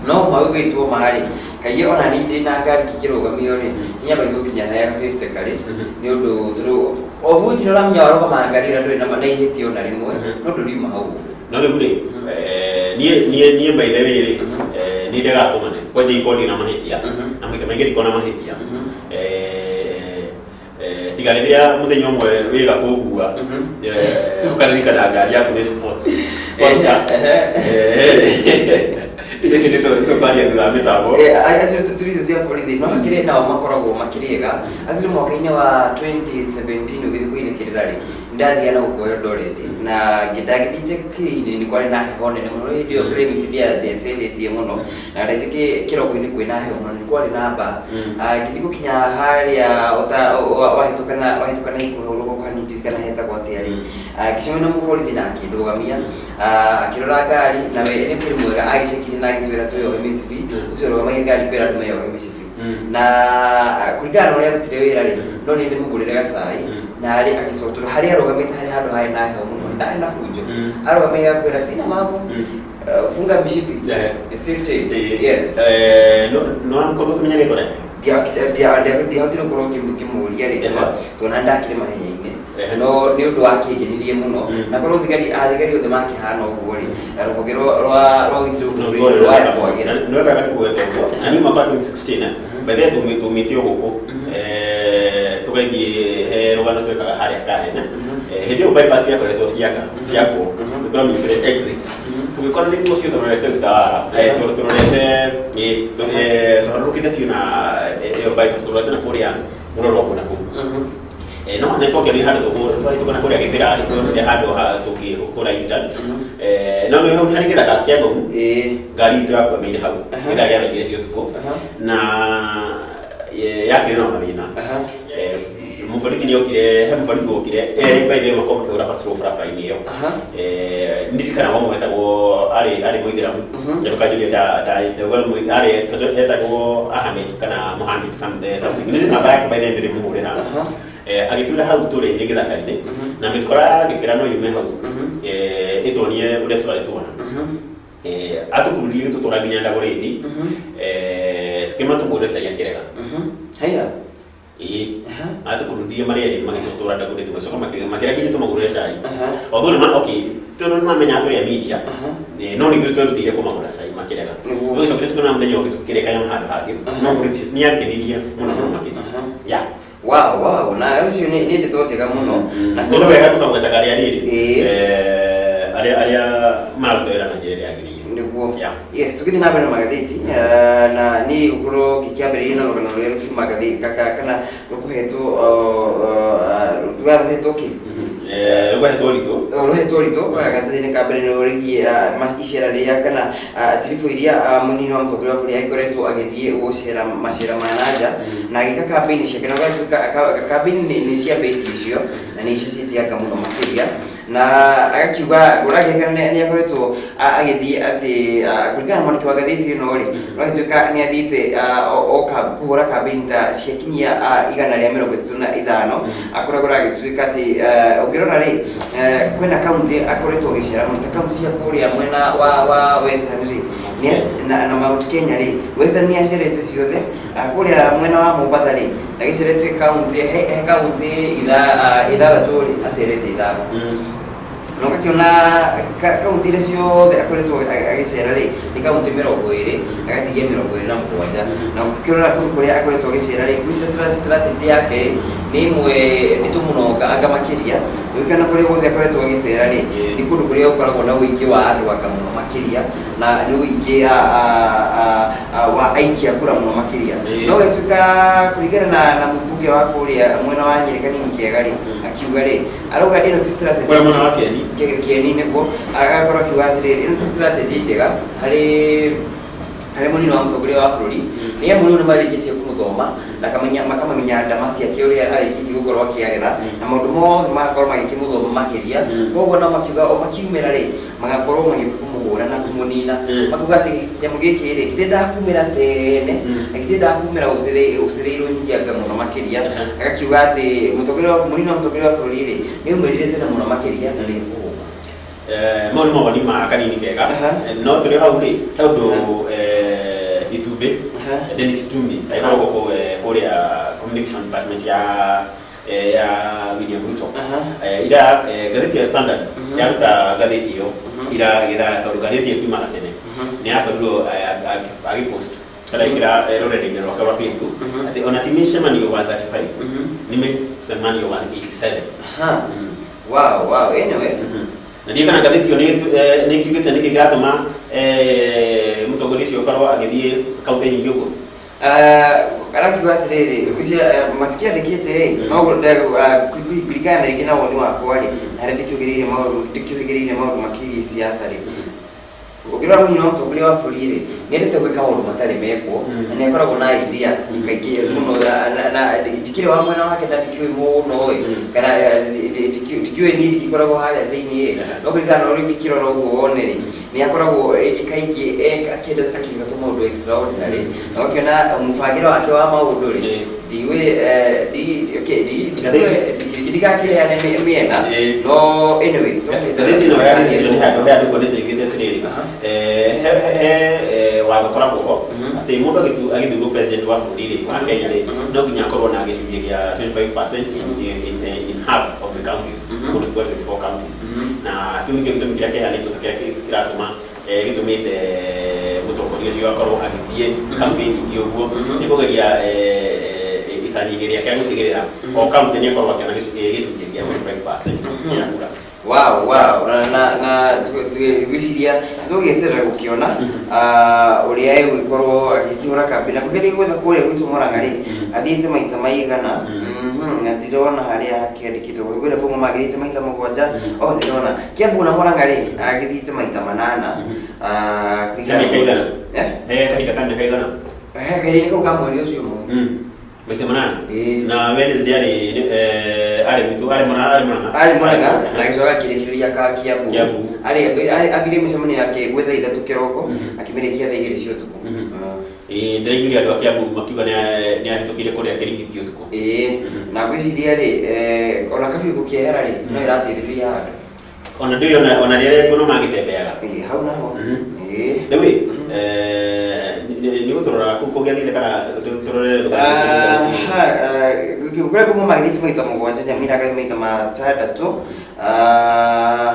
No magũgĩtwo marĩ kaingĩ ona niĩ ndĩ na ngari ngĩkĩrũgamio rĩ, nĩnyambagia gũkinya harĩa 50 karĩ, nĩ ũndũ tondũ obuti nĩ ũramenya warũgama ngari ĩrĩa ndũrĩ na ihĩtia ona rĩmwe, no ndũriuma hau ũguo. No rĩu rĩ, niĩ by the way rĩ, nĩ ndegaga kũmane kwanja ikorwo ndina mahĩtia, na maita maingĩ ndikorwo na mahĩtia. Tiga rĩrĩa mũthenya ũmwe wĩga kũngua, ũkaririkana ngari yaku nĩ sports sports car. Icio nĩ tũkwaria thutha wa mĩtambo. Acio turizo cia borithi no hakĩrĩ nao makoragwo makĩrĩ ega. Acio mwaka-inĩ wa 2017 ũgĩthiĩ kũinĩkĩrĩra rĩ, ndathiaga na gũkũ Eldoret na ndagĩthiĩte kĩrĩ-inĩ nĩ kwarĩ na heho nene mũno hĩndĩ ĩyo, climate ndĩacenjetie mũno na ndagĩthiĩ kĩroko-inĩ kwĩna heho mũno, nĩ kwarĩ na mbaa. Ngĩthiĩ gũkinya harĩa wahĩtũka na igũrũ hau rũgongo hanini, ndirikana hetagwo atĩa rĩ, ngĩcemania na mũborithi na akĩndũgamia. Akĩrora ngari na we nĩ kĩrĩ mwega, agĩcekire na agĩtwĩra twĩyohe mĩcibi. Ũcio ũrũgamagia ngari kwĩra andũ meyohe mĩcibi, na kũringana na ũrĩa arutire wĩra rĩ, no niĩ ndĩmũgũrĩre gacai. Na rĩ agĩcoka tondũ harĩa arũgamĩte harĩ handũ harĩ na heho mũno, ndarĩ na bunjo, arũgamĩte akwĩra sina mambo, funga mĩcibi. Safety, yes. No korwo ũkĩmenya rĩtwa rĩake? Ndiahotire gũkorwo ngĩmũria rĩtwa tondũ ndakĩrĩ mahenya-inĩ, no nĩ ũndũ wakĩngenirie mũno. Na korwo thigari athigari othe makĩhana ũguo rĩ, rũhonge rwa ũgitĩri gũkũ bũrũri-inĩ rwaya kwagĩra. Nĩ wega nĩ kũgweta ũguo. Na niĩ mwaka wa 2016, by the way, tumĩte o gũkũ, tũgathiĩ he rũgano twekaga harĩa Karen. Hĩndĩ ĩyo bypass ciakoretwo ciaka ciakwo, twamicire exit, tũgĩkora nĩ mũciĩ tũrorete Utawala, tũrorete tũharũrũkĩte biũ na ĩyo bypass, tũrorete na kũrĩa mũroro wa na kũu. No nĩ twakĩonire handũ twahĩtũka na kũrĩa Gĩbĩra rĩ, twonire handũ ha tũngĩhũra U-turn. No nĩ hau harĩ gĩthaka kĩa Ngomu, ngari itũ yakwamĩire hau gĩthaa gĩa thaa 2 cia ũtukũ, na yakĩrĩ na mathĩna. Mũborithi nĩ okire, he mũborithi wokire erĩ, by the way, makorwo makĩhũra patrol barabara-inĩ ĩyo. Ndirikanaga ũmwe wetagwo arĩ mũithĩramu. Na ndũkanjũrie ndauga arĩ tondũ etagwo Ahmed kana Mohamed something. Nĩ namba yake by the way ndĩrĩmũhũrĩra. Agĩtwĩra hau tũrĩ nĩ gĩthaka-inĩ, na mĩkora ya Gĩbĩra no yume hau, ĩtuonie ũrĩa tũtarĩ tuona. Atũkururie gĩtũtwara nginya Ndagũrĩti. Tũkĩma tũmũgũrĩre cai akĩrega. Haya. Ĩĩ, atũkururie marĩ erĩ magĩtũtwara Ndagũrĩti, magĩcoka makĩra nginya tũmagũrĩre cai, although nĩ okay, tondũ nĩ mamenya tũrĩ a media. No nĩ ithuĩ twerutĩire kũmagũrĩra cai makĩrega. Tũgĩcokire tũkĩona mũthenya ũngĩ tũkĩreka nyama handũ hangĩ, no borithi nĩ angenirie mũno mũno makĩria ya. Wow, na ũcio nĩ ndeto njega mũno. Na nĩ wega tũkagwetaga arĩa rĩrĩ, arĩa mararuta wĩra na njĩra ĩrĩa yagĩrĩire. Nĩguo. Yeah. Yes, tũgĩthiĩ na mbere na magathĩti, na niĩ gũkorwo ngĩkĩambĩrĩria na rũgano rũrĩa rũkiuma kana rũkũhetwo, tuga rũhetwo kĩ? Rũkũhetwo ritũ. Rũhetwo ritũ gathĩti-inĩ ka mbere nĩ rĩgiĩ icera rĩrĩa kana tiribũ iria mũnini wa mũtongoria wa bũrũri agĩkoretwo agĩthiĩ gũcera macera ma nanja na agĩka kambĩini ciake, na ũgatuĩka kambĩini nĩ ciambĩtie icio na nĩ icecĩtie anga mũno makĩria, na agakiuga ũragĩka nĩ akoretwo agĩthiĩ atĩ kũringana na mwandĩki wa ngathĩti ĩno rĩ, ũragĩtuĩka nĩ athiĩte oka kũhũra kambĩini ta ciakinyia 135, kũrĩa kũragĩtuĩka atĩ ũngĩrora rĩ, kwĩna kaunti akoretwo agĩcera mũno ta kaunti cia kũrĩa mwena wa Western rĩ, na Mount Kenya rĩ. Western nĩ acerete ciothe. Kũrĩa mwena wa Mombatha rĩ, agĩcerete kaunti he kaunti ithathatũ rĩ, acerete ithano, na ũgakĩona kaunti iria ciothe akoretwo agĩcera rĩ, nĩ kaunti 20, agatigia 27. Na ũkĩrora kũndũ kũrĩa akoretwo agĩcera rĩ, ngwĩciria strategy yake rĩ, nĩ ĩmwe nditũ mũno anga makĩria. Ũgĩkĩona kũrĩa guothe akoretwo agĩcera rĩ, nĩ kũndũ kũrĩa gũkoragwo na ũingĩ wa andũ anga mũno makĩria, na nĩ ũingĩ wa aikia kura mũno makĩria. No gĩtuĩka kũringana na mũmbunge wa kũrĩa mwena wa Nyĩrĩ kanini kega rĩ, akiuga rĩ, arauga ĩno ti strategy. Kũrĩa mwena wa Kieni. Kieni nĩguo agakorwo akiuga atĩrĩrĩ, ĩno ti strategy njega harĩ mũnini wa mũtongoria wa bũrũri, nĩ amu rĩu nĩ marĩkĩtie kũmũthoma na makamenya ndama ciake ũrĩa arĩkĩtie gũkorwo akĩarĩra na maũndũ mothe magakorwo magĩkĩmũthoma makĩria. Koguo nao makiuga o makiumĩra rĩ, magakorwo magĩũka kũmũhũra na kũmũnina. Makiuga atĩ kĩnyamũ gĩkĩ rĩ, gĩtiendaga kumĩra tene na gĩtiendaga kumĩra ũcereirwo nyingĩ anga mũno makĩria. Agakiuga atĩ mũnini wa mũtongoria wa bũrũri rĩ, nĩ aumĩrire tene mũno makĩria na nĩ ekũhũma. Mau nĩ mawoni ma kanini kega. No tũrĩ hau rĩ, he ũndũ Itumbĩ. Aha. Dennis Itumbi agĩkoragwo kũrĩa communication department ya William Ruto. Aha. Ira ngathĩti ya Standard yaruta ngathĩti ĩyo ira gĩthaa, tondũ ngathĩti ĩyo kiumaga tene, nĩ yakorirwo agĩpost kana ĩkĩra rũrenda-inĩ rwake rwa Facebook atĩ ona ti mĩcemanio 135, nĩ mĩcemanio 187. Aha. Wow. Anyway. Na ndiĩ kana ngathĩti ĩyo nĩ ngiugĩte nĩkĩ kĩratũma mũtongoria ũcio akorwo agĩthiĩ kaunti nyingĩ ũguo. Arakiuga atĩrĩrĩ, ngwĩciria matikĩandĩkĩte ĩ, no kũringana na rĩngĩ na woni wakwa rĩ, na harĩa ndikĩũhĩgĩrĩire maũndũ makĩgiĩ siasa rĩ, ũngĩrora mũnini wa mũtongoria wa bũrũri rĩ, nĩendete gwĩka maũndũ matarĩ mekwo, na nĩ akoragwo na ideas kaingĩ mũno, na ndikĩrĩ wa mwena wake na ndikĩũĩ mũno ĩ, kana ndikĩũĩ ni ndikoragwo harĩa thĩinĩ ĩ, no kũringana na ũrĩa ũngĩkĩrora ũguo wone rĩ, nĩ akoragwo rĩngĩ kaingĩ akĩenda akĩga tũmaũndũ extraordinary, na ũkĩona mũbangĩre wake wa maũndũ rĩ, ndiũĩ okay, ndigakĩheane mĩena, no anyway. Ngathĩti ĩno ya Nation nĩ handũ he andũ kuonete ĩugĩte atĩrĩrĩ, he watho ũkoragwo ho atĩ mũndũ agĩthurwo president wa bũrũri rĩ wa Kenya rĩ, no nginya akorwo na gĩcunjĩ gĩa 25% in half of the counties. Ũguo nĩ kuga 24 counties, na kĩu nĩkĩo gĩtũmi kĩrĩa kĩheanĩtwo ta kĩrĩa kĩratũma gĩtũmĩte mũtongoria ũcio akorwo agĩthiĩ campaign nyingĩ ũguo, nĩ kũgeria itanya-inĩ rĩake gũtigĩrĩra o county nĩ akorwo akĩona gĩcunjĩ gĩa 25% gĩa kura. Wow, na gwĩciria tũgĩeterera gũkĩona ũrĩa egũgĩkorwo agĩkĩhũra kambĩ na kũgeria gwetha kũrĩa gwitũ Mũrang'a rĩ, athiĩte maita maigana? Na ndirona harĩa hakĩandĩkĩtwo. Kwĩra Bungoma agĩthiĩte maita 7. Oh, ndĩrona Kiambu na Mũrang'a rĩ, agĩthiĩte maita 8. Ka mĩaka igana? Eh? Kahinda ka mĩaka igana? He kahinda kau ka mweri ũcio ũmwe. Maita 8. Ĩĩ. Na Wednesday arĩ gwitũ, arĩ Mũrang'a. Arĩ Mũrang'a na agĩcoka akĩrĩkĩrĩria ka Kiambu. Kiambu. Arĩ ambire mĩcemanio yake gwĩ thaa 3 kĩroko, akĩmĩrĩkia thaa 2 cia ũtukũ. Ĩĩ, ndĩraiguire andũ a Kiambu makiuga nĩ ahĩtũkire kũrĩa Kĩrigiti ũtukũ. Ĩĩ, na ngwĩciria rĩ, ona kabiũ gũkĩehera rĩ, no ĩrateithĩrĩria handũ. Ona ndũĩ ona rĩrĩa kuo no magĩtembeaga. Ĩĩ, hau naho. Ĩĩ. Rĩu rĩ, nĩ gũtũrora kũu kũngĩathire kana tũrore? Kũrĩa Bungoma agĩthiĩte maita 7, Nyamira agathiĩ maita 6.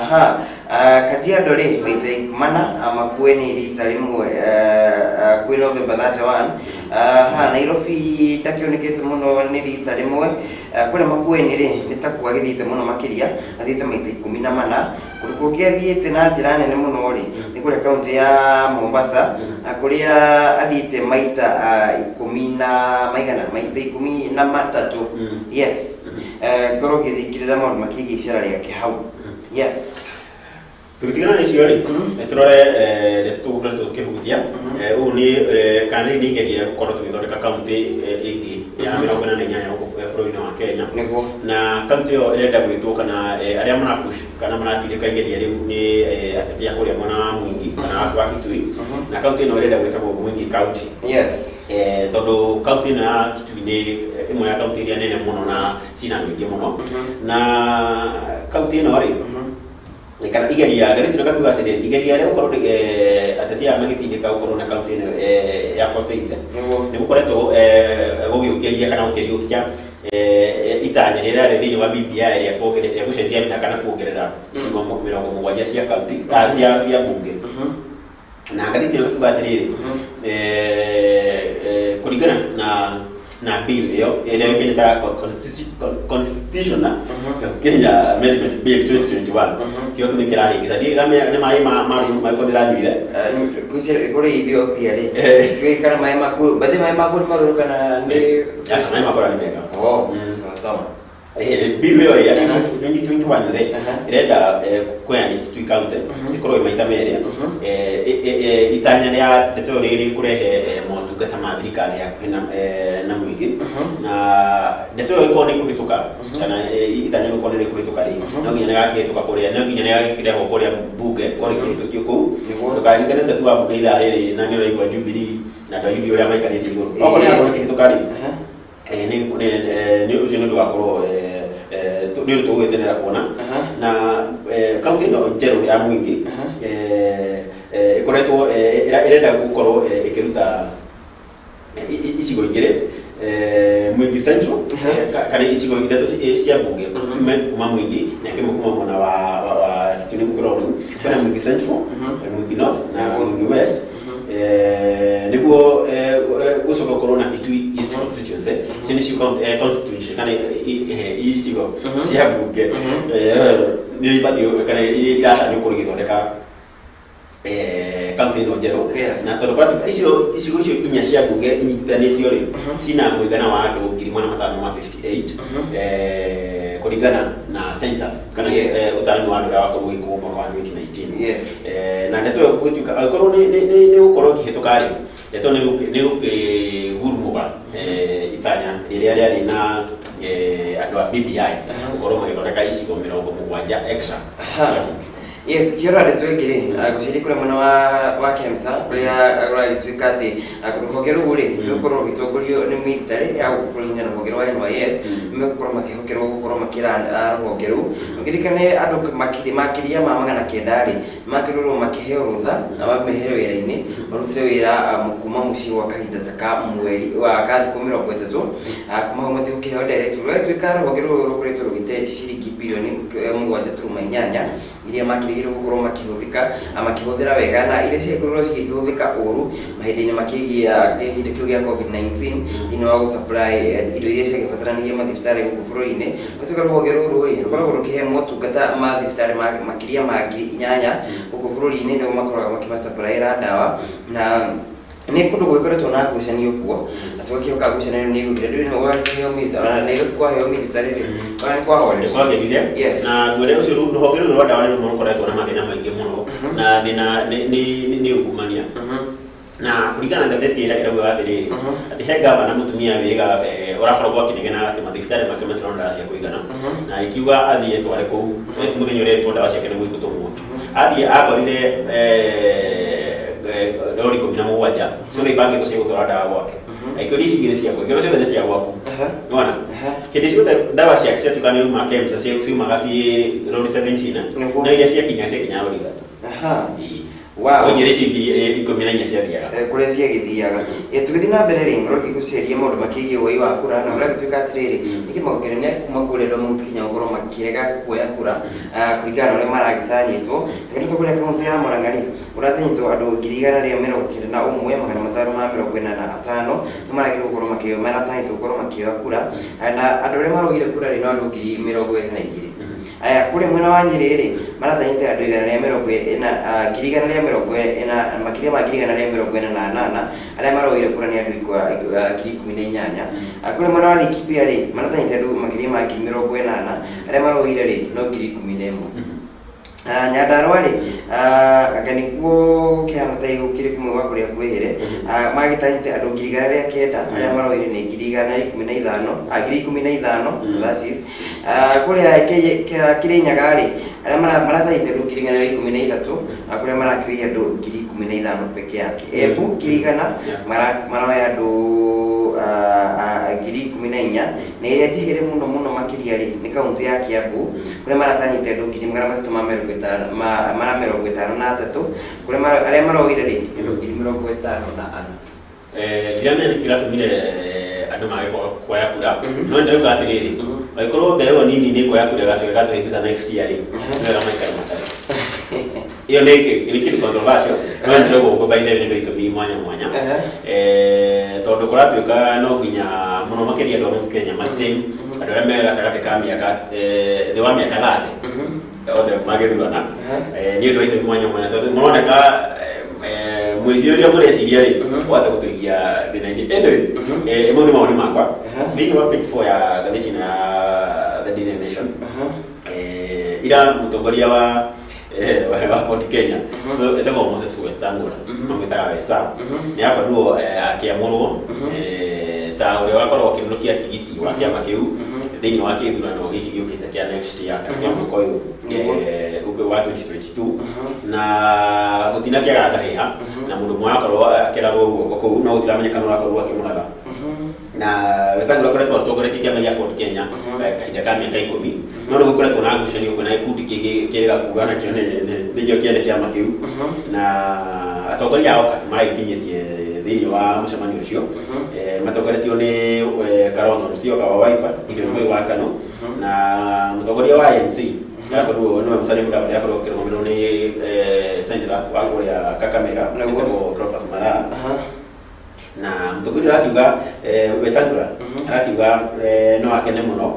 Ha Kajiado rĩ, maita 4, Makueni rita rĩmwe kwĩ November 31. Ha Nairobi ndakĩonekete mũno, nĩ rita rĩmwe. Kũrĩa Makueni rĩ, nĩ takuo agĩthiĩte mũno makĩria, athiĩte maita 14. Kũndũ kũngĩ athiĩte na njĩra nene mũno rĩ, nĩ kũrĩa kaunti ya Mombasa, na kũrĩa athiĩte maita ikũmi na maigana, maita 13. Yes. Ngorwo ngĩthingĩrĩra maũndũ makĩgiĩ icera rĩake hau, yes. Tũgĩtigana na icio rĩ, nĩ tũrore ndeto tũgũkoretwo tũkĩhutia. Ũũ nĩ kana nĩ igeria gũkorwo tũgĩthondeka kaunti ĩngĩ ya 48 gũkũ bũrũri-inĩ wa Kenya. Na kaunti ĩyo ĩrenda gwĩtwo kana arĩa marapush kana maratindĩka igeria rĩu nĩ ateti a kũrĩa mwena wa Mwingi kana wa Kitui, na kaunti ĩno ĩrenda gwĩtagwo Mwingi County. Tondũ kaunti ĩno ya Kitui nĩ ĩmwe ya kaunti iria nene mũno na cina andũ aingĩ mũno, na kaunti ĩno rĩ, kana igeria ngathĩti ĩno gakiuga atĩrĩrĩ, igeria rĩa gũkorwo ateti aya magĩtindĩka gũkorwo na kaunti ĩno ya 48 nĩ gũkoretwo gũgĩũkĩria kana gũkĩriũkia itanya rĩrĩa rĩarĩ thĩinĩ wa BBI rĩa gũcenjia mĩhaka na kuongerera icigo 70 cia kaunti, cia bunge. Na ngathĩti ĩno ĩkiuga atĩrĩrĩ, kũringana na bill ĩyo ĩrĩa yũkĩte ta Constitutional Kenya Amendment Bill 2021, kĩo kĩu nĩ kĩrahĩngĩca. Ndiũĩ kana nĩ maĩ ma marĩkũ ndĩranyuire. Kũrĩ Ethiopia rĩ, kwĩ kana maĩ maku bathi, maĩ maku nĩ marũrũ kana nĩ? Aca, maĩ makora nĩ mega. Oh, sawa sawa. Bill ĩyo ya 2021 rĩ, ĩrenda kũgayania Kitui County ĩkorwo ĩ maita merĩ. Itanya rĩa ndeto ĩyo rĩrĩ kũrehe motungata ma thirikari hakuhĩ na mũingĩ. Na ndeto ĩyo ĩkorwo nĩ ĩkũhĩtũka kana itanya rĩu korwo nĩ rĩkũhĩtũka rĩ, no nginya rĩgakĩhĩtũka kũrĩa, no nginya rĩgakĩrehwo kũrĩa bunge korwo rĩkĩhĩtũkio kũu. Ndũkaririkane ũteti wa bunge ithaa rĩrĩ, na nĩ ũraigua Jubilee na andũ a UDA ũrĩa maikarĩte igũrũ. Okorwo nĩ yakorwo ĩkĩhĩtũka rĩ, nĩ ũcio nĩ ũndũ wakorwo nĩ ũndũ tũgweterera kuona. Na kaunti ĩno njerũ ya Mwingi ĩkoretwo ĩrenda gũkorwo ĩkĩruta icigo igĩrĩ, Mwingi Central, kana icigo ithatũ cia bunge tume kuma Mwingi na kĩmwe kuma mwena wa Kituini gũkĩra rĩu. Kwĩna Mwingi Central, Mwingi North na Mwingi West, nĩguo gũcoka gũkorwo na Kitui East constituency. Icio nĩcio constituency kana icigo cia bunge nĩ ibatiĩ kana iratanywo gũkorwo igĩthondeka kaunti ĩno njerũ. Na tondũ kũratuĩka icio icigo icio inya cia bunge inyitithanĩtio rĩ, cina mũigana wa andũ 558,000 kũringana na census kana ũtaaramu wa andũ ũrĩa wakorwo ũgĩkwo mwaka wa 2019. Na ndeto ĩyo gũtuĩka angĩkorwo nĩ gũkorwo ĩkĩhĩtũka rĩ, ndeto nĩ gũkĩgurumũka itanya rĩrĩa rĩarĩ na andũ a BBI gũkorwo magĩthondeka icigo 70 extra cia bunge. Yes, kĩora ndeto ĩngĩ rĩ, ngwĩciria kũrĩa mwena wa KEMSA kũrĩa kũragĩtuĩka atĩ rũhonge rũu rĩ rũgũkorwo rũgĩtongorio nĩ military ya gũkũ bũrũri-inĩ na rũhonge rwa NYS nĩmegũkorwo makĩhokerwo gũkorwo makĩra rũhonge rũu. Ũngĩririkane andũ makĩria ma 900 rĩ makĩrorwo makĩheo rũtha na mamehere wĩra-inĩ marutire wĩra kuma mũciĩ gwa kahinda ta ka mweri wa ka thikũ 30, kuma hau matigũkĩheo direct. Rũragĩtuĩka rũhonge rũrũ rũkoretwo rũgĩte ciringi birioni 7.8 iria makĩrĩirwo gũkorwo makĩhũthĩka makĩhũthĩra wega na iria ciakorirwo cigĩkĩhũthĩka ũru mahinda-inĩ makĩgiĩ kĩhinda kĩu gĩa COVID-19 thĩinĩ wa gũsupply indo iria ciagĩbataranagia mathibitarĩ gũkũ bũrũri-inĩ. Gũtuĩka rũhonge rũrũ ĩ rũkoragwo rũkĩhe motungata ma thibitarĩ makĩria ma 8,000 gũkũ bũrũri-inĩ, nĩguo makoragwo makĩmasupplyĩra ndawa, na nĩ kũndũ gũgĩkoretwo na ngucanio kuo na tũgakĩhoka ngucanio nĩ ĩgũthira. Ndũĩ no gwakĩheo military, ona Nairobi kwaheo military rĩ, ona nĩ kwahorera. Kwagĩrire. Na ngwĩre ũcio rũhonge rũrũ rwa ndawa nĩ rũmwe rũkoretwo na mathĩna maingĩ mũno, na thĩna nĩ ungumania, na kũringana na ngathĩti ĩrĩa ĩraugaga atĩrĩrĩ, atĩ he gavana mũtumia wĩrĩga ũrakoragwo akĩnegena atĩ mathibitarĩ make matirona ndawa cia kũigana, na ĩkiuga athiĩ etware kũu mũthenya ũrĩa erĩtwo ndawa ciake nĩguo igũtũmwo. Athiĩ akorire rori 17 ciothe ibangĩtwo cia gũtwara ndawa gwake. Akĩũria ici igĩrĩ ciakwa, ikĩrwo ciothe nĩ cia gwaku. Nĩwona hĩndĩ ciothe ndawa ciake ciatuĩka nĩ ruma KEMSA ciumaga ciĩ rori 17, no iria ciakinya rori ithatũ. Onjĩre ici ingĩ 14 ciathiaga. Kũrĩa ciagĩthiaga. Yes, tũgĩthiĩ na mbere rĩ, mũrokĩ gũceria maũndũ makĩgiĩ woi wa kura, na ũragĩtuĩka atĩrĩrĩ, nĩ kĩmako kĩnene kuma kũrĩa andũ a Mount Kenya gũkorwo makĩrega kuoya kura kũringana na ũrĩa maragĩtanyĩtwo. Tũgĩtwo kũrĩa kaunti ya Murang'a rĩ, ũratanyĩtwo andũ 191,545 nĩ maragĩrĩirwo gũkorwo makĩoya, maratanyĩtwo gũkorwo makĩoya kura, na andũ arĩa maroire kura rĩ no andũ 22,000. Aya, kũrĩa mwena wa Nyĩrĩ rĩ, maratanyĩte andũ 140, 140, makĩria ma 148,000. Arĩa maroire kura nĩ andũ 18,000. Kũrĩa mwena wa Laikipia rĩ, maratanyĩte andũ makĩria ma 80,000. Arĩa maroire rĩ no 11,000. Nyandarua rĩ, anga nĩkuo kĩhana ta gũkĩrĩ kũmwe gwa kũrĩa kwĩhĩre, magĩtanyĩte andũ 109,000. Arĩa maroire nĩ 115,000, 15,000, that is. Kũrĩa Kĩrĩnyaga rĩ, arĩa maratanyĩte andũ 113,000, kũrĩa marakĩoire andũ 15,000 peke yake. Embu 100,000, maroya andũ 14,000, na ĩrĩa njihĩre mũno mũno makĩria rĩ nĩ kaunti ya Kiambu kũrĩa maratanyĩte andũ 353,053, kũrĩa arĩa maroire rĩ nĩ andũ 54,000. Ndiramenya nĩkĩ kĩratũmire andũ mage kuoya kura, no ndĩrauga atĩrĩrĩ, angĩkorwo mbeũ ĩyo nini nĩ kuoya kura ĩgacoka ĩgatũhĩngĩca next year rĩ, nĩ wega maikare matarĩ. Ĩyo nĩ kĩndũ controversial, no ndĩrauga ũguo by the way nĩ ũndũ wa itũmi mwanya mwanya, tondũ kũratuĩka no nginya mũno makĩria andũ a Mount Kenya matĩ andũ arĩa me gatagatĩ ka mĩaka thĩ wa mĩaka 30 othe magĩthurana, nĩ ũndũ wa itũmi mwanya mwanya, tondũ mũroneka mwĩcirĩrie ũrĩa mũreciria rĩ wahota gũtũikia thĩna-inĩ. Anyway, mau nĩ mawoni makwa. Thĩinĩ wa page 4 ya ngathĩti ĩno ya The Daily Nation, ira mũtongoria wa Ford Kenya, so etagwo Moses Wetangula, mamwĩtaga Weta, nĩ akorirwo akĩamũrwo ta ũrĩa wakorwo akĩrũkia tigiti wa kĩama kĩu thĩinĩ wa kĩthurano gĩkĩ gĩũkĩte kĩa next year kana kĩa mwaka ũyũ wa 2022, na gũtinakĩaga ngahĩha na mũndũ ũmwe arakorwo akĩrathwo guoko kũu, no gũtiramenyekana ũrakorwo akĩmũratha. Na Wetangula akoretwo atongoretie kĩama gĩa Ford Kenya kahinda ka mĩaka 10, no nĩ gũkoretwo na ngucanio kwĩna gĩkundi kĩngĩ kĩrĩga kuga nakĩo nĩkĩo kĩene kĩama kĩu, na atongoria ao maragĩkinyĩtie Thĩinĩ wa mũcemanio ũcio matongoretio nĩ Kalonzo Musyoka wa Wiper, Gideon Moi wa KANU na mũtongoria wa ANC akorirwo nĩwe Musalia Mudavadi, akorirwo akĩrũgamĩrĩrwo nĩ senator wa kũrĩa Kakamega etagwo Cleophas Malala. Na mũtongoria arakiuga Wetangula arakiuga no akene mũno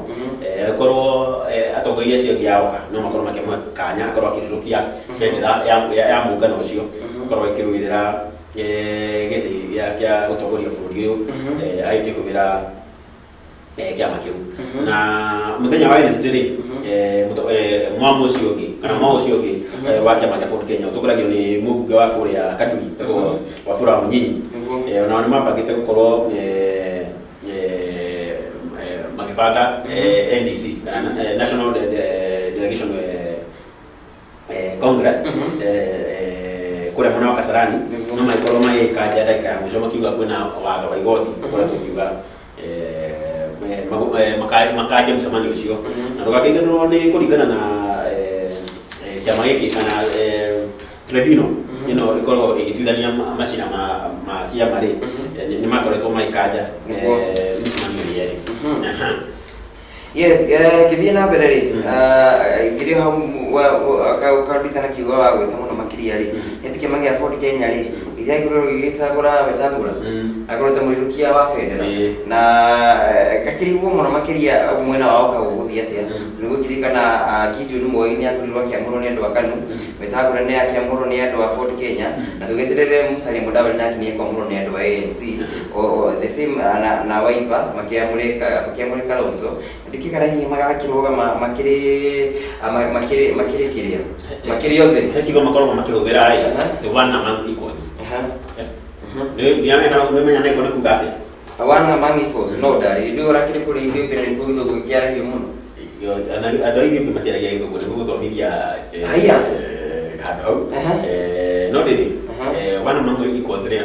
korwo atongoria acio angĩ aoka no makorwo makĩmũhe kanya akorwo akĩrirũkia bendera ya mũngano ũcio, akorwo akĩrũĩrĩra gĩtĩ gĩa gũtongoria bũrũri ũyũ agĩkĩhũthĩra kĩama kĩu. Na mũthenya wa Wednesday rĩ, mwamu ũcio ũngĩ kana mwamu ũcio ũngĩ wa kĩama kĩa Ford Kenya ũtongoragio nĩ mũmbunge wa kũrĩa Kadui etagwo Wafula Wamunyinyi. Onao nĩ mabangĩte gũkorwo magĩbanga NDC kana National Delegation Congress kũrĩa mwena wa Kasarani, no magĩkorwo magĩkanja ndagĩka ya mũico makiuga kwĩna watho wa igoti ũkoretwo ũkiuga makanje mũcemanio ũcio. Na ndũgakĩriganĩrwo nĩ kũringana na kĩama gĩkĩ kana tribunal ĩno ĩkoragwo ĩgĩtuithania macira ma ciama rĩ, nĩ makoretwo magĩkanja mĩcemanio ĩrĩ yerĩ. Aha. Yes, ngĩthiĩ na mbere rĩ, ngĩrĩ hau ũkarutithana kiugo wa gwĩta mũno makĩria rĩ, nĩ atĩ kĩama gĩa Ford Kenya rĩ gĩtiagĩrĩirwo gĩgĩcagũra Wetangula akorwo ta mũrirũkia wa bendera. Na ngakĩrigwo mũno makĩria mwena wao ka gũgũthiĩ atĩa, nĩ gũkĩririkana Gideon Moi nĩ akorirwo akĩamũrwo nĩ andũ a KANU, Wetangula nĩ akĩamũrwo nĩ andũ a Ford Kenya, na tũgĩeterere Musalia Mudavadi nake nĩ ekwamũrwo nĩ andũ a ANC, o the same na Wiper makĩamũre Kalonzo. Ndikĩ kana hihi magakĩrũgama makĩrĩ makĩrĩ makĩrĩ kĩrĩa makĩrĩ othe. He kiugo makoragwo makĩhũthĩra ĩ the one among equals. Ndiramenya kana nĩmenya nĩ kuga atĩa. One among equals, no ndarĩ ndĩ ũrakĩrĩ kũrĩ Ethiopia nĩkuo gĩthũngũ kĩaragio mũno. Andũ a Ethiopia matiaragia gĩthũngũ, nĩguo gũthomithia Haiya. Handũ hau. No ndĩrĩ one among equals rĩ,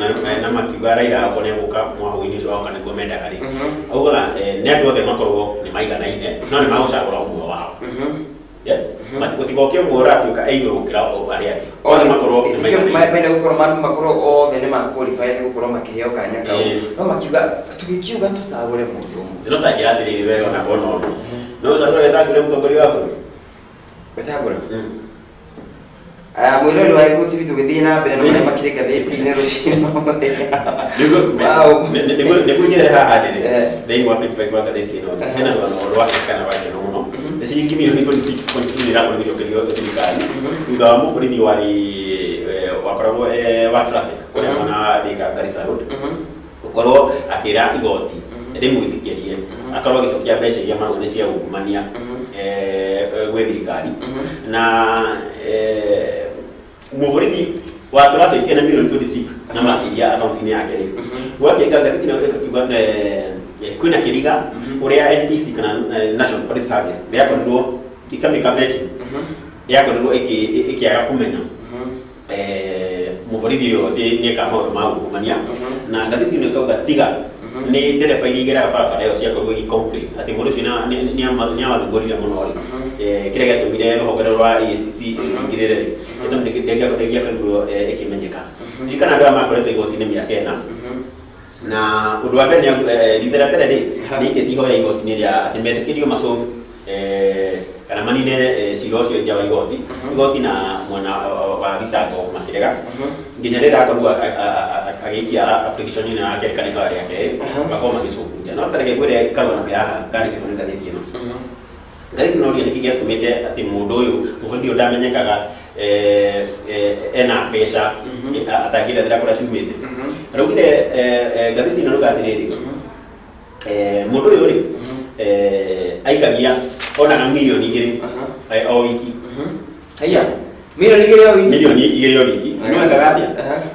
na makiuga Raila okorwo nĩ egũka mwahũ-inĩ ũcio woka nĩguo mendaga rĩ, augaga nĩ andũ othe makorwo nĩ maiganaine no nĩ magũcagũra ũmwe wao. Yeah? Gũtigoke ũmwe ũratuĩka e igũrũ gũkĩra o arĩa angĩ, othe makorwo nĩ maiganaine. Menda gũkorwo makorwo othe nĩ ma qualify gũkorwo makĩheo kanya kau, no makiuga tũgĩkiuga tũcagũre mũndũ ũmwe. No ta njĩra atĩrĩrĩ, wega ona kona ũndũ no ũcagũre Wetangula mũtongoria wa bũrũri. Wetangula. Aya, mwĩrori wa Gĩkũyũ TV, tũgĩthiĩ na mbere na marĩa makĩrĩ ngathĩti-inĩ rũcinĩ. Wow. Nĩguo njere haha ndĩrĩ thĩinĩ wa page 5 wa ngathĩti ĩno hena rũgano rwa kana rwa gĩkeno mũno. Nĩ ciringi mirioni 26.2 irakorwo igĩcokerio thirikari thutha wa mũborithi warĩ wakoragwo wa traffic kũrĩa mwena wa Thika Garissa Road gũkorwo akĩra igoti rĩmwĩtĩkĩrie akorwo agĩcokia mbeca iria marauga nĩ cia ungumania gwĩ thirikari. Na mũborithi wa traffic ena mirioni 26 na makĩria akaunti-inĩ yake rĩ, gwakĩrĩka ngathĩti ĩno ĩkakiuga kwĩna kĩriga ũrĩa NPC kana National Police Service rĩakorirwo ikamĩka vetting, yakorirwo ĩkĩaga kũmenya mũborithi ũyũ atĩ nĩeka maũndũ ma ungumania. Na ngathĩti ĩno ĩkauga tiga nĩ ndereba iria igeraga barabara ĩyo ciakorirwo igĩ complain atĩ mũndũ ũcio nĩ amathungũrire mũno rĩ, kĩrĩa gĩatũmire rũhonge rũrũ rwa EACC rũingĩrĩre rĩ, ndĩngĩakorirwo ĩkĩmenyeka. Ririkana andũ aya makoretwo igoti-inĩ mĩaka 4, na ũndũ wa mbere nĩ rita rĩa mbere rĩ nĩ ikĩtie ihoya igoti-inĩ rĩa atĩ metĩkĩrio masolve kana manine cira ũcio nja wa igoti. Igoti na mwena wa thitango makĩrega nginya rĩrĩa akorirwo agĩikia application ĩno ya kerĩ kana ihoya rĩa kerĩ makorwo magĩcũngu nja. No tareke ngwĩre karũgano ke haha kandĩkĩtwo nĩ ngathĩti ĩno. Ngathĩti ĩno noria nĩkĩ gĩatũmĩte atĩ mũndũ ũyũ mũborithi ũyũ ndamenyekaga ena mbeca atangĩrethera kũrĩa ciumĩte. Araugire ngathĩti ĩno rauga atĩrĩrĩ, mũndũ ũyũ rĩ aikagia onaga mirioni 2 o wiki. Haiya, mirioni 2 o wiki? Mirioni 2 o wiki. No ekaga atĩa?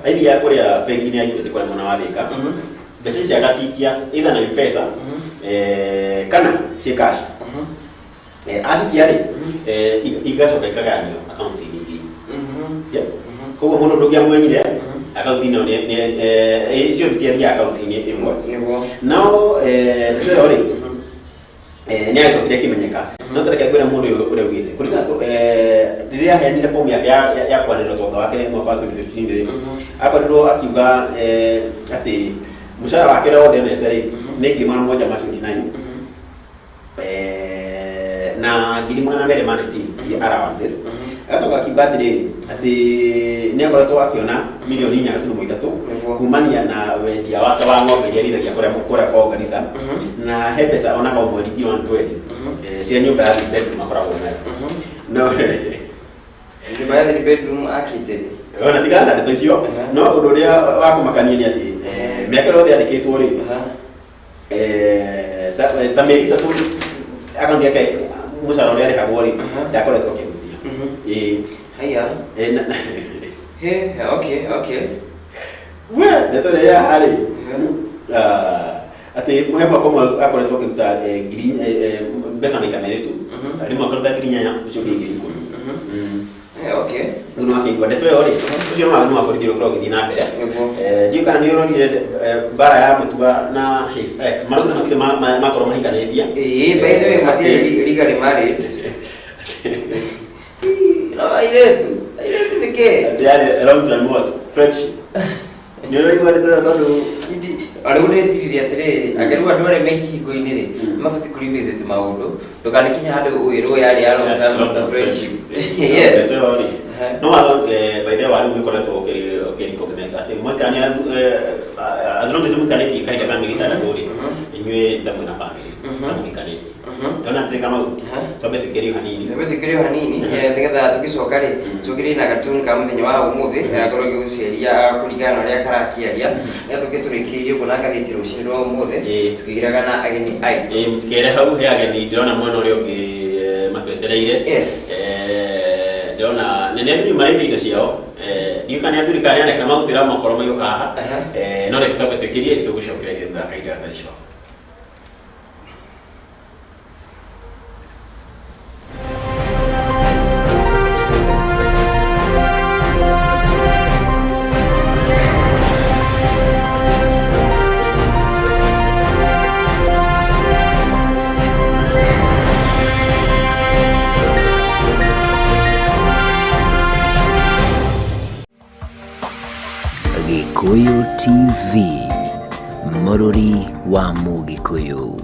Aithiaga kũrĩa bengi-inĩ ya Equity kũrĩa mwena wa Thika, mbeca ici agacikia either na M-Pesa kana ciĩ cash. Acikia rĩ, igacoka ikagayanio akaunti-inĩ ingĩ. Yeah. Koguo mũndũ ndũngĩamwenyire akaunti ĩno ciothe ciathiaga akaunti-inĩ ĩmwe. No ndeto ĩyo rĩ Nĩ agĩcokire akĩmenyeka, no tareke ngwĩre mũndũ ũyũ ũrĩa augĩte kũringana rĩrĩa aheanire fomu yake ya kwanĩrĩra ũtonga wake mwaka wa 2015 rĩ, akorirwo akiuga atĩ mũcara wake ũrĩa wothe onete rĩ nĩ 729,000 na 219,000 cia allowances. Agacoka akiuga atĩrĩrĩ, atĩ nĩ akoretwo akĩona 4.3 mirioni kumania na wendia wake wa ng'ombe iria arĩithagia kũrĩa kwao Garissa, na he mbeca onaga o mweri 120,000 cia nyũmba ya three bedroom akoragwo nayo. No Nyũmba ya three bedroom akĩte rĩ? Ona tigana na ndeto icio. No ũndũ ũrĩa wa kũmakania nĩ atĩ mĩaka ĩrĩa yothe yandĩkĩtwo rĩ, ta mĩeri 3 akaunti yake mũcara ũrĩa arĩhagwo rĩ, ndakoretwo akĩhutia. Ĩĩ. Haya. He, okay. We ndeto ĩrĩa ya harĩ atĩ he mwaka ũmwe akoretwo akĩruta ngiri mbeca maita merĩ tu. Rĩmwe akaruta 8,000, ũcio ũngĩ 10,000. Okay. Rĩu nĩ wakĩigua ndeto ĩyo rĩ, ũcio nĩ waganu wa borithi ũrĩa ũkoragwo ũgĩthiĩ na mbere. Ndiũĩ kana nĩ ũrorire mbara ya Mutua na his ex, marauga matirĩ makorwo mahikanĩtie. Ĩĩ, by the way, matirĩ legally married. No airĩtu nĩkĩ? Atĩ yarĩ a long time what friendship. Nĩ ũraigua ndeto ĩyo tondũ Ona rĩu ndĩreciria atĩrĩrĩ, anga rĩu andũ arĩa me kĩhiko-inĩ rĩ, mabatiĩ kũ revisit maũndũ, ndũkanakinye handũ wĩrwo yarĩ ya long term friendship. Yes. Ndeto ĩyo rĩ, no watho by the way rĩu nĩ ũkoretwo ũkĩ recognize atĩ mwaikarania, as long as mũikarĩtie kahinda ka mĩeri 6 rĩ, inyuĩ ta mwĩna family, ta mũhikanĩtie. Ndona atĩrĩ, Kamau, twambe tũikĩrio hanini. Twĩkĩre hanini, nĩgetha tũgĩcoka rĩ, tũkĩrĩ na gatuni ka mũthenya wa ũmũthĩ, akorwo gĩgũceria kũringana na ũrĩa karakĩaria, nĩgetha tũke tũrĩkĩrĩirie ũguo na ngathĩti rũcinĩ rwa ũmũthĩ, tũkĩgĩraga na ageni aitũ. Ĩĩ, mũtikere hau, he ageni ndĩrona mwena ũrĩa ũngĩ matwetereire. Ndĩrona nĩ athuri marĩte indo ciao. Ndiũĩ kana nĩ athuri kana nĩ anake na magũtĩra makorwo magĩũka haha. No reke twambe twĩkĩrie, tũgũcokereria thutha wa kahinda gatarĩ coka. Gikuyu TV, mũrũri wa Mũgĩkũyũ.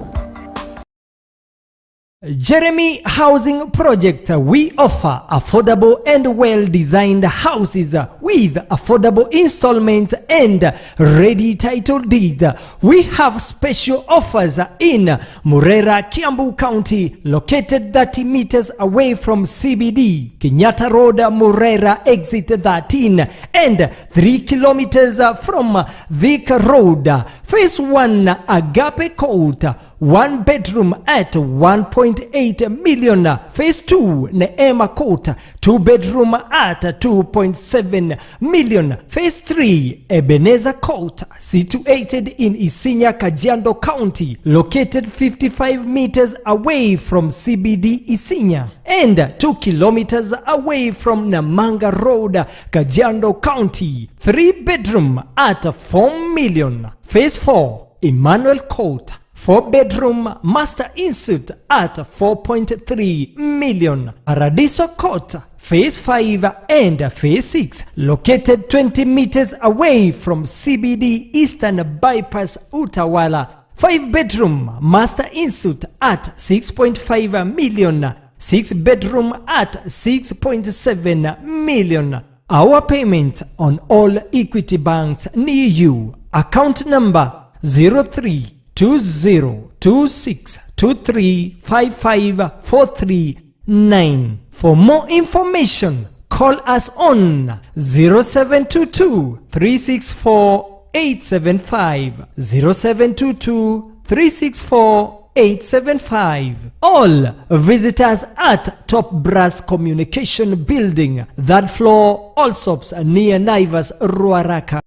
Jeremy Housing Project. We offer affordable and well-designed houses with affordable installments and ready title deeds. We have special offers in Murera, Kiambu County, located 30 meters away from CBD, Kenyatta Road, Murera, exit 13, and 3 kilometers from Thika Road. Phase 1, Agape Court, one bedroom at 1.8 million. Phase 2, Neema Court, two bedroom at 2.7 million. Phase 3, Ebenezer Court, situated in Isinya, Kajiado County, located 55 meters away from CBD Isinya and 2 kilometers away from Namanga Road, Kajiado County. 3 bedroom at 4 million. Phase 4, Emmanuel Court, 4 bedroom master ensuite at 4.3 million. Paradiso Court, Phase 5 and Phase 6, located 20 meters away from CBD Eastern Bypass Utawala. 5 bedroom master ensuite at 6.5 million. 6 bedroom at 6.7 million. Our payment on all Equity banks near you. Account number 032026235543. For more information, call us on 0722 364 875, 0722 364 875. All visitors at Top Brass Communication Building, third floor, Allsops, near Naivas, Ruaraka.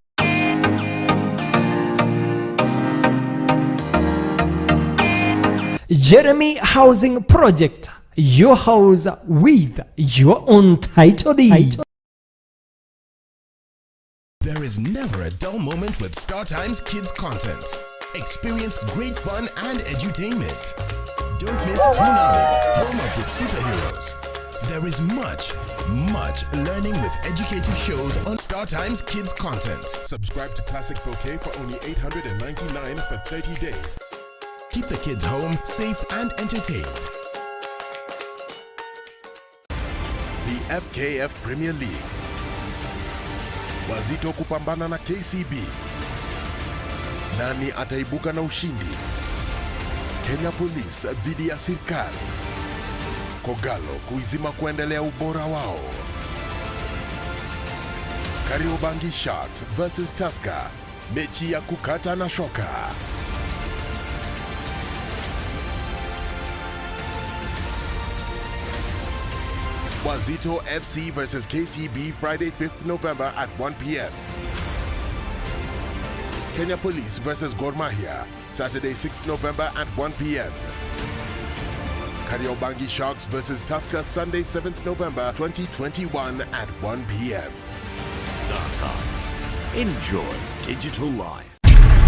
Jeremy Housing Project, your house with your own title deed. There is never a dull moment with StarTimes Kids content. Experience great fun and edutainment. Don't miss Toonami, home of the superheroes. There is much, much learning with educative shows on Star Times Kids content. Subscribe to Classic Bouquet for only 899 for 30 days. Keep the kids home, safe and entertained. The FKF Premier League. Wazito kupambana na KCB. Nani ataibuka na ushindi? Kenya Police dhidi ya Sirkal. Kogalo kuizima kuendelea ubora wao. Kariobangi Sharks versus Tusker, mechi ya kukata na shoka. Wazito FC versus KCB, Friday, 5th November at 1 p.m. Kenya Police versus Gor Mahia, Saturday, 6th November at 1 p.m. Kariobangi Sharks versus Tusker, Sunday, 7th November 2021 at 1 p.m. Star Times. Enjoy digital life.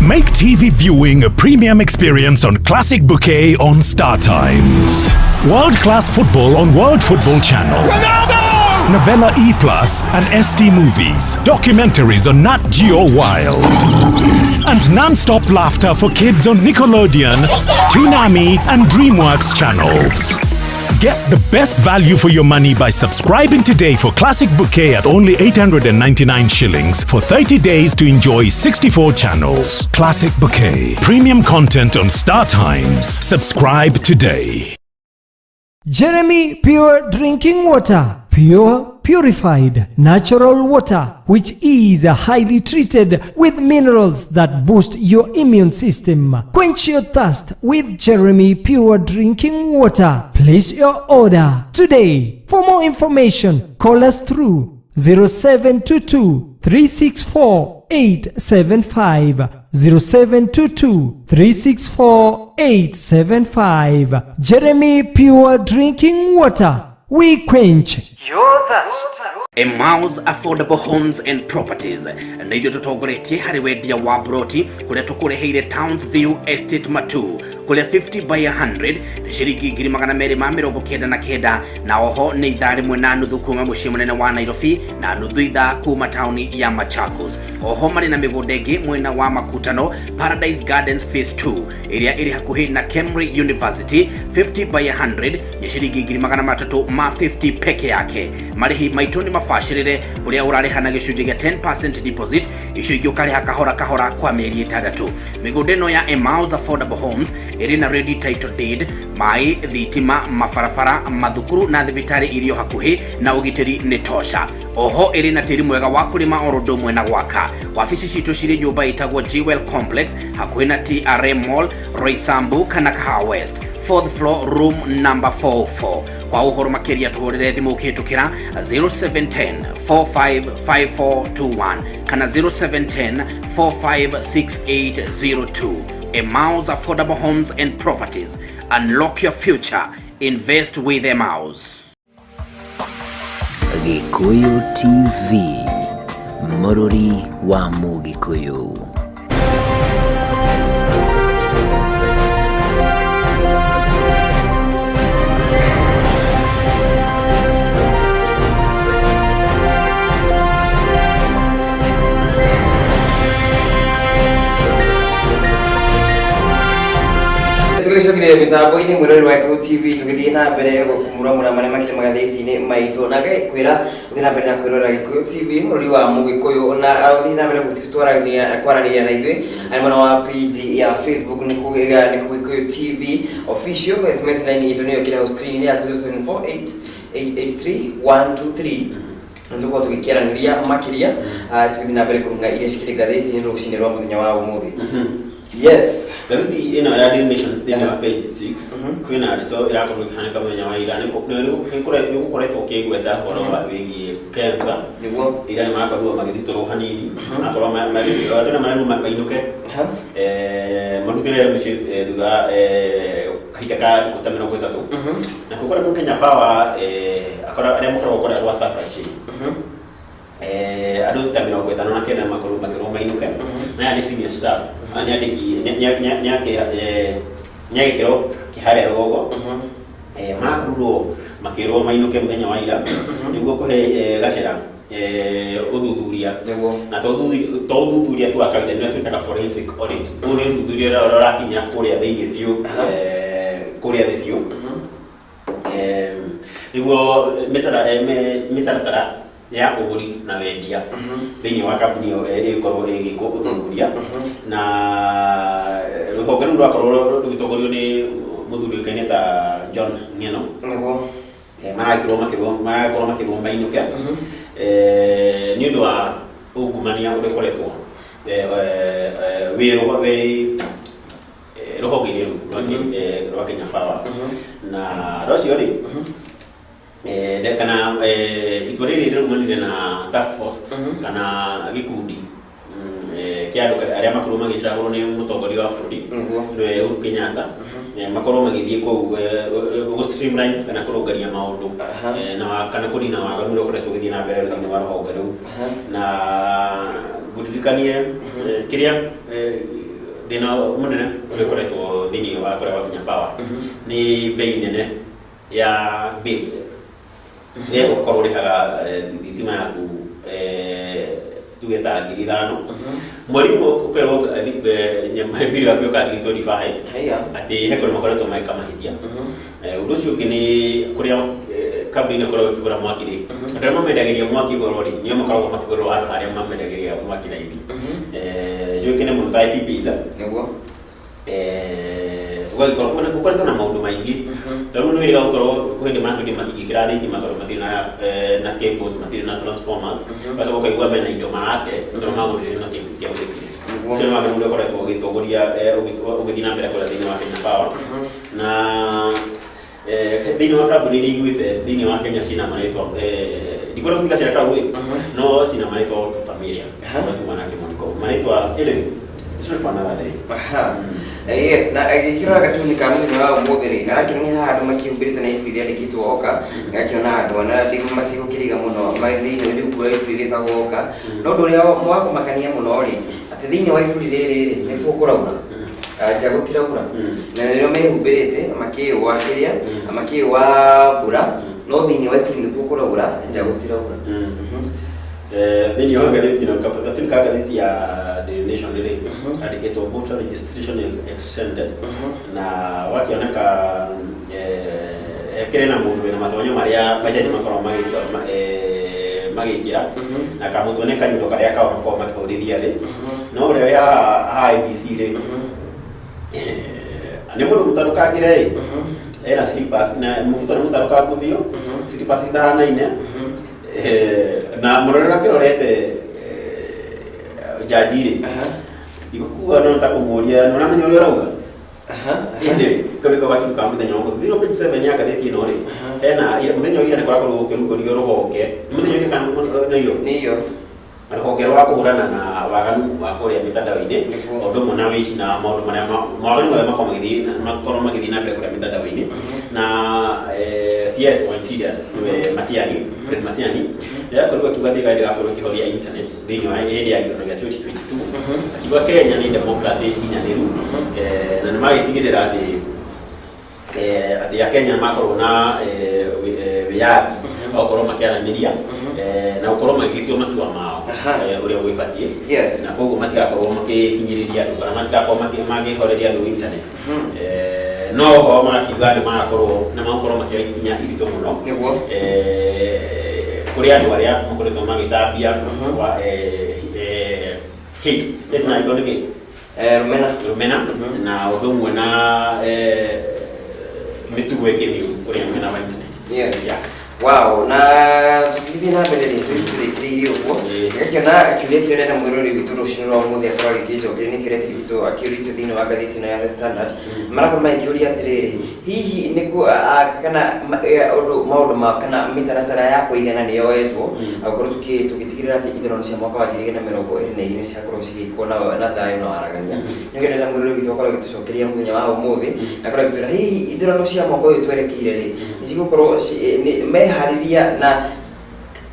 Make TV viewing a premium experience on Classic Bouquet on Star Times. World class football on World Football Channel. Ronaldo! Novella E Plus and ST Movies. Documentaries on Nat Geo Wild. And non-stop laughter for kids on Nickelodeon, Toonami and DreamWorks channels. Get the best value for your money by subscribing today for Classic Bouquet at only 899 shillings for 30 days to enjoy 64 channels. Classic Bouquet. Premium content on Star Times. Subscribe today. Jeremy Pure Drinking Water. Pure, purified, natural water, which is highly treated with minerals that boost your immune system. Quench your thirst with Jeremy Pure Drinking Water. Place your order today. For more information, call us through 0722 364 875, 0722 364 875. Jeremy Pure Drinking Water. We quench your thirst. Emmaus Affordable Homes and Properties nä ithuĩ tũtongoretie harĩ wendia wa broti kũrĩa tũkũreheire Towns View Estate Matu, kũrĩa 50 by 100 nĩ ciringi 299,000, na oho nĩ ithaa rĩmwe na nuthu kuma mũciĩ mũnene wa Nairobi na nuthu ithaa kuma taũni ya Machakos. Oho marĩ na mĩgũnda ĩngĩ mwena wa Makutano, Paradise Gardens Phase 2, ĩrĩa ĩrĩ hakuhĩ na Kemri University, 50 by 100 nĩ ciringi 350,000 peke yake. Marĩhi maitũ nĩ mabacĩrĩre, kũrĩa ũrarĩha na gĩcunjĩ gĩa 10% deposit, icio ingĩ ũkarĩha kahora kahora kwa mĩeri 6. Mĩgũnda ĩno ya Emmaus Affordable Homes ĩrĩ na ready title deed, maĩ, thitima, mabarabara, mathukuru na thibitarĩ irio hakuhĩ, na ũgitĩri nĩ tosha. Oho ĩrĩ na tĩri mwega wa kũrĩma oro ũndũ ũmwe na gwaka. Wabici citũ cirĩ nyũmba ĩtagwo Jewel Complex, hakuhĩ na TRM Mall, Roysambu kana Kahawa West, fourth floor, room number 44. Kwa ũhoro makĩria tũhũrĩre thimũ ũkĩhĩtũkĩra 0710 455421 kana 0710 456802. Emmaus Affordable Homes and Properties. Unlock your future. Invest with Emmaus. Gikuyu TV, mũrũri wa Mũgĩkũyũ. Tũgĩcokeria mĩtambo-inĩ, mwĩrori wa Gĩkũyũ TV, tũgĩthiĩ na mbere kũmuramura marĩa makĩrĩ magathĩti-inĩ maitũ, na kwĩra ũthiĩ na mbere na kwĩrora Gĩkũyũ TV, mũrori wa Mũgĩkũyũ, na ũthiĩ na mbere gũtwaranĩria kwaranĩria na ithuĩ arĩ mwena wa page ya Facebook, nĩ Gĩkũyũ TV Official. SMS line itũ nĩyo kĩrĩ hau screen-inĩ yaku, 0748 883 123, na tũkorwo tũgĩkĩaranĩria makĩria, tũgĩthiĩ na mbere kũrunga iria cikĩrĩ ngathĩti-inĩ rũcinĩ rwa mũthenya wa ũmũthĩ. Yes. Ngathĩti ĩno ya Daily Nation, thĩinĩ wa page 6, kwĩna rico ĩrakorwo ĩkĩhanĩka mũthenya wa ira. Nĩ gũkoretwo ũkĩgweta ũhoro wa wĩgiĩ KEMSA. Ira nĩ marakorirwo magĩthitũrwo hanini, makorwo tena marerwo mainũke, marutĩre mũciĩ thutha kahinda ka thikũ ta 30. Na gũkoretwo Kenya Power, akora arĩa makoragwo kũrĩa gwa supply chain, andũ ta 59 makorwo makĩrwo mainũke, na aya nĩ senior staff, nĩ andĩki nĩ agĩkĩro Kĩharĩa rũgongo marakorirwo makĩrwo mainũke mũthenya wa ira nĩguo kũhe Gacera ũthuthuria. Nĩguo. Na to ũthuthuria tu wa kawaida, nĩwe twĩtaga forensic audit. Ũyũ nĩ ũthuthuria ũrĩa ũrakinya kũrĩa thĩinĩ biũ, kũrĩa thĩ biũ, nĩguo mĩtaratara ya ũgũri na wendia thĩinĩ wa kambuni ĩyo ĩgĩkorwo ĩgĩkwo ũthuthuria. Na rũhonge rũu rwakorwo rũgĩtongorio nĩ mũthuri ũĩkaine ta John Ng'eno. Nĩguo. Marakorwo makĩrwo mainũke nĩ ũndũ wa ungumania ũrĩa ũkoretwo wĩ rũhonge-inĩ rũu rwa Kenya Power. Na andũ acio rĩ, kana itua rĩrĩ rĩrumanire na task force kana gĩkundi kĩa andũ arĩa makorirwo magĩcagũrwo nĩ mũtongoria wa bũrũri, nĩwe Uhuru Kenyatta, makorwo magĩthiĩ kũu gũ streamline kana kũrũngaria maũndũ na kana kũnina waganu ũrĩa ũkoretwo ũgĩthiĩ na mbere thĩinĩ wa rũhonge rũu. Na ngũririkanie kĩrĩa thĩna mũnene ũrĩa ũkoretwo thĩinĩ wa kũrĩa gwa Kenya Power nĩ bei nene ya bills. Nĩ ũgakorwo ũrĩhaga thitima yaku tuge ta 5,000 mweri ũmwe, ũkerwo mbiri yaku yoka 25,000. Haiya. Atĩ he kũrĩa makoretwo magĩka mahĩtia. Ũndũ ũcio ũngĩ nĩ kũrĩa kambuni ĩkoragwo ĩkĩgũra mwaki rĩ, andũ arĩa mamendagĩria mwaki goro rĩ, nĩo makoragwo makĩgũrwo handũ harĩa mamendagĩria mwaki raithi. Ciũĩkaine mũno ta IPPs. Nĩguo. Ũgagĩkorwo gũkoretwo na maũndũ maingĩ. Ta rĩu nĩ wĩrĩga gũkorwo kwĩ hĩndĩ maratwĩrire matingĩkĩra thitima tondũ matirĩ na cables, matirĩ na transformers. Ũgacoka ũkaigua mena indo marate tondũ magũrire no kĩahũthĩkire. Ũcio nĩ waganu ũrĩa ũkoretwo ũgĩtongoria ũgĩthiĩ na mbere kũrĩa thĩinĩ wa Kenya Power. Na thĩinĩ wa kambuni iria iguĩte thĩinĩ wa Kenya cina marĩtwa, ndikwenda gũtiga gacĩra kau ĩ, no cina marĩtwa tu familia ũrĩa tuma na kĩmoniko marĩtwa. Anyway, story for another day. Aha. Yes, na agĩkĩrora gatuni ka mũthenya wa ũmũthĩ rĩ, arakĩona haha andũ makĩhumbĩrĩte na iburi rĩandĩkĩtwo oka, ngakĩona andũ ana matigũkĩriga mũno thĩinĩ rungu rwa iburi rĩtagwo oka. No ũndũ ũrĩa wa kũmakania mũno rĩ, atĩ thĩinĩ wa iburi rĩrĩ rĩ, nĩkuo kũraura. Nja gũtiraura. Na nĩrĩo mehumbĩrĩte makĩũa kĩrĩa, makĩũa mbura, no thĩinĩ wa iburi nĩkuo kũraura, nja gũtiraura. Thĩinĩ wa ngathĩti ĩno, gatuni ka ngathĩti ya Daily Nation rĩ, andĩkĩtwo "Voter registration is extended", na wakĩoneka hekĩrĩ na mũndũ wĩna matonyo marĩa majaji makoragwo magĩkĩra na kamũtwe nĩ kanyundo karĩa kao makoragwo makĩhũrithia thĩ. No ũrĩa wĩ haha IEBC rĩ, nĩ mũndũ mũtarũkangĩre ĩ, ena slippers na mũbuto nĩ mũtarũkangu biũ, slippers itahanaine. Na mũrorere akĩrorete jaji rĩ, igũkuga no ta kũmũria nĩ ũramenya ũrĩa ũrauga. Anyway, kau nĩko gatundu ka mũthenya wa ũmũthĩ. Thĩinĩ wa page 7 ya ngathĩti ĩno rĩ, hena mũthenya wa ira nĩ kũrakorirwo gũkĩrugũrio rũhonge. Nĩ mũthenya wa ira kana nĩ iyo? Nĩ iyo. Rũhonge rwa kũhũrana na waganu wa kũrĩa mĩtandao-inĩ, o ũndũ ũmwe na wĩici na maũndũ marĩa mawaganu mothe makorwo magĩthiĩ na mbere kũrĩa mĩtandao-inĩ. Na CS wa Interior, nĩwe Matiang'i, Fred Matiang'i, nĩarakorirwo akiuga thirikari ndĩgakorwo ĩkĩhoria internet thĩinĩ wa hĩndĩ ya gĩthurano gĩa 2022, akiuga Kenya nĩ democracy nginyanĩru, na nĩ magĩtigĩrĩra atĩ Akenya makorwo na wĩyathi wa gũkorwo makĩaranĩria na gũkorwo magĩgĩtua matua mao ũrĩa gwĩbatiĩ, na koguo matigakorwo makĩhinyĩrĩria andũ kana matigakorwo makĩhoreria andũ internet. No ho magakiuga nĩ magakorwo nĩ magũkorwo makĩoya ikinya iritũ mũno kũrĩ andũ arĩa makoretwo magĩtambia wa hate. Hate na iko nĩ kĩ? Rũmena. Rũmena, na ũndũ ũmwe na mĩtugo ĩngĩ mĩũru kũrĩa mwena wa internet. Yeah. Wow, na tũgĩthiĩ na mbere rĩ, tũrĩkĩrĩirie ũguo, ngakĩona kĩũria kĩrĩa ndĩrenda mwĩrori witũ rũcinĩ rwa ũmũthĩ akorwo agĩkĩnjokeria nĩ kĩũria kĩrigitwo akĩũrĩtio thĩinĩ wa ngathĩti ĩno ya The Standard. Marakorwo magĩkĩũria atĩrĩrĩ, hihi nĩ kana ũndũ maũndũ ma kana mĩtaratara ya kũigana nĩ yoetwo gũkorwo tũgĩtigĩrĩra atĩ ithurano cia mwaka wa 2022 nĩ ciakorwo cigĩkwo na thayũ na waragania? Nĩkĩo ndĩrenda mwĩrori witũ akorwo agĩtũcokeria mũthenya wa ũmũthĩ, na akorwo agĩtwĩra hihi ithurano cia mwaka ũyũ twerekeire rĩ, nĩ cigũkorwo meharĩria na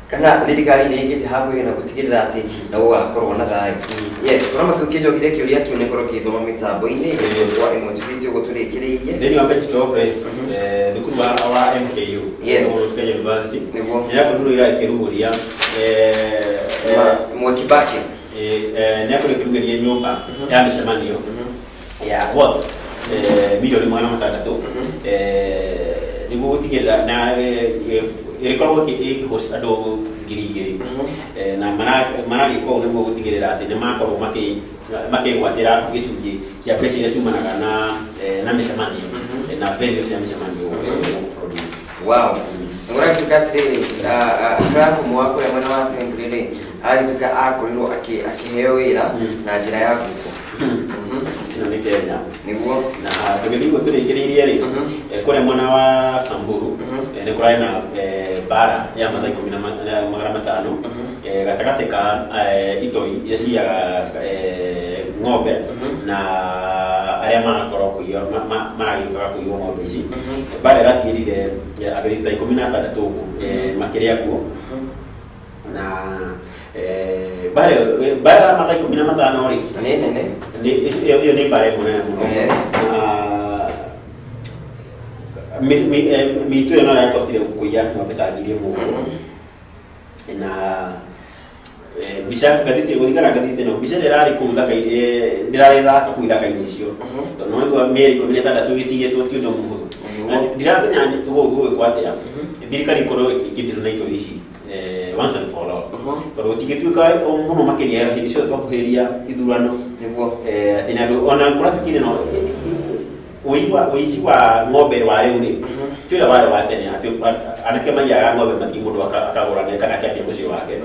Kana thirikari nĩ ĩkĩte ha kũigana gũtigĩrĩra atĩ na gũgakorwo na thayũ. Yes, tũrama kĩu kĩnjokithia kĩũria kĩu nĩ korwo gĩgĩthoma mĩtambo-inĩ ĩmwe kwa ĩmwe tũthiĩte ũguo tũrĩkĩrĩirie. Thĩinĩ wa page 12 rĩ, thukuru wa MKU, Yes. Kenya University, Nĩguo. nĩyakorirwo ĩkĩrugũria Mwakibaki nĩyakorirwo ĩkĩrugũria nyũmba ya mĩcemanio ya worth 600,000,000 nĩguo gũtigĩrĩra na ĩrĩkoragwo ĩkĩhost andũ 2,000 na maragĩka ũũ nĩguo gũtigĩrĩra atĩ nĩ makorwo makĩgwatĩra gĩcunjĩ kĩa mbeca iria ciumanaga na mĩcemanio na venue cia mĩcemanio gũkũ bũrũri-inĩ. Wow. Ũragĩtuĩka atĩrĩrĩ, Clark Mũwa kũrĩa mwena wa Assembly rĩ, aragĩtuĩka akorirwo akĩheo wĩra na njĩra ya Google. Ĩno nĩ Kenya. Nĩguo. Na tũgĩthiĩ ũguo tũrĩkĩrĩirie rĩ, kũrĩa mwena wa Samburu nĩ kũrarĩ na mbara ya mathaa 105,000 gatagatĩ ka itoi iria ciiyaga ng'ombe na arĩa marakorwo kũiywo maragĩũkaga kũiywo ng'ombe ici. Mbara ĩratigĩrire andũ ta 16 ũguo makĩrĩa kuo na mbara mbara ya mathaa 15 rĩ nĩ nene, ĩyo nĩ mbara ĩmwe nene mũno na mĩitũ ĩyo no ĩrakostire kũiya ng'ombe ta 1,000 ũguo. Na mbica ngathĩti gũringana na ngathĩti ĩno, mbica ĩrĩa ĩrarĩ kũu ithaka-inĩ ndĩrarĩ thaka kũu ithaka-inĩ icio tondũ no igua mĩeri 16 ĩgĩtigĩtwo ti ũndũ mũhũthũ. Na ndiramenya gũgwĩkwo atĩa thirikari ĩkorwo ĩkĩndirwo na itoi ici once and for all tondũ gũtingĩtuĩka mũno makĩria hĩndĩ ciothe twakuhĩrĩria ithurano. Nĩguo. Atĩ nĩ andũ ona kũratuĩkire no ũici wa ng'ombe wa rĩu rĩ ti ũrĩa warĩ wa tene atĩ anake maiyaga ng'ombe mathiĩ mũndũ akagũrane kana akĩambia mũciĩ wake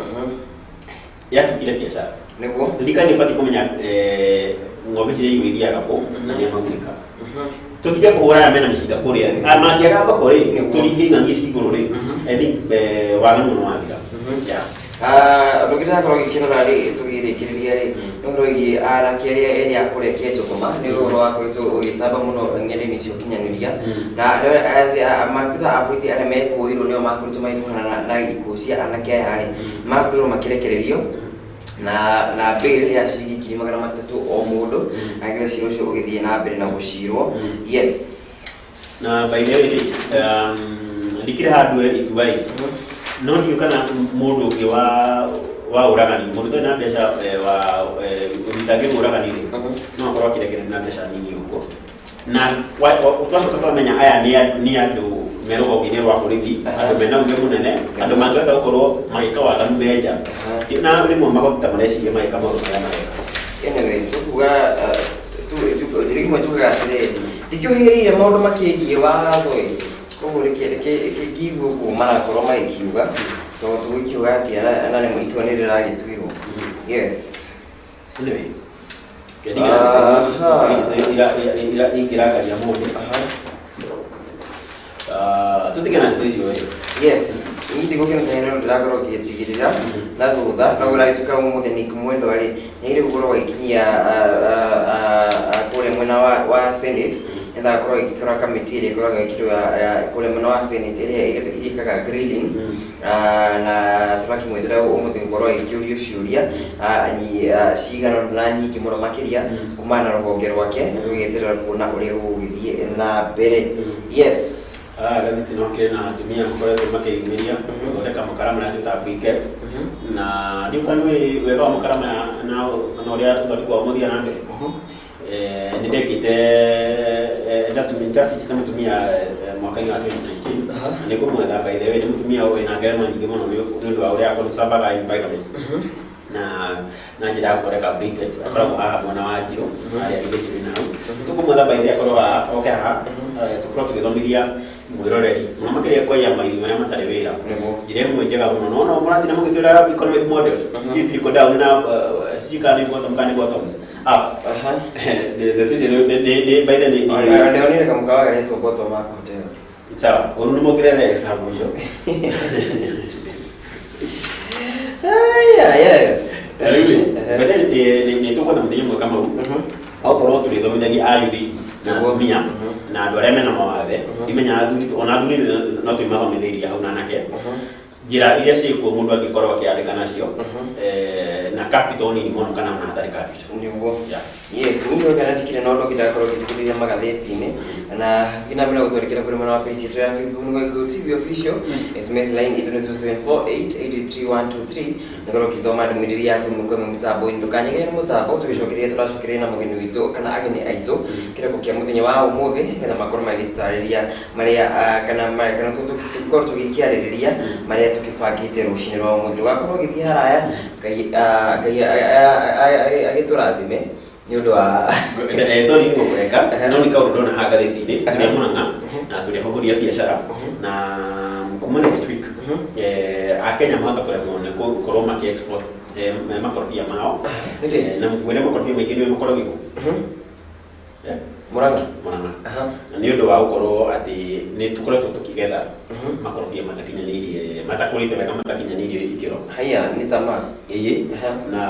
yatuĩkire biacara. Nĩguo. Thirikari nĩ ĩbatiĩ kũmenya ng'ombe ici irĩa ithiaga kũ na nĩa magunĩka. Tũtige kũhũra aya mena mĩcinga kũrĩa thĩ. Mangĩaga thoko rĩ tũringe ing'ang'i ici igũrũ rĩ, I think waganu nĩ wathira. Yeah. Ũndũ ũngĩ ndĩrakorwo ngĩkĩrora rĩ tũgĩrĩkĩrĩria rĩ nĩ ũhoro wĩgiĩ anake arĩa erĩ a kũrĩa Kĩenjogoma nĩ ũhoro wakoretwo ũgĩtamba mũno ng'enda-inĩ cia ũkinyanĩria na maabitha a borithi arĩa mekũĩrwo nĩo makoretwo magĩkuhana na ikuũ cia anake aya rĩ makorirwo makĩrekererio na bail ya ciringi 300,000 o mũndũ agĩthe cira ũcio ũgĩthiĩ na mbere na gũcirwo. Yes. Na by the way rĩ ndikĩrĩ handũ itua ĩ no ndiũĩ kana mũndũ ũngĩ wa ũragani mũndũ ũtarĩ na mbeca wa ũthitangĩrwo ũragani rĩ no akorwo akĩrekererio na mbeca nini ũguo na twacoka twamenya aya nĩ andũ me rũhonge-inĩ rwa borithi andũ mena uge mũnene andũ mangĩhota gũkorwo magĩka waganu menja na rĩmwe magoti ta mareciria magĩka maũndũ marĩa mareka. Anyway, tukuga rĩmwe tugaga atĩrĩrĩ ndikĩũhĩrĩire maũndũ makĩgiĩ watho ĩ koguo reke ngigue ũguo marakorwo magĩkiuga tondũ tũgũkiuga atĩ na rĩmwe itua nĩ rĩragĩtuirwo. Yes. Anyway, ingĩrakaria mũndũ tũtigana ndeto icio ĩ. Yes, niĩ ndigũkena nĩ ndĩrakorwo ngĩtigĩrĩra na thutha no ũragĩtuĩka ũmũthĩ Nick Mwendwa rĩ nĩagĩrĩire gũkorwo agĩkinyia kũrĩa mwena wa Senate nĩgetha akorwo agĩkora kamĩtĩ ĩrĩa ĩkoragwo ĩkĩrwo kũrĩa mwena wa Senate ĩrĩa ĩkaga grilling na tũrakĩmwetera ũmũthĩ gũkorwo agĩkĩũrio ciũria cigana na nyingĩ mũno makĩria kumana na rũhonge rwake tũgĩeterera kuona ũrĩa gũgũgĩthiĩ na mbere. Yes. Ngathĩti no kĩrĩ na atumia makoretwo makĩyumĩria gũthondeka makara marĩa twĩtaga briquettes na ndiũĩ kana nĩũĩ wega wa makara maya na ũrĩa ũthondeki wamo ũthiaga na mbere. Nĩ ndekĩte ndabicĩte mũtumia mwaka-inĩ wa 2019 na nĩ ngũmwetha by the way nĩ mũtumia wĩna ngerenwa nyingĩ mũno nĩ ũndũ wa ũrĩa conservaga environment na njĩra ya gũthondeka briquettes akoragwo haha mwena wa Njirũ harĩa Gĩthĩnjĩri na hau tũkũmwetha by the way akorwo haha oke haha tũkorwo tũgĩthomithia mwĩroreri mũno makĩria kwaya maitho marĩa matarĩ wĩra njĩra ĩmwe njega mũno no no mũratina mũgĩtwĩra economic models sijui trickle down na sijui kana nĩ bottom kana nĩ bottoms up ndeto icio nĩ by the way nĩ ndĩonire kamũkawa garetwo bottom up hotel. Sawa, ũru nĩ mongerere hesabu icio. Aya, yes. Rĩu rĩ, by the way nĩ tũkwenda mũthenya ũmwe Kamau okorwo tũrĩthomithagia ayuthi na atumia na andũ arĩa mena mawathe ndimenyaga athuri ona athuri no tũmathomithĩria hau na anake Njĩra iria ciĩkuo mũndũ angĩkorwo akĩandĩka nacio na capital nini mũno kana ona hatarĩ capital. Nĩguo. Yeah. Yes, niĩ kana ndikĩrĩ na ũndũ ũngĩ ndakorwo ngĩthikĩrĩria magathĩti-inĩ na thiĩ na mbere gũtwandĩkĩra kũrĩ mwena wa page itũ ya Facebook nĩ Gĩkũyũ TV Official. SMS line itũ nĩ 0748833123, nĩkorwo ũkĩthoma ndũmĩrĩri yaku ĩmwe kwa ĩmwe mĩtambo-inĩ. Ndũkanyegere nĩ mũtambo, tũgĩcokeria tũracokeria na mũgeni witũ kana ageni aitũ kĩroko kĩa mũthenya wa ũmũthĩ, nĩgetha makorwo magĩtũtarĩria marĩa kana tũkorwo tũgĩkĩarĩrĩria marĩa tũkĩbangĩte rũcinĩ rwa ũmũthĩ. Ndũgakorwo ũgĩthiĩ haraya. Ngai Ngai agĩtũrathime nĩ ũndũ wa Sorry nĩ gũkũreka, no nĩ kaũndũ ndona haha ngathĩti-inĩ. Tũrĩ a Murang'a na tũrĩ ahũthĩri a biacara, na kuma next week Akenya mahota kũremwo nĩ gũkorwo maki export makorobia mao. Nĩkĩ? Na ngwĩre makorobia maingĩ nĩ makoragwo Murang'a. Murang'a, na nĩ ũndũ wa gũkorwo atĩ nĩ tũkoretwo tũkĩgetha makorobia matakinyanĩirie, matakũrĩte wega, matakinyanĩirie ikĩro. Haya, nĩ tama. Ĩĩ. Na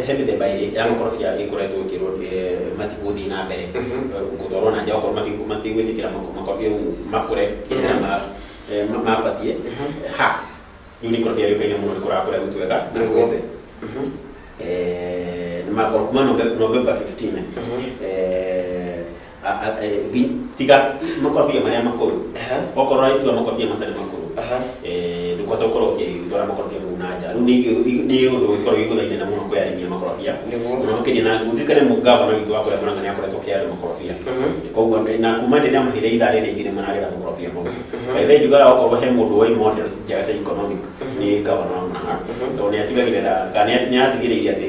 he mĩthemba ĩrĩ ya makorobia ĩkoretwo ĩkĩrwo matigũthiĩ na mbere gũtwarwo na nja okorwo matigwĩtĩkĩra makorobia mau makũre kĩrĩa mabatiĩ. Hass rĩu nĩ ikorobia rĩũkaine mũno, rĩkũraga kũrĩa gwitũ wega na Fuete. Nĩ makorwo kuma November 15 tiga makorobia marĩa makũrũ. Okorwo ũratua makorobia matarĩ makũrũ, ndũkũhota gũkorwo ũkĩtwara makorobia mau na nja. Rĩu nĩ ũndũ ũgĩkorwo wĩ gũthainĩ mũno kwĩ arĩmi a makorobia. Mũno makĩria, na ũririkane gavana witũ wa kũrĩa Murang'a nĩ akoretwo akĩhanda makorobia. Koguo na kuma rĩrĩa amaheire ithaa rĩrĩa igĩrĩ maragetha makorobia mau. By the way, njugaga okorwo he mũndũ wĩ models njega cia economic nĩ gavana wa Murang'a, tondũ nĩ atigagĩrĩra kana nĩ aratigĩrĩire atĩ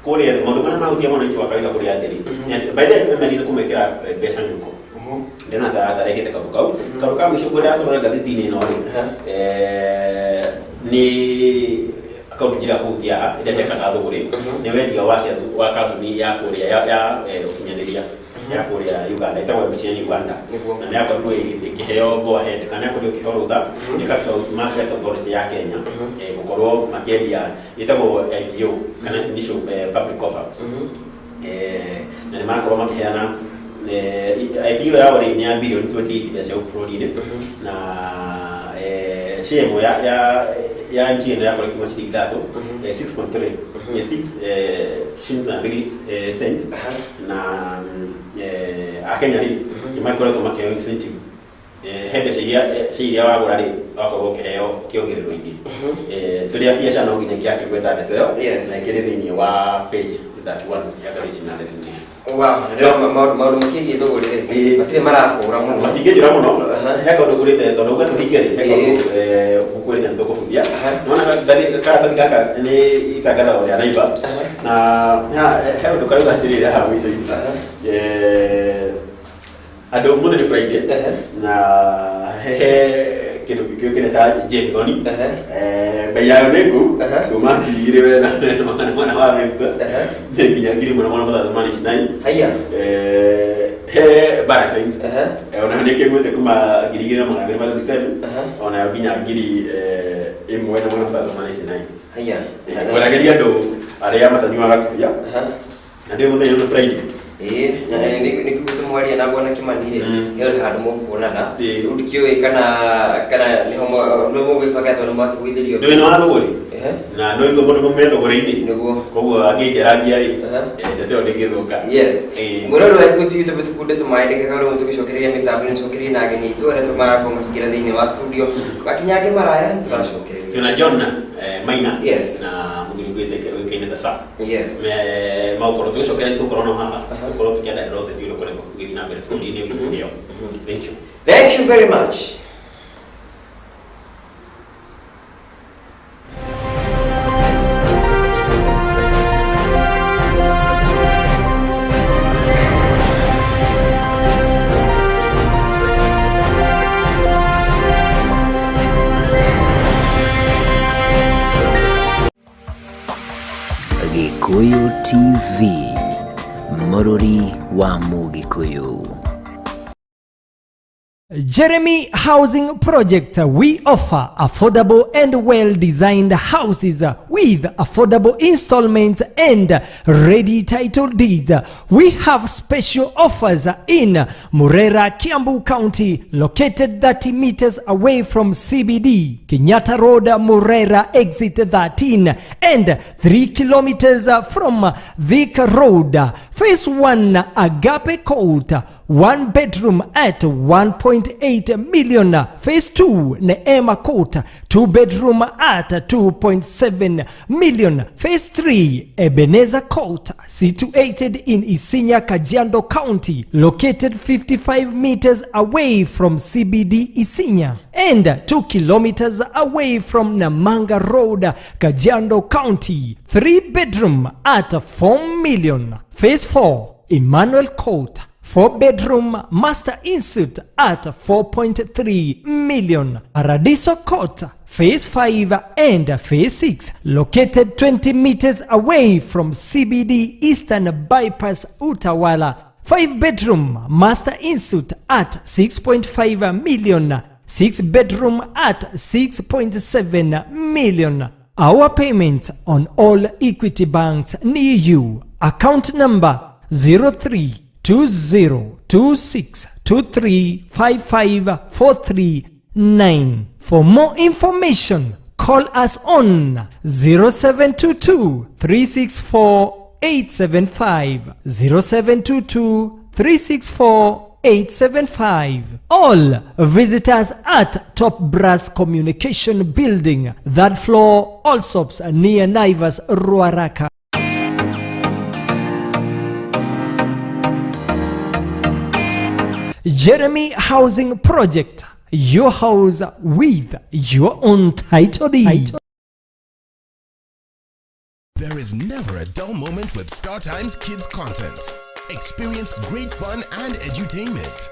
kũrĩa maũndũ marĩa mahutia mwananchi wa kawaida kũrĩa atĩrĩ nĩ atĩ by the way emerire kũmekĩra mbeca mĩhuko. Ndĩrona ta atarekĩte kaũndũ kau. Kaũndũ ka mũico ngwendaga tũrore ngathĩti-inĩ ĩno rĩ, nĩ kaũndũ njĩra kũhutia haha ĩrĩa ndekaga thũgũrĩ, nĩ wendia wa shares wa kambuni ya kũrĩa ya ũkinyanĩria ya kũrĩa Uganda ĩtagwo MTN Uganda. Na nĩ yakorirwo ĩkĩheo go ahead kana yakorirwo ĩkĩheo rũtha nĩ Capital Markets Authority ya Kenya gũkorwo makĩendia, ĩtagwo IPO kana initial public offer. Na nĩ marakorwo makĩheana IPO yao rĩ nĩ ya bilioni 28 mbeca cia gũkũ bũrũri-inĩ, na share ĩmwe ya MTN yakorwo ĩkiuma ciringi 3, 6.3, 6 shillings na 3 cents. Na Akenya rĩ nĩ makoretwo makĩheo incentive, he mbeca iria cia iria wagũra rĩ wakorwo ũkĩheo kĩongererwo ingĩ. Tũrĩ a biacara no nginya ingĩakĩgweta ndeto ĩyo. Na ĩkĩrĩ thĩinĩ wa page 31 ya ngathĩti na ndeto. Wow, ndĩrona maũndũ makĩgiĩ thũgũrĩ rĩ matirĩ marakũra mũno. Matingĩnjũra mũno. He kaũndũ ngũrĩte, tondũ uga tũhinge rĩ, he kaũndũ ngũkwĩrĩte nĩ tũkũbuthia. Nĩwona karatathi gaka nĩ itangathagwo rĩa Naivas, na he ũndũ karauga atĩrĩrĩ haha mũico-inĩ. Andũ ũmũthĩ nĩ Friday, na he kĩndũ gĩkĩũkĩte ta Jemithoni. Bei yayo nĩ ngũ kuma 2,450 nginya 1699. Haya. He Valentines onayo nĩ ĩkĩgwĩte kuma 2237 onayo nginya 1699. Haya. Ngwarageria andũ arĩa matanyuaga tubia, na ndĩ mũthenya nĩ Friday. Ĩĩ, na nĩ kuo mwaria na bwana Kimani rĩ, he handũ mũkuonana. Rĩu ndikĩũĩ kana nĩho nĩ mũgwĩbanga tondũ nĩ mwakĩgũithĩrio. Ndũĩ nĩ wa thũgũrĩ na no igue mũndũ mume thũgũrĩ-inĩ. Nĩguo. Koguo angĩnjerangia rĩ, ndeto ĩyo ndĩngĩthũka. Yes. Mwĩrori wa Gĩkũyũ TV, tũmbe tũkunde tũmaĩ ndĩkeka rĩmwe tũgĩcokereria mĩtambo nĩ tũcokererie na ageni aitũ arĩa marakorwo makĩingĩra thĩinĩ wa studio akinyange maraya nĩ tũracokereria. Twĩna John Maina Yes. na mũthuri ũĩkaine ta Sam. Maũkorwo tũgĩcokereria tũkorwo no haha tũkorwo tũkĩandarĩra ũteti ũrĩa ũkoretwo ũgĩthiĩ na mbere bũrũri-inĩ wiki ĩyo. Thank you. Thank you very much. Gĩkũyũ TV, mũrũri wa Mũgĩkũyũ. Jeremy Housing Project, we offer affordable and well-designed houses with affordable installments and ready title deeds. We have special offers in Murera, Kiambu County, located 30 meters away from CBD, Kenyatta Road, Murera, exit 13, and 3 kilometers from Thika Road. Phase 1, Agape Court, one bedroom at 1.8 million. Phase 2, Neema Court, two bedroom at 2.7 million. Phase 3, Ebenezer Court, situated in Isinya, Kajiado County, located 55 meters away from CBD Isinya and 2 kilometers away from Namanga Road, Kajiado County. 3 bedroom at 4 million. Phase 4, Emmanuel Court, 4 bedroom master ensuite at 4.3 million. Paradiso Court, Phase 5 and Phase 6, located 20 meters away from CBD Eastern Bypass Utawala. 5 bedroom master ensuite at 6.5 million. 6 bedroom at 6.7 million. Our payment on all Equity banks near you. Account number 032026235543. For more information, call us on 0722 364 875, 0722 364 875. All visitors at Top Brass Communication Building, third floor, Allsops, near Naivas, Ruaraka. Jeremy Housing Project, your house with your own title deed. There is never a dull moment with Star Times Kids content. Experience great fun and edutainment.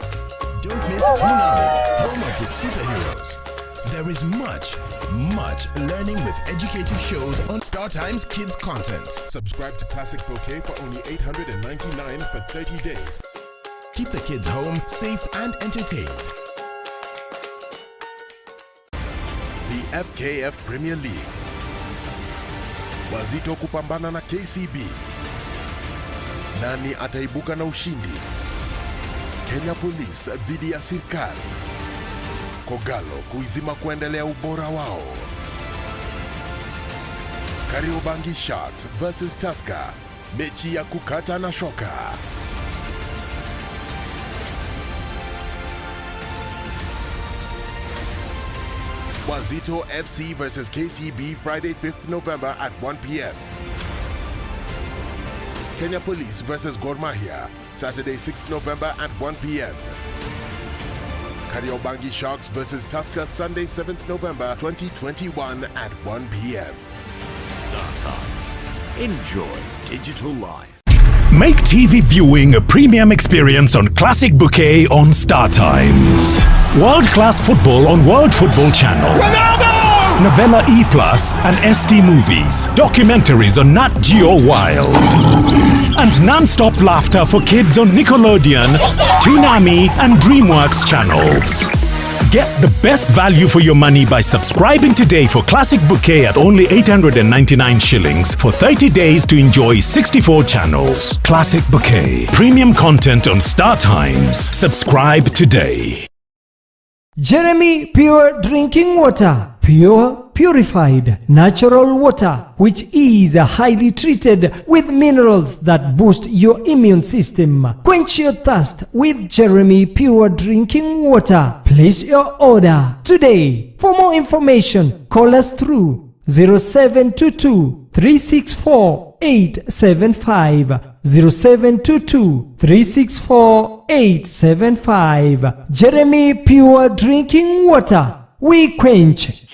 Don't miss Toonami, home of the superheroes. There is much, much learning with educative shows on Star Times Kids content. Subscribe to Classic Bouquet for only 899 for 30 days. Keep the kids home, safe and entertained. The FKF Premier League. Wazito kupambana na KCB. Nani ataibuka na ushindi? Kenya Police dhidi ya Sirkal. Kogalo kuizima kuendelea ubora wao. Kariobangi Sharks versus Tusker. Mechi ya kukata na shoka. Wazito FC versus KCB, Friday, 5th November at 1 p.m. Kenya Police versus Gor Mahia, Saturday, 6th November at 1 p.m. Kariobangi Sharks versus Tusker, Sunday, 7th November 2021 at 1 p.m. Star Times. Enjoy digital life. Make TV viewing a premium experience on Classic Bouquet on Star Times. World class football on World Football Channel. Ronaldo! Novella E Plus and ST Movies. Documentaries on Nat Geo Wild. And non-stop laughter for kids on Nickelodeon, Toonami and DreamWorks channels. Get the best value for your money by subscribing today for Classic Bouquet at only 899 shillings for 30 days to enjoy 64 channels. Classic Bouquet. Premium content on Star Times. Subscribe today. Jeremy Pure Drinking Water. Pure, purified, natural water, which is highly treated with minerals that boost your immune system. Quench your thirst with Jeremy Pure Drinking Water. Place your order today. For more information, call us through 0722 364 875, 0722 364 875. Jeremy Pure Drinking Water. We quench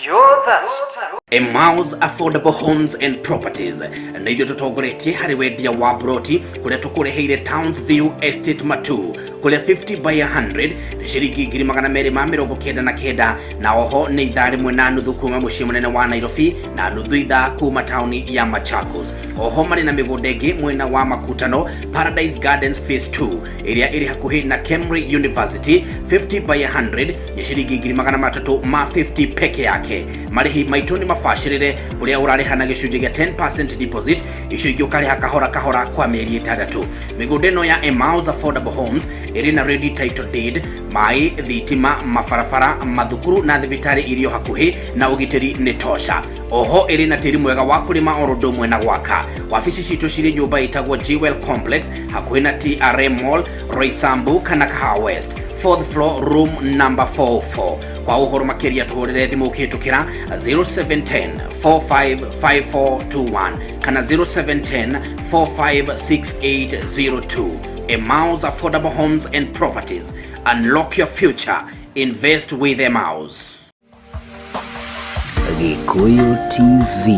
Emmaus Affordable Homes and Properties nĩ ithuĩ tũtongoretie harĩ wendia wa broti kũrĩa tũkũreheire Towns View Estate Matu kũrĩa 50 by 100 nĩ ciringi 299,000 na oho nĩ ithaa rĩmwe na nuthu kuma mũciĩ mũnene wa Nairobi na nuthu ithaa kuma taũni ya Machakos. Oho marĩ na mĩgũnda ĩngĩ mwena wa Makutano, Paradise Gardens Phase 2 ĩrĩa ĩrĩ hakuhĩ na Kemri University, 50 by 100 nĩ ciringi 350,000 peke yake. Marĩhi maitũ nĩ mabacĩrĩre kũrĩa ũrarĩha na gĩcunjĩ gĩa 10% deposit, icio ingĩ ũkarĩha kahora kahora kwa mĩeri 6. Mĩgũnda ĩno ya Emmaus Affordable Homes ĩrĩ na ready title deed, maĩ, thitima, mabarabara, mathukuru na thibitarĩ irio hakuhĩ na ũgitĩri nĩ tosha. Oho ĩrĩ na tĩri mwega wa kũrĩma oro ũndũ ũmwe na gwaka. Wabici citũ cirĩ nyũmba ĩtagwo Jewel Complex hakuhĩ na TRM Mall, Roysambu kana Kahawa West, 4th floor, room number 44. Kwa ũhoro makĩria tũhũrĩre thimũ ũkĩhĩtũkĩra 0710 455421 kana 0710 456802. Emmaus Affordable Homes and Properties. Unlock your future. Invest with Emmaus. Gikuyu TV,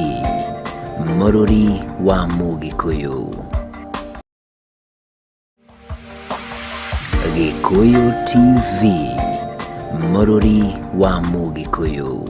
Mũrũri wa Mũgĩkũyũ. Gikuyu TV, Mũrũri wa Mũgĩkũyũ.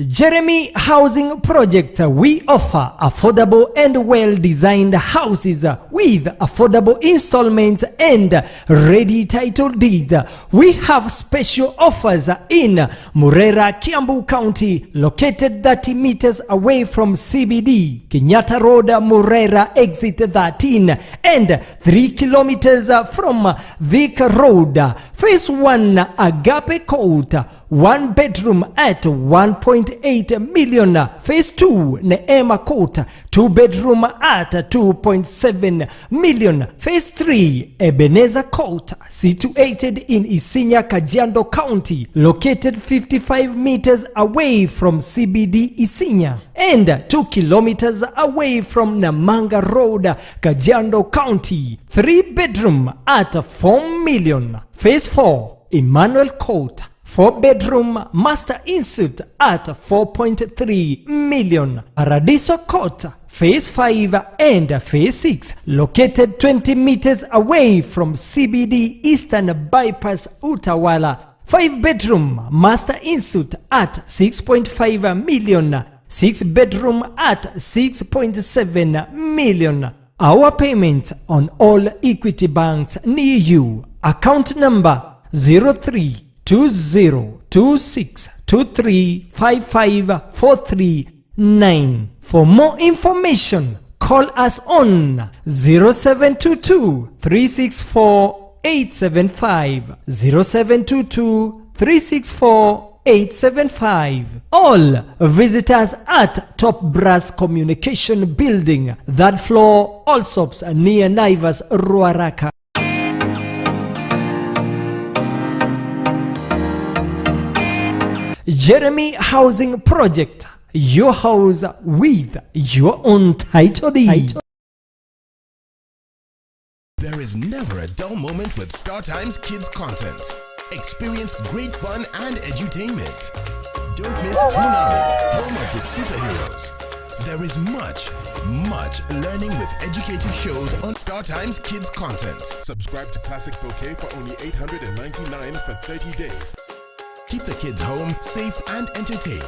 Jeremy Housing Project. We offer affordable and well-designed houses with affordable installments and ready title deeds. We have special offers in Murera, Kiambu County, located 30 meters away from CBD, Kenyatta Road, Murera, exit 13, and 3 kilometers from Thika Road. Phase 1, Agape Court, 1 bedroom at 1.8 million. Phase 2, Neema Court, 2 bedroom at 2.7 million. Phase 3, Ebenezer Court, situated in Isinya, Kajiado County, located 55 meters away from CBD Isinya and 2 kilometers away from Namanga Road, Kajiado County, 3 bedroom at 4 million. Phase 4, Emmanuel Court, 4 bedroom master ensuite at 4.3 million. Paradiso Court, Phase 5 and Phase 6, located 20 meters away from CBD Eastern Bypass Utawala, 5 bedroom master ensuite at 6.5 million, 6 bedroom at 6.7 million. Our payment on all Equity banks near you. Account number 032026235543 9. For more information, call us on 0722 364 875, 0722 364 875. All visitors at Top Brass Communication Building, third floor, Allsops, near Naivas, Ruaraka. Jeremy Housing Project, your house with your own title deed. There is never a dull moment with Star Times Kids content. Experience great fun and edutainment. Don't miss Toonami, home of the superheroes. There is much, much learning with educative shows on Star Times Kids content. Subscribe to Classic Bouquet for only 899 for 30 days. Keep the kids home, safe and entertained.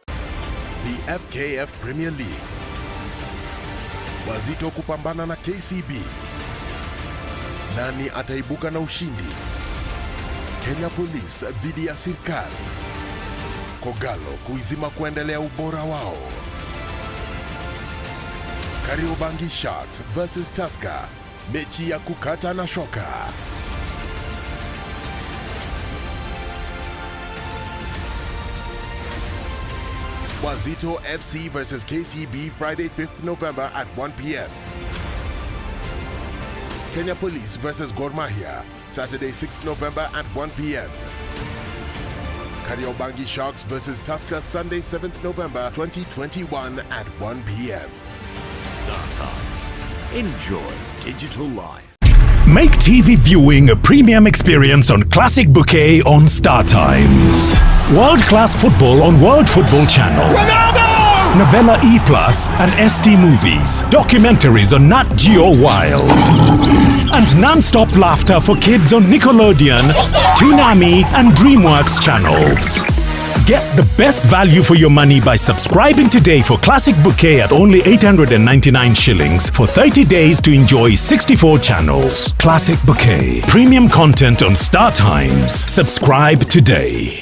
The FKF Premier League. Wazito kupambana na KCB. Nani ataibuka na ushindi? Kenya Police dhidi ya Sirkal. Kogalo kuizima kuendelea ubora wao. Kariobangi Sharks versus Tusker. Mechi ya kukata na shoka. Wazito FC versus KCB, Friday, 5th November at 1 p.m. Kenya Police versus Gor Mahia, Saturday, 6th November at 1 p.m. Kariobangi Sharks versus Tusker, Sunday, 7th November 2021 at 1 p.m. Star Times. Enjoy digital life. Make TV viewing a premium experience on Classic Bouquet on Star Times. World class football on World Football Channel. Ronaldo! Novella E Plus and ST Movies. Documentaries on Nat Geo Wild. And non-stop laughter for kids on Nickelodeon, Toonami and DreamWorks channels. Get the best value for your money by subscribing today for Classic Bouquet at only 899 shillings for 30 days to enjoy 64 channels. Classic Bouquet. Premium content on Star Times. Subscribe today.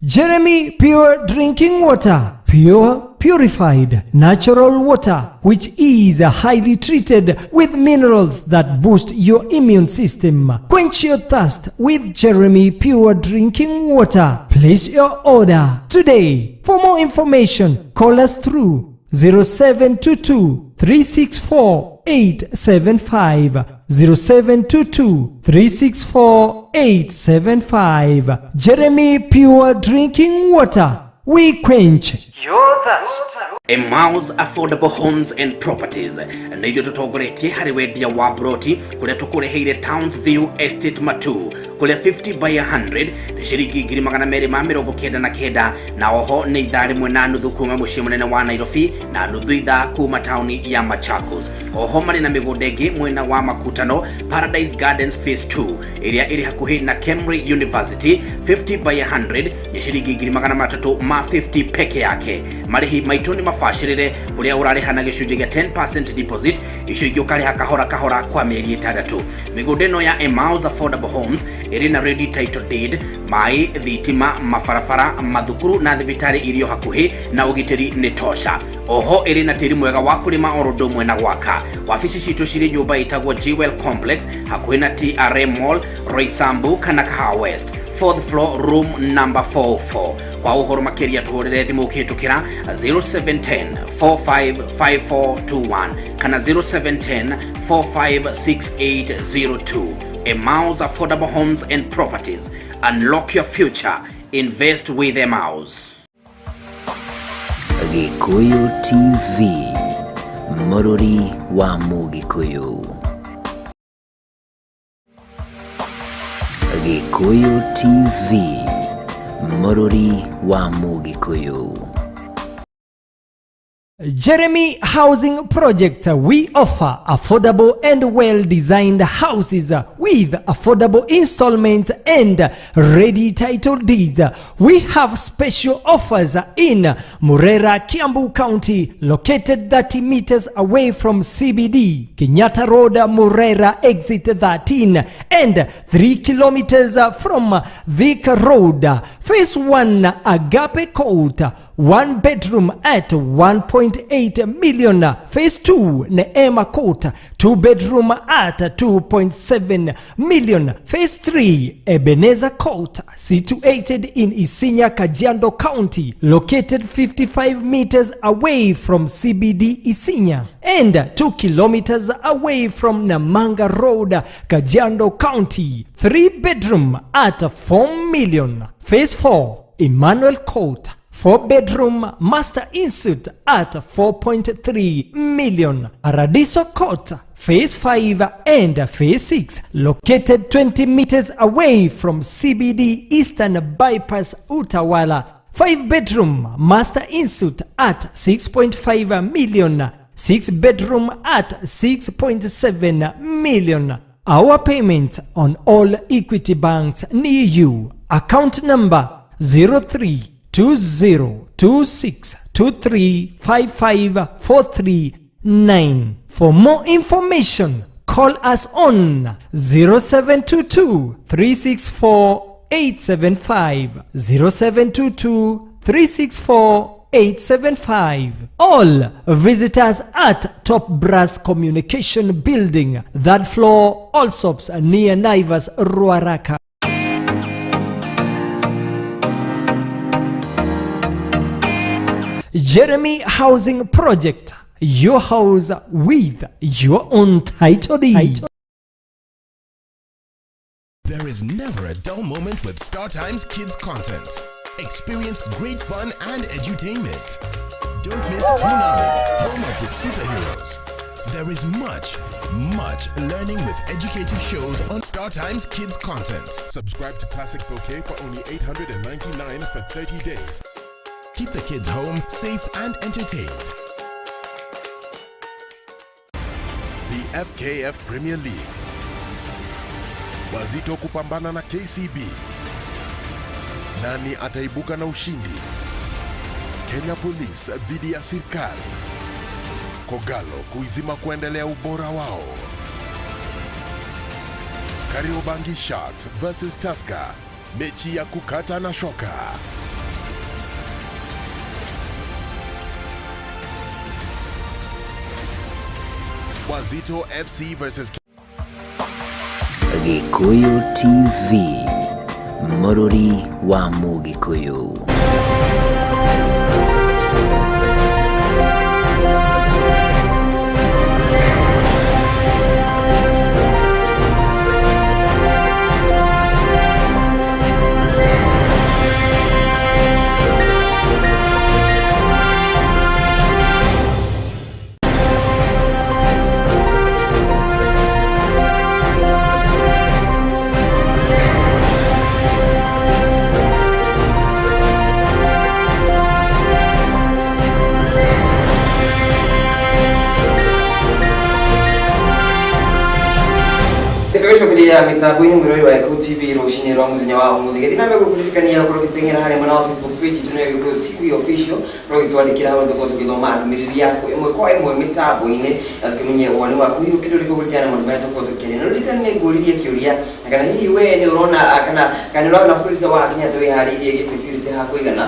Jeremy Pure Drinking Water. Pure, purified, natural water, which is highly treated with minerals that boost your immune system. Quench your thirst with Jeremy Pure Drinking Water. Place your order today. For more information, call us through 0722 364 875, 0722 364 875. Jeremy Pure Drinking Water. We quench your thirst. Emmaus Affordable Homes and Properties nĩ ithuĩ tũtongoretie harĩ wendia wa broti kũrĩa tũkũreheire Towns View Estate Matu, kũrĩa 50 by 100 nĩ ciringi 299,000, na oho nĩ ithaa rĩmwe na nuthu kuma mũciĩ mũnene wa Nairobi na nuthu ithaa kuma taũni ya Machakos. Oho marĩ na mĩgũnda ĩngĩ mwena wa Makutano, Paradise Gardens Phase 2 ĩrĩa ĩrĩ hakuhĩ na Kemri University, 50 by 100 nĩ ciringi 350,000 peke yake. Marĩhi maitũ nĩ mabacĩrĩre, kũrĩa ũrarĩha na gĩcunjĩ gĩa 10% deposit, icio ingĩ ũkarĩha kahora kahora kwa mĩeri 6. Mĩgũnda ĩno ya Emmaus Affordable Homes ĩrĩ na ready title deed, maĩ, thitima, mabarabara, mathukuru na thibitarĩ irio hakuhĩ, na ũgitĩri nĩ tosha. Oho ĩrĩ na tĩri mwega wa kũrĩma oro ũndũ ũmwe na gwaka. Wabici citũ cirĩ nyũmba ĩtagwo Jewel Complex, hakuhĩ na TRM Mall, Roysambu kana Kahawa West, fourth floor, room number 44. Kwa ũhoro makĩria tũhũrĩre thimũ ũkĩhĩtũkĩra 0710 455421 kana 0710 456802. Emmaus Affordable Homes and Properties. Unlock your future. Invest with Emmaus. Gikuyu TV, Mũrũri wa Mũgĩkũyũ. Gikuyu TV, Mũrũri wa Mũgĩkũyũ. Jeremy Housing Project. We offer affordable and well-designed houses with affordable installments and ready title deeds. We have special offers in Murera, Kiambu County, located 30 meters away from CBD, Kenyatta Road, Murera, exit 13, and 3 kilometers from Thika Road. Phase 1, Agape Court, one bedroom at 1.8 million. Phase 2, Neema Court, two bedroom at 2.7 million. Phase 3, Ebenezer Court, situated in Isinya, Kajiado County, located 55 meters away from CBD Isinya and 2 kilometers away from Namanga Road, Kajiado County. 3 bedroom at 4 million. Phase 4, Emmanuel Court, 4 bedroom master ensuite at 4.3 million. Paradiso Court, Phase 5 and Phase 6, located 20 meters away from CBD Eastern Bypass Utawala. 5 bedroom master ensuite at 6.5 million. 6 bedroom at 6.7 million. Our payment on all Equity banks near you. Account number 032026235543. For more information, call us on 0722 364 875, 0722 364 875. All visitors at Top Brass Communication Building, third floor, Allsops, near Naivas, Ruaraka. Jeremy Housing Project, your house with your own title deed. There is never a dull moment with Star Times Kids content. Experience great fun and edutainment. Don't miss Toonami, home of the superheroes. There is much, much learning with educative shows on Star Times Kids content. Subscribe to Classic Bouquet for only 899 for 30 days. Keep the kids home, safe and entertained. The FKF Premier League. Wazito kupambana na KCB. Nani ataibuka na ushindi? Kenya Police dhidi ya Sirkal. Kogalo kuizima kuendelea ubora wao. Kariobangi Sharks versus Tusker. Mechi ya kukata na shoka. Wazito FC versus Gikuyu TV, Mũrũri wa Mũgĩkũyũ. Tũgĩcokeria mĩtambo-inĩ mwĩrori wa Gĩkũyũ TV rũcinĩ rwa mũthenya wa ũmũthĩ. Gĩthiĩ na mbere gũkũririkania gũkorwo ũgĩteng'era harĩa mwena wa Facebook page itũ nĩyo Gĩkũyũ TV Official, ũkorwo ũgĩtwandĩkĩra hau tũkorwo tũgĩthoma ndũmĩrĩri yaku ĩmwe kwa ĩmwe mĩtambo-inĩ na tũkĩmenye woni waku hihi ũkĩrĩ ũrĩkũ kũringana na maũndũ marĩa tũkorwo tũkĩaria. Na ũririkane nĩ ngũririe kĩũria na kana hihi we nĩ ũrona kana nĩ ũrona bũrũri wa Kenya twĩharĩirie gĩ-security ha kũigana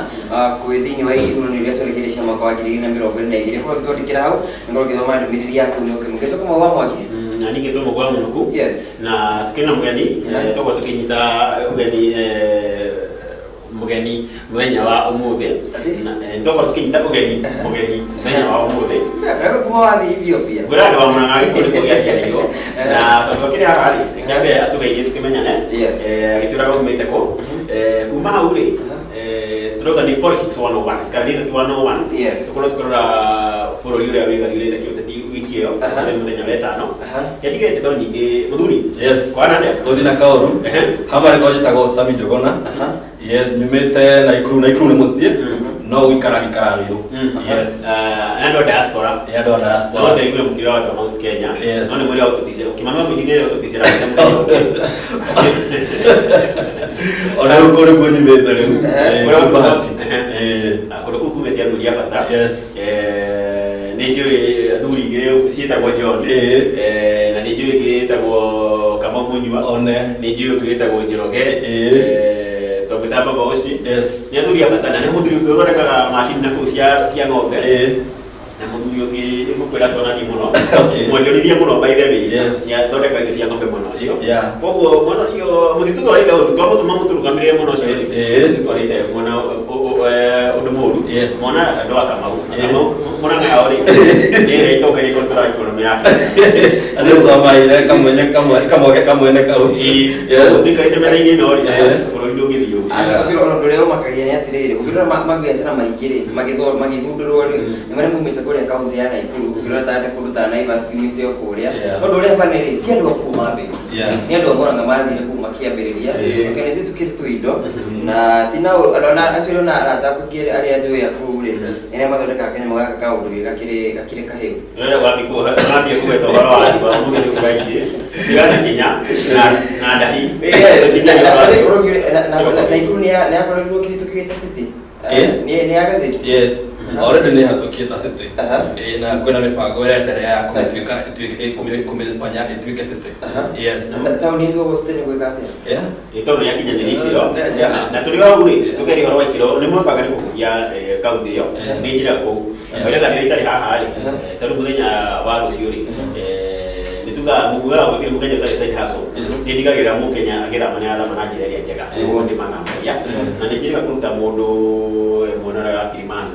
kwĩ thĩinĩ wa ithurano iria twerekeire cia mwaka wa 2022. Korwo ũgĩtwandĩkĩra hau na ũkorwo ũgĩthoma ndũmĩrĩri yaku nĩ ũkĩmũkĩtwo kama wa mwaki. Na ningĩ tũmũ kwa mũnuku. Yes. Na tukĩrĩ na mũgeni, tũkorwo tũkĩnyita ũgeni mũgeni mũthenya wa ũmũthĩ. Tũkorwo tũkĩnyita ũgeni mũgeni mũthenya wa ũmũthĩ. Kuma wathiĩ Ethiopia. Ngwĩra andũ a Murang'a Gĩkũyũ nĩkuo gĩaciarĩirwo. Na tondũ akĩrĩ haha rĩ, kĩambe atũgeithie tũkĩmenyane. Agĩtwĩraga aumĩte kũ. Kuma hau rĩ, tũrauga nĩ politics 101 kana nĩ 101. Yes. Tũkorwo tũkĩrora bũrũri ũrĩa wĩgarũrĩte kĩũteti wiki ĩyo, nĩ mũthenya wa ĩtano. Kĩandige ndeto nyingĩ mũthuri. Yes. Kwana atĩa? Gũthiĩ na kaũru. Hama rĩtwa njĩtagwo Sami Njogona. Yes, nyumĩte Naikuru, Naikuru nĩ mũciĩ, no gũikara gĩikara Ruiru. Yes. Andũ a diaspora. Nĩ andũ a diaspora. No ndaiguire mũkĩrĩ wa andũ a Mount Kenya. Yes. No nĩ mũrĩ ũtũticĩra. Kĩmani wa mũinjinĩrĩ ũtũticĩra mũthenya ũngĩ. Ona rĩu kũu nĩkuo nyumĩte rĩu. Kũrĩa Bahati. Kũndũ kũu kumĩte athuri a bata. Yes. Nĩ njũĩ athuri igĩrĩ ciĩtagwo John. Na nĩ njũĩ ĩngĩ ĩtagwo Kamau Mũnyua. One. Nĩ njũĩ ũngĩ wĩtagwo Njoroge. Twamwĩta Baba ũcio. Yes. Nĩ athuri a bata na nĩ mũthuri ũngĩ ũthondekaga macini na kũu cia ng'ombe. Na mũthuri ũngĩ ngũkwĩra twanathiĩ mũno. Mwonjorithia mũno by the way. Yes. Nĩ athondekaga indo cia ng'ombe mwena ũcio. Yeah. Koguo mwena ũcio mũtitũtwarĩte ũru, twamũtũma mũtũrũgamĩrĩre mwena ũcio rĩ. Tũtwarĩte mwena ũndũ mũũru. Yes. Mwana andũ a Kamau. Kamau Murang'a yao rĩ, nĩ ĩrĩa itongoria ĩkorwo economy yake. Acio twamaire kamwene kamwe kamwe kamwene kau. Yes. Tũikarĩte metha-inĩ ĩno rĩ, bũrũri ndũngĩthiĩ ũguo. Acha ũndũ ũrĩa ũmakagia nĩ atĩrĩrĩ, ũngĩrora mabiacara maingĩ rĩ, magĩthundũrwo rĩ, nĩ marĩa maumĩte kũrĩa kaunti ya Naikuru, ũngĩrora ta kũndũ ta Naivas yumĩte o kũrĩa. Ũndũ ũrĩa bani rĩ, ti andũ a kũu mambĩrĩria. Nĩ andũ a Murang'a mathire kũu makĩambĩrĩria, makĩona ithuĩ tũkĩrĩ tũ indo, na ti na ona acio na arata akwa arĩa njũĩ a kũu rĩ, nĩ arĩa mathondekaga kanyamũ gaka ka ũndũire gakĩrĩ kahĩu. Ũrenda kwambia kũgweta ũhoro wa andũ a mũthenya ũkũraithie. Tiga na kinya na ndahi. Naikuru nĩ yakorirwo kĩhĩtũkĩte city. Nĩ ya gazeti. Yes. Already nĩ hatũkĩte city. Na kwĩna mĩbango ĩrenderea ya kũmĩtuĩka kũmĩfanya ĩtuĩke city. Yes. Taũni ĩtuagwo city nĩ gwĩka atĩa? Yeah. Tondũ nĩ yakinyanĩria ikĩro. Na tũrĩ hau rĩ, tũkĩaria ũhoro wa ikĩro, nĩ mwekaga nĩ kũhutia kaunti ĩyo, nĩ njĩra kũu. Ngwĩraga rĩrĩa itarĩ haha rĩ, ta rĩu mũthenya wa rũciũ rĩ, nĩ tugaga mũguaga gũtirĩ mũkenya ũtarĩ side hustle. Nĩ ndigagĩrĩra mũkenya agĩthama nĩ arathama na njĩra ĩrĩa njega. Ũguo ndĩmathamagia. Na nĩ njĩrĩga kũruta mũndũ mwena ũrĩa wa Kilimani,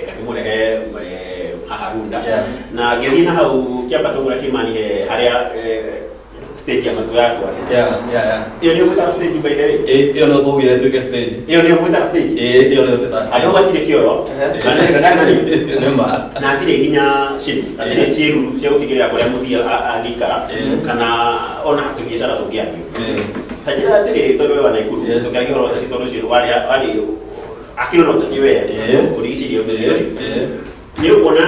ngakĩmũrehe haha Runda. Na ngĩthiĩ na hau kĩambato kũrĩa Kilimani harĩa Stage ya Matuu ya Kware. Yeah. Ĩyo nĩyo mwĩtaga stage, by the way? Ĩ, ĩyo no tugire ĩtuĩke stage. Ĩyo nĩyo mwĩtaga stage? Ĩ, ĩyo nĩyo twĩtaga stage. Andũ gatirĩ kĩoro kana nĩ ma na hatirĩ nginya shades, hatirĩ ciĩruru cia gũtigĩrĩra kũrĩa mũthia angĩikara kana ona tũbiacara tũngĩambio. Ta njĩra atĩrĩrĩ, tondũ we wa Naikuru, tũkĩaragia ũhoro wa ũteti, tondũ ũcio warĩ akĩrĩ na ũteti we ũrigicĩirie ũndũ ũcio rĩ, nĩ ũkuona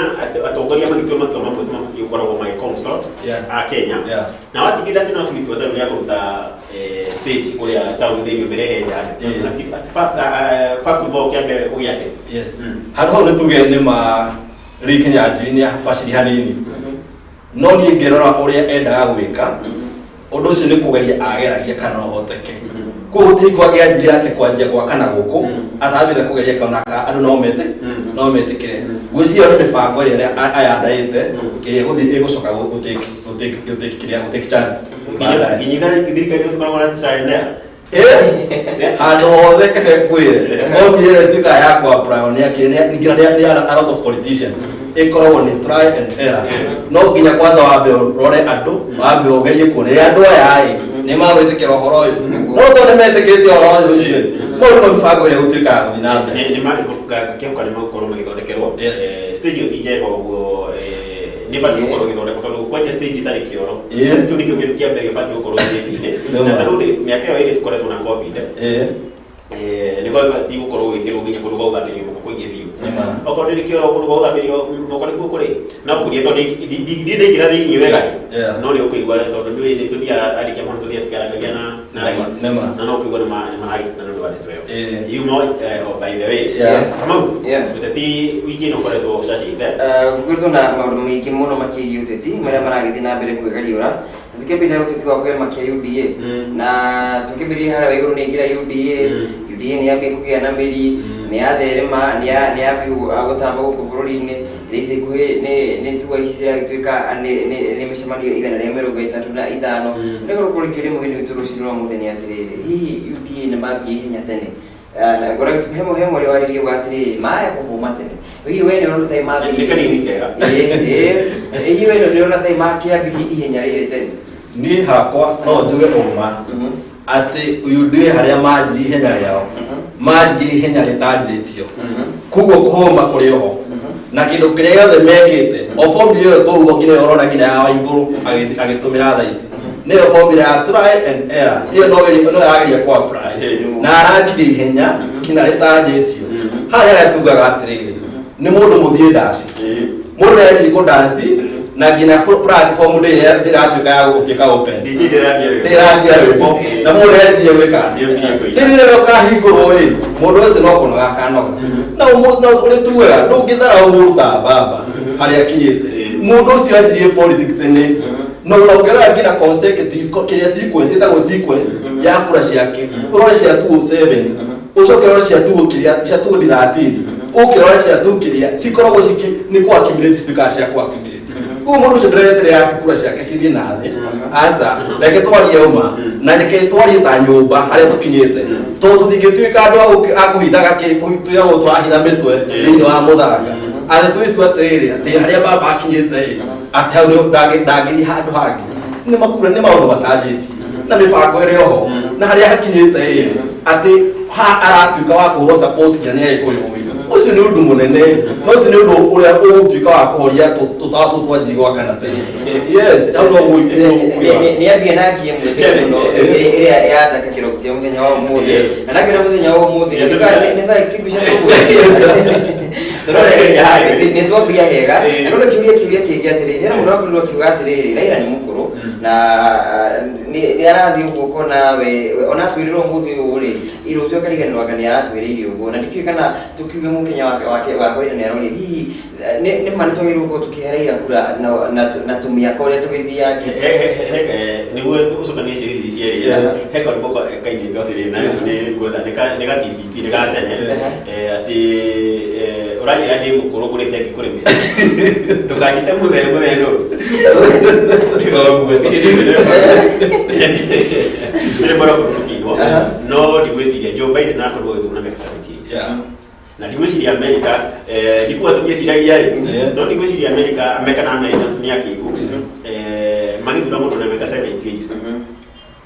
atongoria magĩtua matua mamwe mabatiĩ gũkoragwo magĩ consult a Kenya na watigĩrĩra atĩ no tũgĩtua ta rĩu rĩa kũruta stage kũrĩa taũni thĩinĩ ũmĩrehe nja rĩ, at first of all kĩambe ũgĩake. Yes, handũ hau nĩ tuge nĩ ma Lee Kinyanjui nĩ abaciri hanini, no niĩ ngĩrora ũrĩa endaga gwĩka ũndũ ũcio nĩ kũgeria ageragia kana no ũhoteke. Koguo gũtirĩ hingo angĩanjirie atĩ kwanjia gwaka na gũkũ atambĩte kũgeria kana andũ no metĩkĩre. Ngwĩciria nĩ mĩbango ĩrĩa ayandaĩte kĩrĩa ĩgũthiĩ ĩgũcoka gũtake kĩrĩa gũtake chance baadaye. Nginya thirikari nĩ tũkoragwo na trial and error. Handũ hothe keke ngwĩre fomu ĩrĩa ĩtuĩkaga ya kwa apply nĩ nginya nĩ a lot of politician ĩkoragwo nĩ try and error. No nginya kwanza wambe ũrore andũ, wambe ũgerie kuona ĩ andũ aya ĩ nĩ magwĩtĩkĩra ũhoro ũyũ, no tondũ nĩ metĩkĩrĩte ũhoro ũyũ ũcio mau nĩmo mĩbango ĩrĩa ĩgũtuĩka ya gũthiĩ na mbere. Nĩ ngakĩhoka nĩ magũkorwo magĩthondekerwo stage ĩyo ti njega ũguo, nĩ ĩbatiĩ gũkorwo ĩgĩthondekwo tondũ kwanja stage ĩtarĩ kĩoro kĩu nĩkĩo kĩndũ kĩa mbere gĩbatiĩ gũkorwo stage-inĩ. Na ta rĩu mĩaka ĩyo ĩrĩ tũkoretwo na COVID, nĩguo ĩbatiĩ gũkorwo gũgĩkĩrwo nginya kũndũ gwa gũthambĩrio moko kũingĩ biũ. Okorwo ndĩrĩ kĩoro kũndũ gwa gũthambĩrio moko nĩkuo kũrĩ no kũria, tondũ ndingĩra thĩinĩ wega no nĩ ũkũigua, tondũ nĩ tũthiaga andĩki a mohoro tũthiaga tũkĩarangagia na raia na no ũkũigua nĩ maragĩteta nĩ ũndũ wa ndeto ĩyo. You know, oh, by the way, Kamau, ũteti wiki ĩno ũkoretwo ũcacĩte. Ngoretwo na maũndũ maingĩ mũno makĩgiĩ ũteti marĩa maragĩthiĩ na mbere kwĩgariũra. Tukĩambĩrĩria na ũteti wa kĩama kĩa UDA, na tukĩambĩrĩria harĩa igũrũ nĩ ingĩra UDA. UDA nĩ yambia kũgĩa na mĩri, nĩ yatherema, nĩ yambia gũtamba gũkũ bũrũri-inĩ. Rĩu ica ikuhĩ nĩ tua ici ciragĩtuĩka nĩ mĩcemanio 135. Nĩgũkorwo kũrĩ kĩũria mũgeni witũ rũcinĩ rwa mũthenya atĩrĩrĩ, hihi UDA nĩ mambia ihenya tene? Na ngoragwo he mwaria waririe uga atĩrĩrĩ, maya kũhũma tene, hihi we nĩ ũrona ta mambia? Nĩ kanini kega. Hihi we nĩ ũrona ta makĩambirie ihenya rĩrĩ tene? Niĩ hakwa no njuge ũma atĩ UDA harĩa manjirie ihenya rĩao, manjirie ihenya rĩtanjĩtio, koguo kũhũma kũrĩ oho na kĩndũ kĩrĩa gĩothe mekĩte o fomu ĩyo tũguo nginya ĩyo ũrona nginya ya Waigũrũ agĩtũmĩra thaa ici nĩyo formula ya try and error. Ĩyo no yarageria kũ apply na aranjirie ihenya kinya rĩtanjĩtio. Harĩa harĩa tugaga atĩrĩrĩ, nĩ mũndũ mũthiĩ ndaci, mũndũ nĩanjirie kũndanci na nginya platform ndĩratuĩka ya gũtuĩka open, DJ ndĩrambia rwĩmbo. Ndĩranjia rwĩmbo na mũndũ nĩanjirie gwĩka rĩrĩ rĩrĩa ũkahingũrwo ĩ mũndũ ũcio no kũnoga akanoga na ũrĩ tugaga ndũngĩtharau mũndũ ta baba harĩa akinyĩte. Mũndũ ũcio anjirie politics tene no na ũngĩrora nginya consecutive kĩrĩa sequence ĩtagwo sequence ya kura ciake, ũrore cia 207, ũcoke ũrore cia 2 kĩrĩa cia 2013, ũke ũrore cia 2 kĩrĩa cikoragwo cikĩ nĩ kũ accumulate, cituĩkaga cia kũ accumulate. Koguo mũndũ ũcio ndĩreterera atĩ kura ciake cithiĩ na thĩ, aca. Reke twarie ũma na reke twarie ta nyũmba harĩa tũkinyĩte, tondũ tũtingĩtuĩka andũ a kũhithaga twĩragwo tũrahitha mĩtwe thĩinĩ wa mũthanga atĩ twĩtua atĩrĩrĩ atĩ harĩa baba akinyĩte ĩ atĩ hau ndangĩthiĩ handũ hangĩ. Nĩ makura nĩ maũndũ matanjĩtie na mĩbango ĩrĩ oho na harĩa hakinyĩte ĩ atĩ ha aratuĩka wa kũhũrwo support nginya nĩ Agĩkũyũ ĩ, ũcio nĩ ũndũ mũnene na ũcio nĩ ũndũ ũrĩa ũgũtuĩka wa kũhoria tũtawa tũtũ twanjirie gwakana tene. Yes, hau no Nĩ ambia na ngie mwĩtĩka mũno ĩrĩa yataka kĩroko kĩa mũthenya wa ũmũthĩ na nakĩona mũthenya wa ũmũthĩ nĩ fire extinguisher ũguo nĩ twambia hega. Na kono kĩũria kĩngĩ atĩrĩrĩ, hena mũndũ wakorirwo akiuga atĩrĩrĩ, Raila nĩ mũkũrũ na nĩ arathiĩ ũguo kona we ona atwĩrĩrwo ũmũthĩ ũyũ rĩ, rũciũ akariganĩrwo anga nĩ aratwĩrĩire ũguo, na ndikĩũĩ kana tũkiuge mũkenya wake wa kawaida nĩ aroria hihi nĩ ma nĩ twagĩrĩirwo gũkorwo tũkĩhe Raila kura na tũmĩaka ũrĩa tũgĩthiange. Nĩguo ũcokanie ciũria ici cierĩ, he karwĩmbo kainĩtwo atĩrĩrĩ na nĩ nguetha nĩ ga TBT, nĩ ga tene, atĩ ũranjĩra ndĩ mũkũrũ ngũrĩte ngĩkũrĩmĩra, ndũkanjĩte mũthee mũthee nũ nĩ mbora kũrutwo, no ndigwĩciria Joe Biden akorwo agĩthurwo na mĩaka 78 na ndigwĩciria America, ndikuga tũngĩciragia ĩ, no ndigwĩciria America na Americans nĩ akĩgu magĩthura mũndũ na mĩaka 78. fit,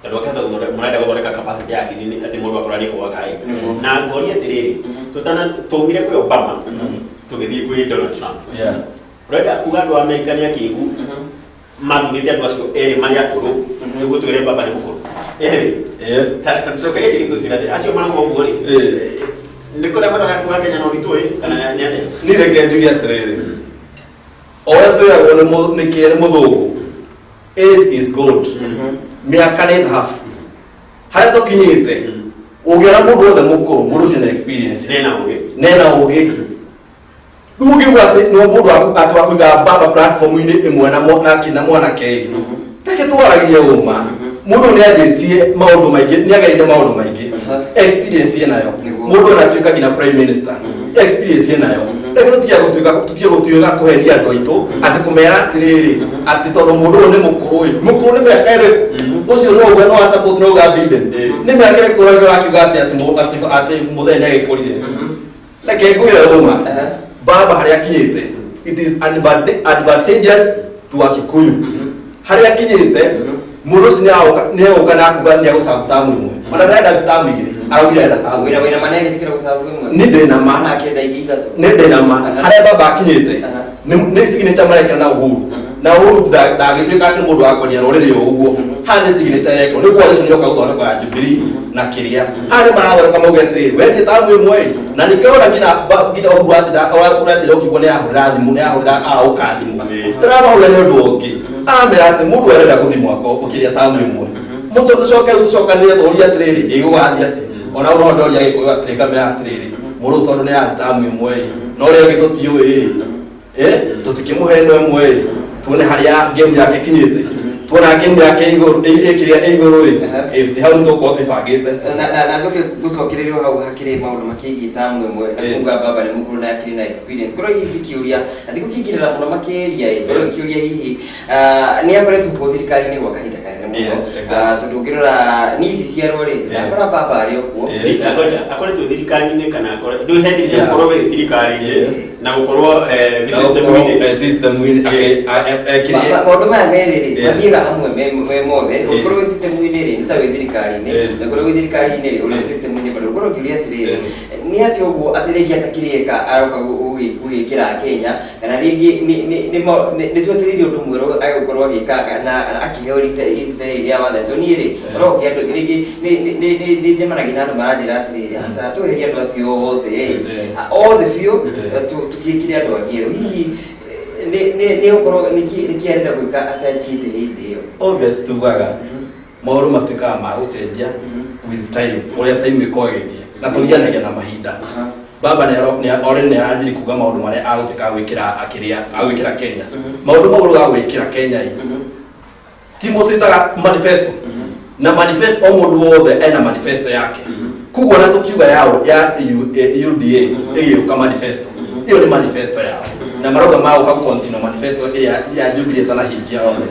tondũ akĩhota mũrenda gũthondeka capacity ya hakiri nĩ atĩ mũndũ akũra nĩ kwaga ĩ. Na ngoria atĩrĩrĩ, tũtana twaumire kwĩ Obama tũgĩthiĩ kwĩ Donald Trump, ũrenda kuga andũ a Amerika nĩ akĩgu mathurĩte andũ acio erĩ marĩ akũrũ nĩguo twĩre baba nĩ mũkũrũ? Anyway, ta tũcokerie kĩrĩko twĩra atĩrĩ, acio marauga ũguo rĩ, nĩ kũrĩa mararatuga Kenya no ritũ ĩ, kana nĩ atĩa? Niĩ reke njuge atĩrĩrĩ, o ũrĩa twĩragwo nĩ kĩrĩa nĩ mũthũngũ, age is gold, mĩaka nĩ thahabu. Harĩa tũkinyĩte, ũngĩona mũndũ wothe mũkũrũ, mũndũ ũcio na experience. Nena ũgĩ. Nena ũgĩ. Rĩu ũngiuga atĩ nĩ mũndũ waku atĩ wa kũiga baba platform-inĩ ĩmwe na mwanake ĩ, reke twaragie ũma, mũndũ nĩ anjĩtie maũndũ maingĩ, nĩ agereire maũndũ maingĩ, experience ĩnayo. Mũndũ ona atuĩka nginya prime minister, experience ĩnayo. Reke tũtige gũtuĩka, tũtige gũtuĩka kũhenia andũ aitũ atĩ kũmera atĩrĩrĩ, atĩ tondũ mũndũ ũyũ nĩ mũkũrũ ĩ, mũkũrũ nĩ mĩaka ĩrĩ ũcio no ũguo no support no uga Biden nĩ mĩaka ĩrĩkũ ũrauga ũrakiuga atĩ mũthenya nĩ agĩkũrire? Reke ngwĩre ũma, baba harĩa akinyĩte, it is advantageous to Akikuyu. Harĩa akinyĩte mũndũ ũcio nĩ egũka na akuga nĩ egũcabu tamu ĩmwe, ona ndarenda tamu igĩrĩ, araugire arenda tamu. Wĩna ma nĩagĩtĩkĩra gũcabu ĩmwe? Nĩ ndĩ na ma. Kana akĩenda ingĩ ithatũ? Nĩ ndĩ na ma. Harĩa baba akinyĩte, nĩ signature marekĩra na Uhuru, na Uhuru ndangĩtuĩka atĩ mũndũ wa kwendia rũrĩrĩ o ũguo. Haha nĩ signature ĩrekĩrwo, nĩ coalition yoka gũthondekwo ya Jubilee na kĩrĩa haha nĩ marathondeka mauge atĩrĩrĩ, wendie tamu ĩmwe ĩ, na nĩkĩo ũrona nginya Uhuru atinda ũkĩigua nĩ ahũrĩra thimũ, nĩ ahũrĩra aũka thimũ, ndaramahũrĩra nĩ ũndũ ũngĩ, aramera atĩ mũndũ arenda gũthiĩ mwaka ũkĩrĩa tamu ĩmwe. Mũtũ tũcoke tũcokanĩre tũrie atĩrĩrĩ, ĩgũgathiĩ atĩ ona no ndoria Gĩkũyũ atĩrĩ, ngamera atĩrĩrĩ, mũndũ ũyũ tondũ nĩ ya tamu ĩmwe ĩ, no ũrĩa ũngĩ tũtiũĩ ĩ, tũtikĩmũhe ĩno ĩmwe ĩ, tuone harĩa game yake ĩkinyĩte. Tuona game yake igũrũ ĩkĩrĩa ĩ igũrũ ĩ, tũti hau nĩ tũgũkorwo twĩbangĩte. Na njoke gũcokererio hau hakĩrĩ maũndũ makĩgiĩ tamu ĩmwe na kuga baba nĩ mũkũrũ na akĩrĩ na experience. Korwo hihi ngĩkĩũria na tigũkĩingĩrĩra mũno makĩria ĩ, korwo ngĩkĩũria hihi nĩ akoretwo kuo thirikari-inĩ gwa kahinda kanene mũno. Tondũ ũngĩrora niĩ ngĩciarwo rĩ, ndakora baba arĩ o kuo. Ngoja, akoretwo thirikari-inĩ kana ndũĩ he thirikari, gũkorwo wĩ thirikari-inĩ na gũkorwo Na system-inĩ. Gũkorwo, system-inĩ, ekĩrĩe. Maũndũ maya merĩ rĩ, mathiaga hamwe me mothe. Ũngĩkorwo wĩ system-inĩ rĩ, nĩ ta wĩ thirikari-inĩ, na ũngĩkorwo wĩ thirikari-inĩ rĩ, ũrĩ system-inĩ bado. Ũkorwo ũkĩũria atĩrĩrĩ, nĩ atĩa ũguo atĩ rĩngĩ atakĩrĩka aroka gũgĩkĩra Kenya, kana rĩngĩ nĩ twetereire ũndũ mwerũ agũkorwo agĩka na akĩheo rita rĩrĩ rĩa wathani? Tondũ niĩ rĩ, ũrĩa ũngĩ andũ rĩngĩ nĩ njemanagia na andũ maranjĩra atĩrĩrĩ, aca tweherie andũ acio othe othe biũ, tũgĩkĩre andũ angĩ erũ. Hihi nĩ ũkorwo nĩkĩ arenda gwĩka atekĩte hĩndĩ ĩyo? Obvious, tugaga maũndũ matuĩkaga ma gũcenjia with time, ũrĩa time ĩkoragwo ĩgĩthiĩ na tũthianagia na mahinda. Baba nĩ already nĩ aranjiri kuga maũndũ marĩa agũtuĩka gwĩkĩra akĩrĩa agwĩkĩra Kenya. Maũndũ mau rĩu agwĩkĩra Kenya ĩ, ti mũtwĩtaga manifesto, na manifesto o mũndũ wothe ena manifesto yake. Koguo na tũkiuga yao ya UDA ĩgĩũka, manifesto ĩyo nĩ manifesto yao, na marauga magũka continue manifesto ĩrĩa ya Jubilee ĩtanahingia yothe.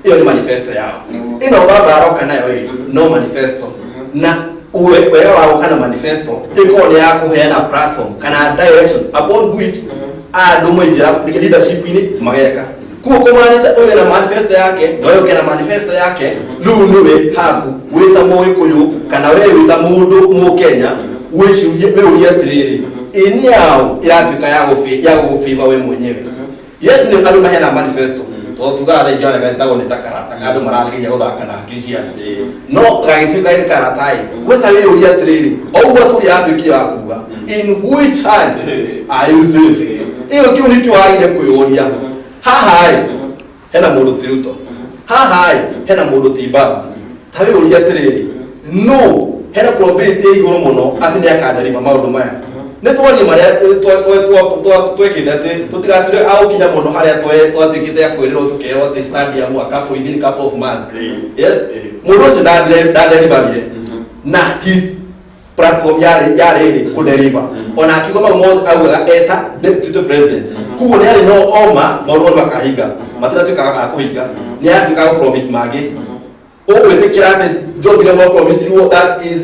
Ĩyo nĩ manifesto yao. Ĩno baba aroka nayo ĩ no manifesto, na wega wa gũka na manifesto ĩkorwo nĩ ya kũheana platform kana direction upon which andũ maingĩra leadership-inĩ mageka. Koguo kũmaanisha ũyũ ena manifesto yake na ũyũ ũngĩ ena manifesto yake. Rĩu nĩwe haku wĩ ta Mũgĩkũyũ kana we wĩ ta mũndũ Mũkenya wĩcirie, wĩũrie atĩrĩrĩ, ĩ nĩ yao ĩratuĩka ya gũgũbĩva we mwenyewe? Yes, nĩ andũ maheana manifesto, tondũ tugaga thaa ingĩ ona getagwo nĩ ta karata ka andũ marageria gũthaka na hakiri cia andũ, no gagĩtuĩka nĩ karata ĩ, we ta wĩyũrie atĩrĩrĩ, o ũguo tũrĩa atuĩkire wa kuga, in which hand are you safe? Ĩyo kĩu nĩkĩo wagĩrĩire kwĩyũria. Haha ĩ hena mũndũ ti Ruto, haha ĩ hena mũndũ ti baba. Ta wĩyũrie atĩrĩrĩ, no hena probability ya igũrũ mũno atĩ nĩ akanderiva maũndũ maya? Nĩ twarie marĩa twekĩte atĩ tũtigature a gũkinya mũno harĩa twatuĩkĩte a kwĩrĩrwo, tũkerwo atĩ stadium a couple within couple of months. Yes, mũndũ ũcio ndadeliverie na his platform yarĩ rĩ kũdeliver, ona akiuga mau mothe augaga eta deputy president. Koguo nĩ arĩ no oma maũndũ mau makahinga, matinatuĩkaga ga kũhinga, nĩ aratuĩka gũ promise mangĩ. Ũgwĩtĩkĩra atĩ job iria mwapromisirwo, that is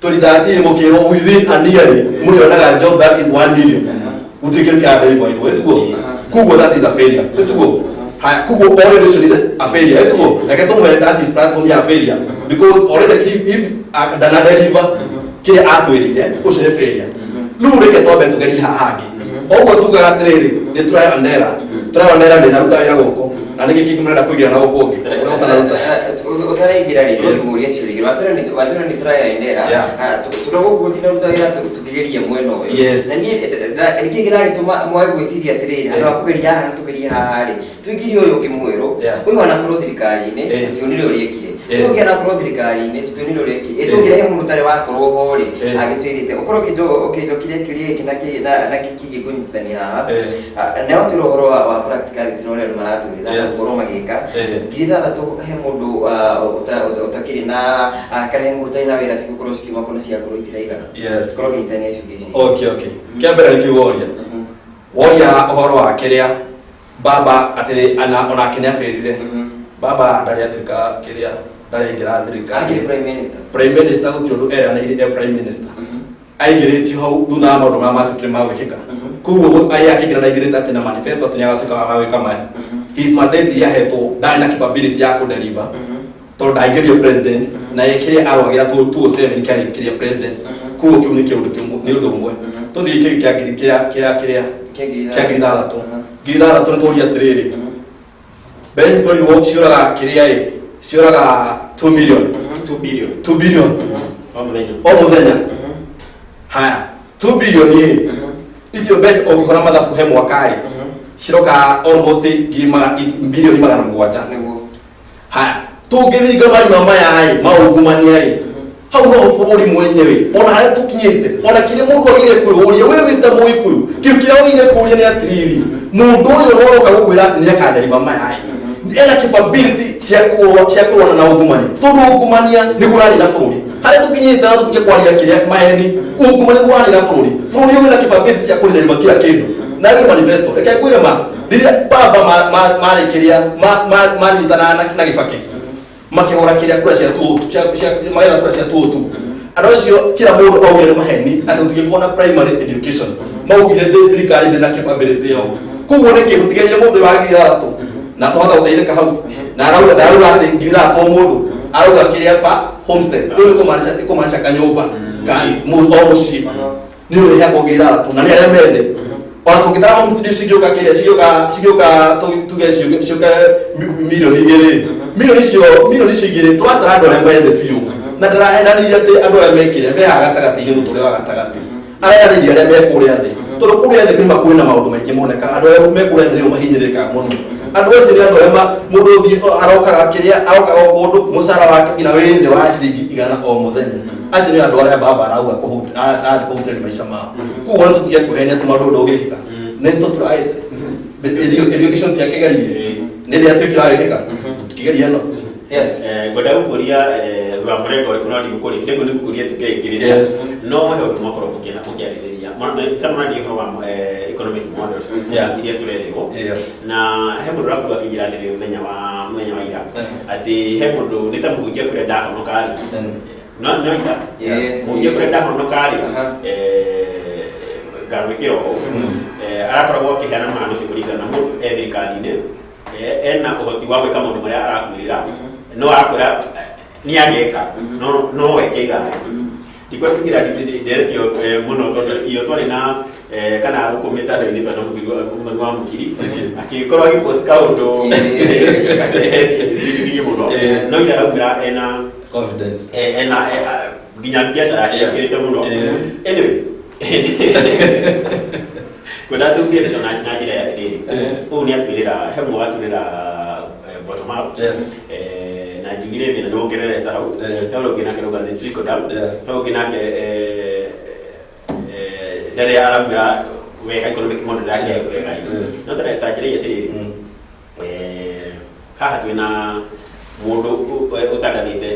2013, mũkĩrwo within a year mũrĩonaga job that is 1 million, gũtirĩ kĩndũ kĩradeliver ĩtguo? Koguo that is a failure, ĩtguo? Haya, koguo already ũcio nĩ a failure, ĩtiguo? Reke tũmũhe that is platform ya failure, because already if ndana deliver kĩrĩa atwĩrĩire, ũcio nĩ failure. Rĩu reke twambe tũgerie haha hangĩ. Ũguo tugaga atĩrĩrĩ, nĩ trial and error. Trial and error, ndĩnaruta wĩra gũkũ na nĩkĩ kĩngĩ mũrenda kũingĩra na gũkũ ũngĩ ũrĩa ũtanaruta? Ũtaraingĩra rĩ, mũria ciũria watwĩra nĩ trial and error. Tondũ gũkũ tinaruta wĩra, tũkĩgeria mwena ũyũ. Na niĩ nĩkĩ kĩragĩtũma mwage gwĩciria atĩrĩrĩ, handũ ha kũgeria haha na tũgerie haha rĩ, tũingĩrie ũyũ ũngĩ mwerũ? Ũyũ anakorwo thirikari-inĩ, tũtionire ũrĩa ekire. Ũyũ ũngĩ anakorwo thirikari-inĩ, tũtionire ũrĩa ekire. Ĩ tũngĩrehe mũndũ ũtarĩ wakorwo ho rĩ, agĩtwĩrĩte ũkorwo ũkĩnjokirie kĩũria gĩkĩ na kĩgiĩ kũnyitithania haha. Na watwĩra ũhoro wa practicality na ũrĩa andũ maratwĩrĩra gũkorwo magĩka 6,000 he mũndũ ũtakĩrĩ na kana he mũndũ ũtarĩ na wĩra, cigũkorwo cikiuma kũ na ciakorwo itiraigana? Korwo ũkĩnyitithania ciũria ici. Okay, kĩa mbere nĩ kĩu woria. Woria ũhoro wa kĩrĩa baba atĩrĩ ana onake nĩ abĩrire. Baba ndarĩ atuĩka kĩrĩa, ndarĩ aingĩra thirikari. Akĩrĩ prime minister. Prime minister, gũtirĩ ũndũ eranĩire e prime minister. Aingĩrĩtio hau thutha wa maũndũ marĩa matuĩkire ma gwĩkĩka. Koguo ai akĩingĩra ndaingĩrĩte atĩ na manifesto atĩ nĩagatuĩka wa gwĩka maya. His mandate iria ahetwo, ndarĩ na capability ya kũdeliver tondũ ndaingĩrio president na ye kĩrĩa arwagĩra 207 kĩarĩ kĩrĩa president. Koguo kĩu nĩ kĩũndũ kĩmwe, nĩ ũndũ ũmwe. Tũthiĩ kĩu kĩa ngiri kĩa kĩrĩa Kĩa ngiri kĩa 6,000. 6,000 nĩ tũria atĩrĩrĩ, mbeca ici twarirwo ciũraga kĩrĩa ĩ ciũraga 2 million. 2 billion. 2 billion. O mũthenya. O mũthenya. Haya, 2 billion ĩ icio mbeca ũngĩhũra mathabu he mwaka ĩ ciroka almost ngiri bilioni 700. Haya, tũngĩthinga marima maya ĩ maungumania ĩ hau no bũrũri mwenyewe ona harĩa tũkinyĩte, ona kĩrĩa mũndũ agĩrĩire kwĩyũria, we wĩta mũgĩkũyũ, kĩndũ kĩrĩa wagĩrĩire kũũria nĩ atĩrĩrĩ, mũndũ ũyũ no ũroka gũkwĩra atĩ nĩakanderiva maya ĩ ena capability cia kũrũana na ungumania? Tondũ ungumania nĩguo ũranina bũrũri harĩa tũkinyĩte, na tũtige kwaria kĩrĩa maheni. Ungumania nĩguo ũranina bũrũri. Bũrũri ũyũ wĩna capability cia kũrinariva kila kĩndũ na wĩ manifesto. Reke ngwĩre ma, rĩrĩa baba marĩ kĩrĩa manyitanaga na Gĩbakĩ makĩhũra kĩrĩa kura cia tuo cia magetha kura cia tuo tu, andũ acio kila mũndũ augire nĩ maheni atĩ gũtingĩkorwo na primary education. Maugire ndĩ thirikari ndĩ na capability ĩyo. Koguo nĩkĩ tũtigerie mũndũ wa 6,000 na twahota gũteithĩka hau? Na arauga, ndarauga atĩ 6,000 o mũndũ, arauga kĩrĩa pa homestead. Rĩu nĩ kũmaanisha kanyũmba ka o mũciĩ nĩ ũrĩheagwo 6,000 na nĩ arĩa mende. Ona tũngĩtara homestead cingĩũka kĩrĩa cingĩũka tuge ciũke 2 milioni, milioni icio 2 tũratara andũ arĩa methe biũ. Na ndaraheranĩire atĩ andũ arĩa mekĩrĩa mehaha gatagatĩ-inĩ, mũtũrĩre wa gatagatĩ, areranĩirie arĩa me kũrĩa thĩ, tondũ kũrĩa thĩ nĩma kwĩna maũndũ maingĩ moneka. Andũ arĩa me kũrĩa thĩ nĩo mahinyĩrĩrĩkaga mũno. Andũ acio nĩ andũ arĩa mũndũ ũthiĩ arokaga kĩrĩa arokaga o kũndũ, mũcara wake nginya wĩ thĩ wa ciringi 100 o mũthenya. Acio nĩ andũ arĩa baba arauga arathiĩ kũhutĩria maica mao. Koguo nĩ tũtige kũhenia atĩ maũndũ ndũngĩkĩka. Nĩ tũtũraĩte education tiakĩgeririe nĩ ndĩ atuĩkire wagĩkĩka, tũtikĩgeria ĩno. Yes. Ngwenda gũkũria wa mũrengo ũrĩkũ, no ndigũkũria kĩrĩa nĩ gũkũria tũkĩingĩrĩria. No he ũndũ mwakorwo mũkĩarĩrĩria ta mũraria ũhoro wa economic models iria tũrerĩrwo. Na he mũndũ ũrakorwo akĩnjĩra atĩrĩrĩ mũthenya wa ira atĩ he mũndũ nĩ ta mũhunjia kũrĩa ndahonoka rĩ, no ira mũhunjia kũrĩa ndahonoka rĩ, ngagwĩkĩra ũũ. Arakoragwo akĩheana mũhano ũcio kũringana na mũndũ e thirikari-inĩ, ena ũhoti wa gwĩka maũndũ marĩa arakwĩrĩra, no arakwĩra nĩ ageka, no weke ithaa. Ndikwenda kũingĩra nderetio mũno tondũ iyo twarĩ na kana gũkũ mĩtandao-inĩ twarĩ na mũthuri wa Mũkiri akĩkorwo agĩpost kaũndũ gakehe thigithigi mũno, no ira araumĩra ena confidence. Ena nginya biacara yake ĩkĩrĩte mũno. Anyway, kwenda tuge ndeto na njĩra ya rĩrĩ, ũũ nĩ atwĩrĩra he mwe watwĩrĩra bottom up. Na njugire thĩna nĩ wongerere hau. He ũrĩa ũngĩ nake rauga nĩ trickle down. He ũngĩ nake ndarĩ araumĩra wega economic model yake wega. No ta njĩra atĩrĩrĩ, haha twĩna mũndũ ũtangathĩte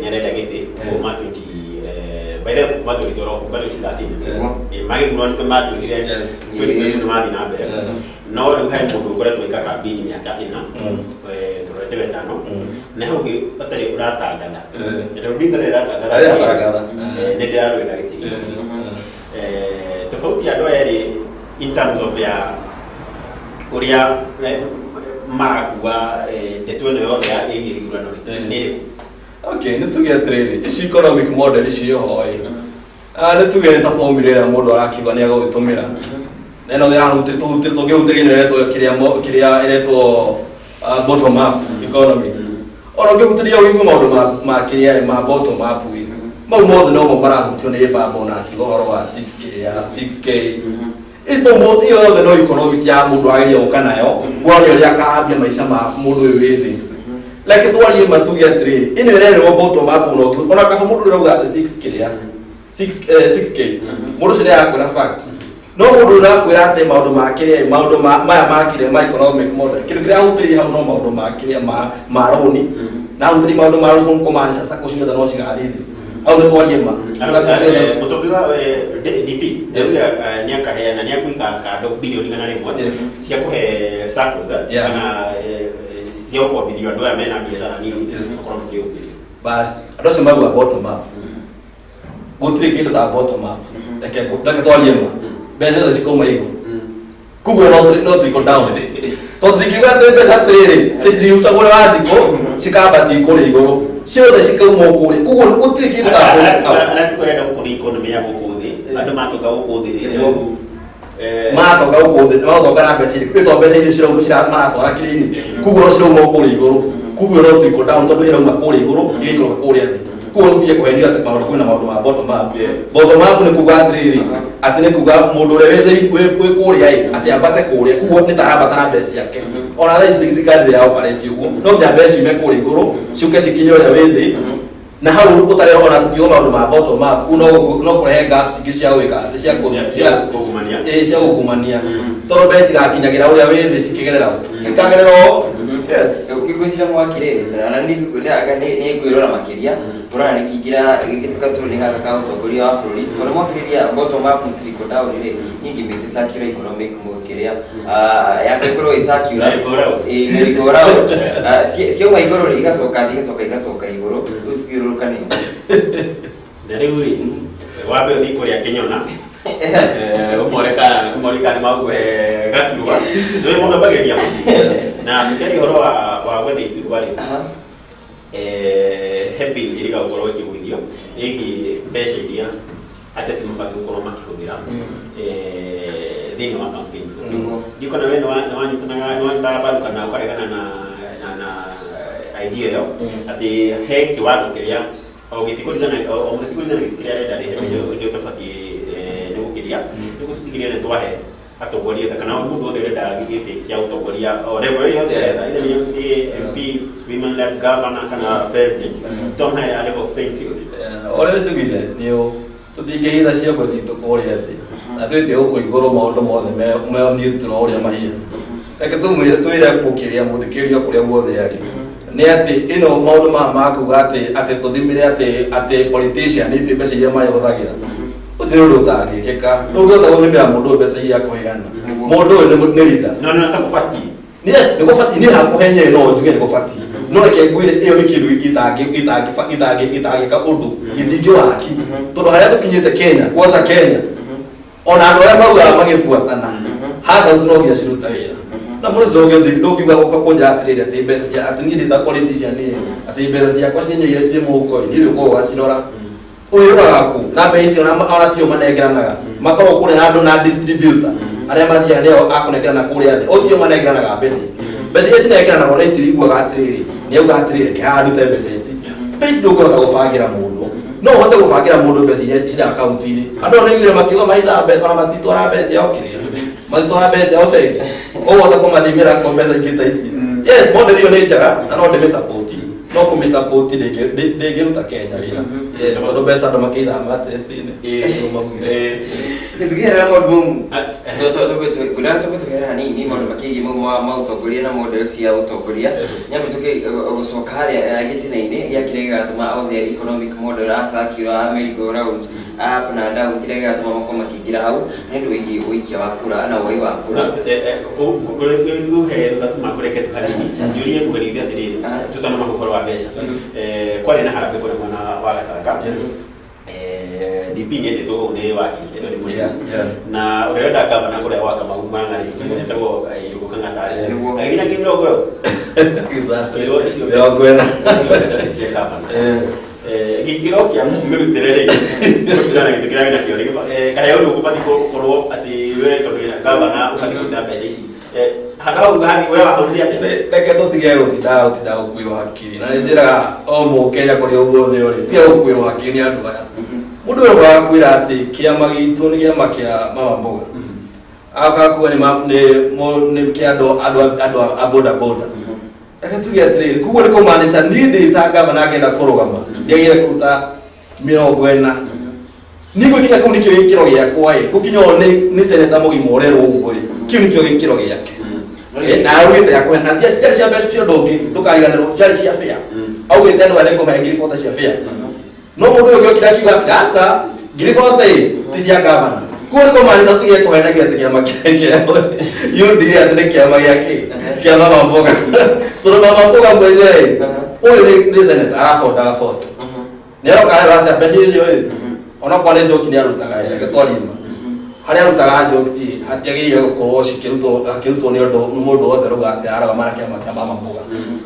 nĩ arenda gĩtĩ kuma 20 by the way, kuma 2012, kuma 2013 magĩthurwo nĩ matwĩrire 2020 nĩ mathiĩ na mbere. No rĩu he mũndũ ũkoretwo ĩka kambĩini mĩaka 4, tũrorete wetano, na he ũngĩ ũtarĩ ũratangatha. Na tondũ ndinga nĩ ũratangatha. Ndarĩ aratangatha. Nĩ ndĩrarũĩra gĩtĩ gĩkĩ. Tofauti ya andũ aya erĩ in terms of ya ũrĩa marakua ndeto ĩno yothe ya ĩgiĩ gĩthurano rĩ nĩ ĩrĩkũ? Okay, nĩ tuge atĩrĩrĩ, ici economic model ciĩho ĩ, nĩ tuge nĩ ta formula ĩrĩa mũndũ arakiuga nĩ egũgĩtũmĩra, na ĩno ĩrahutĩria tũhutĩria tũngĩhutĩria ĩno ĩretwo kĩrĩa ĩretwo bottom up economy. Ona ũngĩhutĩria ũigue maũndũ ma kĩrĩa ma bottom up ĩ, mau mothe nomo marahutio nĩ mbamba ona akiuga ũhoro wa 6K ya 6K. Icio iyo yothe no economic ya mũndũ ageria gũka nayo kuonia ũrĩa akahambia maica ma mũndũ ũyũ wĩ thĩ. Reke twarie matuge atĩrĩrĩ, ĩno ĩrerĩrwo bottom up ona kaba mũndũ ũrauga atĩ 6 kĩrĩa 6K mũndũ ũcio nĩarakwĩra fact, no mũndũ ũrakwĩra atĩ maũndũ ma kĩrĩa maũndũ maya ma kĩrĩa ma economic model kĩndũ kĩrĩa ahutĩrĩria hau no maũndũ ma kĩrĩa ma rũni na ahutĩrĩria maũndũ ma rũni kũmaanisha sacco ciothe no cigathiĩ thĩ. Hau nĩ twarie ma. Mũtongoria wa DP nĩakaheana nĩakũiga kando bilioni 100 cia kũhe SACCOs kana cia gũkombithio andũ aya mena biacara nini makorwo makĩũmĩria. Bas andũ acio mauga bottom up, gũtirĩ kĩndũ ta bottom up. Reke twarie ma, mbeca ciothe cikauma igũrũ, koguo no trickle down, tondũ tingiuga atĩ mbeca atĩrĩrĩ tĩcirutagwo ũrĩa Wanjikũ cikambatie kũrĩa igũrũ, ciothe cikauma kũrĩa, koguo gũtirĩ kĩndũ ta bottom up. Arakiuga arenda gũkũria economy ya gũkũ thĩ, andũ matonga gũkũ thĩ matonga gũkũ thĩ matonga na mbeca irĩkũ? Ĩto mbeca icio cirauma maratwara kĩrĩa-inĩ, koguo no cirauma kũrĩa igũrũ, koguo no trickle down tondũ ĩrauma kũrĩa igũrũ ĩgaikũrũka kũrĩa thĩ. Koguo no tũthiĩ kũhenio atĩ maũndũ kwĩna maũndũ ma bottom up. Bottom up nĩ kuga atĩrĩrĩ, atĩ nĩ kuga mũndũ ũrĩa wĩ kũrĩa ĩ atĩ ambate kũrĩa, koguo nĩ ta arambata na mbeca ciake. Ona thaa ici thirikari ndĩrĩ ya operate ũguo, no nginya mbeca ciume kũrĩa igũrũ ciũke cikinye ũrĩa wĩ thĩ, na hau ũtarĩ ona tũkiuga maũndũ ma bottom up kuu no kũrehe gaps ingĩ cia gwĩka atĩ cia gũkumania, tondũ mbeca cigakinyagĩra ũrĩa wĩ thĩ cikĩgerera cikagerera o. Yes. Ngwĩciria mwaki rĩ na nĩ ngwĩrora makĩria ũrona nĩkĩingĩra gĩtũkatũrũ gaka ka ũtongoria wa bũrũri, tondũ mwakĩrĩria bottom up trickle down rĩ nyingĩ mĩte circular economic kĩrĩa ya ĩkorwo ĩ circular merry go round, ciauma igũrũ rĩ igacoka thĩ igacoka igacoka igũrũ, rĩu cithiũrũrũkane. Na rĩu rĩ wambe ũthiĩ kũrĩa Kĩnyona ũmore kana nĩ magũkũhe gaturwa, nĩ mũndũ ambagĩrĩria mũciĩ. Na tũkĩaria ũhoro wa gwetha iturwa rĩ, he bill ĩrĩga gũkorwo ĩkĩgũithio ĩgiĩ mbeca iria ateti mabatiĩ gũkorwo makĩhũthĩra thĩinĩ wa campaigns. Ndikona we nĩ wanyitanaga mbaru kana ũkaregana na idea ĩyo atĩ he kĩwango kĩrĩa o gĩtĩ kũringana o mũteti kũringana na gĩtĩ kĩrĩa arenda rĩ, he mbeca iria ũtabatiĩ nĩ gũkĩria nĩguo tũtigĩrĩre nĩ twahe atongoria othe kana mũndũ wothe ũrenda gĩtĩ kĩa ũtongoria o level ĩyo yothe aretha, either nĩ MCA, MP, women rep, governor kana president, tũmahe a level playing field. Ũrĩa njugire nĩ ũ tũtingĩhitha ciongo citũ kũrĩa thĩ na twĩte gũkũ igũrũ maũndũ mothe me neutral ũrĩa mahia. Reke tũmwĩre twĩre mũkĩrĩa mũthikĩrĩria kũrĩa guothe arĩ nĩ atĩ ĩno maũndũ maya ma kuga atĩ tũthimĩre atĩ politician itĩ mbeca iria marĩhũthagĩra, ũcio nĩ ũndũ ũtangĩkĩka. Ndũngĩhota gũthimĩra mũndũ ũyũ mbeca iria akũheana, mũndũ ũyũ nĩ leader. No nĩ gũbatiĩ. Yes, nĩ gũbatiĩ, niĩ hakũhe nyewe no njuge nĩ gũbatiĩ, no reke ngwĩre ĩyo nĩ kĩndũ gĩtangĩka ũndũ gĩtingĩwaki, tondũ harĩa tũkinyĩte Kenya, kwanza Kenya, ona andũ arĩa maugaga magĩbuatana handout no nginya ciruta wĩra na mũndũ ũcio ndũngiuga gũka kũnjĩra atĩrĩrĩ atĩ mbeca cia atĩ niĩ ndĩ ta politician niĩ atĩ mbeca ciakwa cienyeire ciĩ mũhuko-inĩ, niĩ ũkorwo ũgacirora ũrĩũraga kũ na mbeca icio ona tio manengeranaga, makoragwo kũrĩa na andũ na distributor arĩa mathiaga nĩo akũnengerana kũrĩa thĩ, o tio manengeranaga mbeca ici. Mbeca iria cinengeranagwo na ici ũiguaga atĩrĩrĩ nĩ auga atĩrĩrĩ reke haha ndute mbeca ici. Mbeca ici ndũngĩhota gũbangĩra mũndũ, no ũhote gũbangĩra mũndũ mbeca iria cirĩ akaunti-inĩ. Andũ ona aiguire makiuga mahithaga mbeca, ona matitwara mbeca ciao kĩrĩa matitwara mbeca ciao bengi, ũhota kũmathimĩra ko mbeca ingĩ ta ici. Yes, model ĩyo nĩ njega na no ndĩmĩsupport, no kũmĩsupport ndĩngĩruta Kenya wĩra. Yes, tondũ mbeca andũ makĩithaga mattress-inĩ nĩguo maugire. Gĩcugĩra maũndũ mau ngwenda tũmbe tũherera hanini maũndũ makĩgiĩ mau ma ũtongoria na model cia ũtongoria, nyambe tũke gũcoka harĩa gĩtina-inĩ gĩa kĩrĩa gĩgatũma othe economic model a circular, merry go round, up na down, kĩrĩa gĩgatũma makorwo makĩingĩra hau nĩ ũndũ wĩgiĩ ũikia wa kura na woi wa kura. He gatuma kũreke tu hanini njũrie kũgerithia atĩrĩrĩ, tũtanoma ũhoro wa mbeca, kwarĩ na harambee kũrĩa mwena wa Gatanga. DP nĩ etĩtwo kũu nĩ wakiri Edward Mũrĩmi. Yeah, yeah. Na ũrĩa ũrenda gavana kũrĩa gwa Kamau Murang'a etagwo Irũngũ Kang'ata. Yeah. Agĩthiĩ na ngiri mĩrongo ĩyo. Exactly. Akĩrwo icio Mĩrongo ĩna. Icio mbeca nĩ cia gavana. Eh. Gĩkĩro kĩa mĩrutĩre rĩ, kũringana na gĩtĩ kĩrĩa wĩnakĩo rĩ, kaheo rĩu ũbatiĩ gũkorwo atĩ we tondũ wĩna gavana ũbatiĩ kũruta mbeca ici. Handũ hau hathi we wahũrire atĩa? Reke tũtige gũtinda gũkuĩrwo hakiri, na nĩ njĩraga o mũkenya kũrĩa guothe ũrĩ, tiga gũkuĩrwo hakiri nĩ andũ aya. Mũndũ ũyũ wakwĩra atĩ kĩama gitũ nĩ kĩama kĩa mama mboga, agakuga nĩ kĩa andũ a boda boda. Reke tuge atĩrĩrĩ, koguo nĩ kũmaanisha niĩ ndĩ ta gavana ngĩenda kũrũgama ndiagĩrĩire kũruta 40. Niĩ gũkinya kũu nĩkĩo gĩkĩro gĩakwa ĩ, gũkinya ũũ nĩ seneta mũgima ũrerwo ũguo ĩ, kĩu nĩkĩo gĩkĩro gĩake. Na augĩte akũhe, na ciarĩ cia mbeca cia ũndũ ũngĩ, ndũkariganĩrwo, ciarĩ cia bĩa. Augĩte andũ aya nĩngũmahe ngiri 40 cia bĩa. No mũndũ ũyũ ũngĩ okire akiuga atĩ aca, ngiri 40 ĩ ti cia gavana. Koguo nĩ kũmaanisha tũtige kũhenagia atĩ kĩama kĩa UDA atĩ nĩ kĩama gĩa kĩ, kĩa mama mboga, tondũ mama mboga mwenyewe ũyũ nĩ seneta arabondaga 40, nĩ aroka arera aca mbeca icio ĩ, onokorwo nĩ njoki nĩ arutaga ĩ, reke twarie ma, harĩa arutaga jokes ĩ, hatiagĩrĩire gũkorwo cikĩrutwo akĩrutwo nĩ ũndũ nĩ mũndũ wothe ũrauga atĩ ararũgama na kĩama kĩa mama mboga.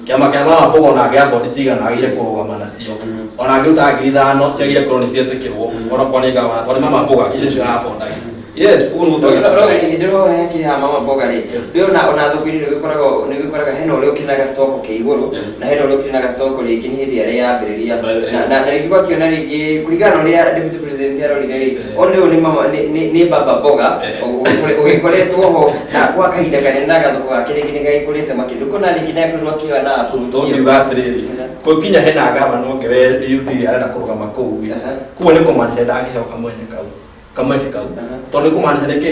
Kĩama kĩa mama mboga ona angĩabondi cigana agĩrĩire kũrũgama nacio, ona angĩruta 5,000 ciagĩrĩire gũkorwo nĩ cietĩkĩrwo, onokorwo nĩ gavana, tondũ nĩ mama mboga icio nĩcio arabondaga. Yes, ũguo nĩguo twagĩrĩire. Ndĩroya kĩrĩa mama mboga rĩ, ndĩrona ona thoko-inĩ nĩ gũkoragwo hena ũrĩa ũkĩnaga stock kĩ igũrũ, na hena ũrĩa ũkĩnaga stock rĩngĩ nĩ hĩndĩ ĩrĩa yambĩrĩria, na rĩngĩ gwakĩona rĩngĩ kũringana na ũrĩa deputy president arorire rĩ, one ũyũ nĩ mama nĩ baba mboga ũgĩkoretwo ho na kwa kahinda kanene, na gathoko gake rĩngĩ nĩ gagĩkũrĩte makĩria, ũkona rĩngĩ nĩ akorirwo akĩoya na approach ĩyo. Tũngiuga atĩrĩrĩ, kũkinya hena gavana ũngĩ we UDA arenda kũrũgama kũu ĩ, koguo nĩ kũmaanisha ndangĩheo kamwenya kau, kamweke kau, tondũ nĩ kũmaanisha nĩ kĩ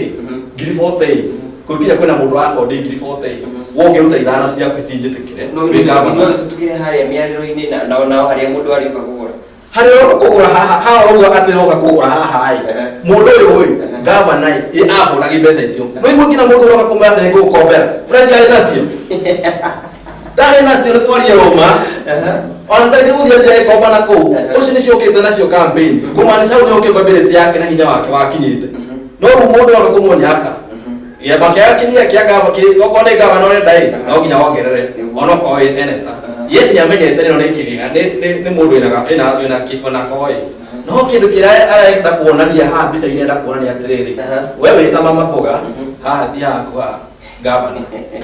ngiri 40 ĩ, kũkinya kwĩna mũndũ wabondi ngiri 40 ĩ, we ũngĩruta ithano ciaku citinjĩtĩkĩre No wĩ gavana. ithuothe tũtukire harĩa mĩarĩro-inĩ na nao harĩa mũndũ arĩũka kũgũra. Harĩa ũroka kũgũra haha, haha ũrauga atĩ ũroka kũgũra haha ĩ, mũndũ ũyũ ĩ gavana ĩ ahũragi mbeca icio, no igua nginya mũndũ ũroka kũmwĩra atĩ nĩngũgũkombera, ũreciarĩ nacio, ndarĩ nacio, nĩ twarie ũma, ona tarĩngĩ gũthiĩ njĩra ĩkomba na kũu ũcio nĩcio ũkĩte nacio campaign, kũmaanisha hau nĩho capability yake na hinya wake wakinyĩte. No rĩu mũndũ oka kũmuonia aca, gĩamba kĩa kĩrĩa kĩa gava okorwo nĩ gavana ũrenda ĩ, no nginya wongerere onokorwo wĩ senator. Yes, nĩ amenyete ĩno nĩ kĩrĩa nĩ mũndũ wĩna ona koĩ, no kĩndũ kĩrĩa arenda kuonania haha mbica-inĩ, arenda kuonania atĩrĩrĩ, we wĩta mama mboga haha ti haku haha gavana.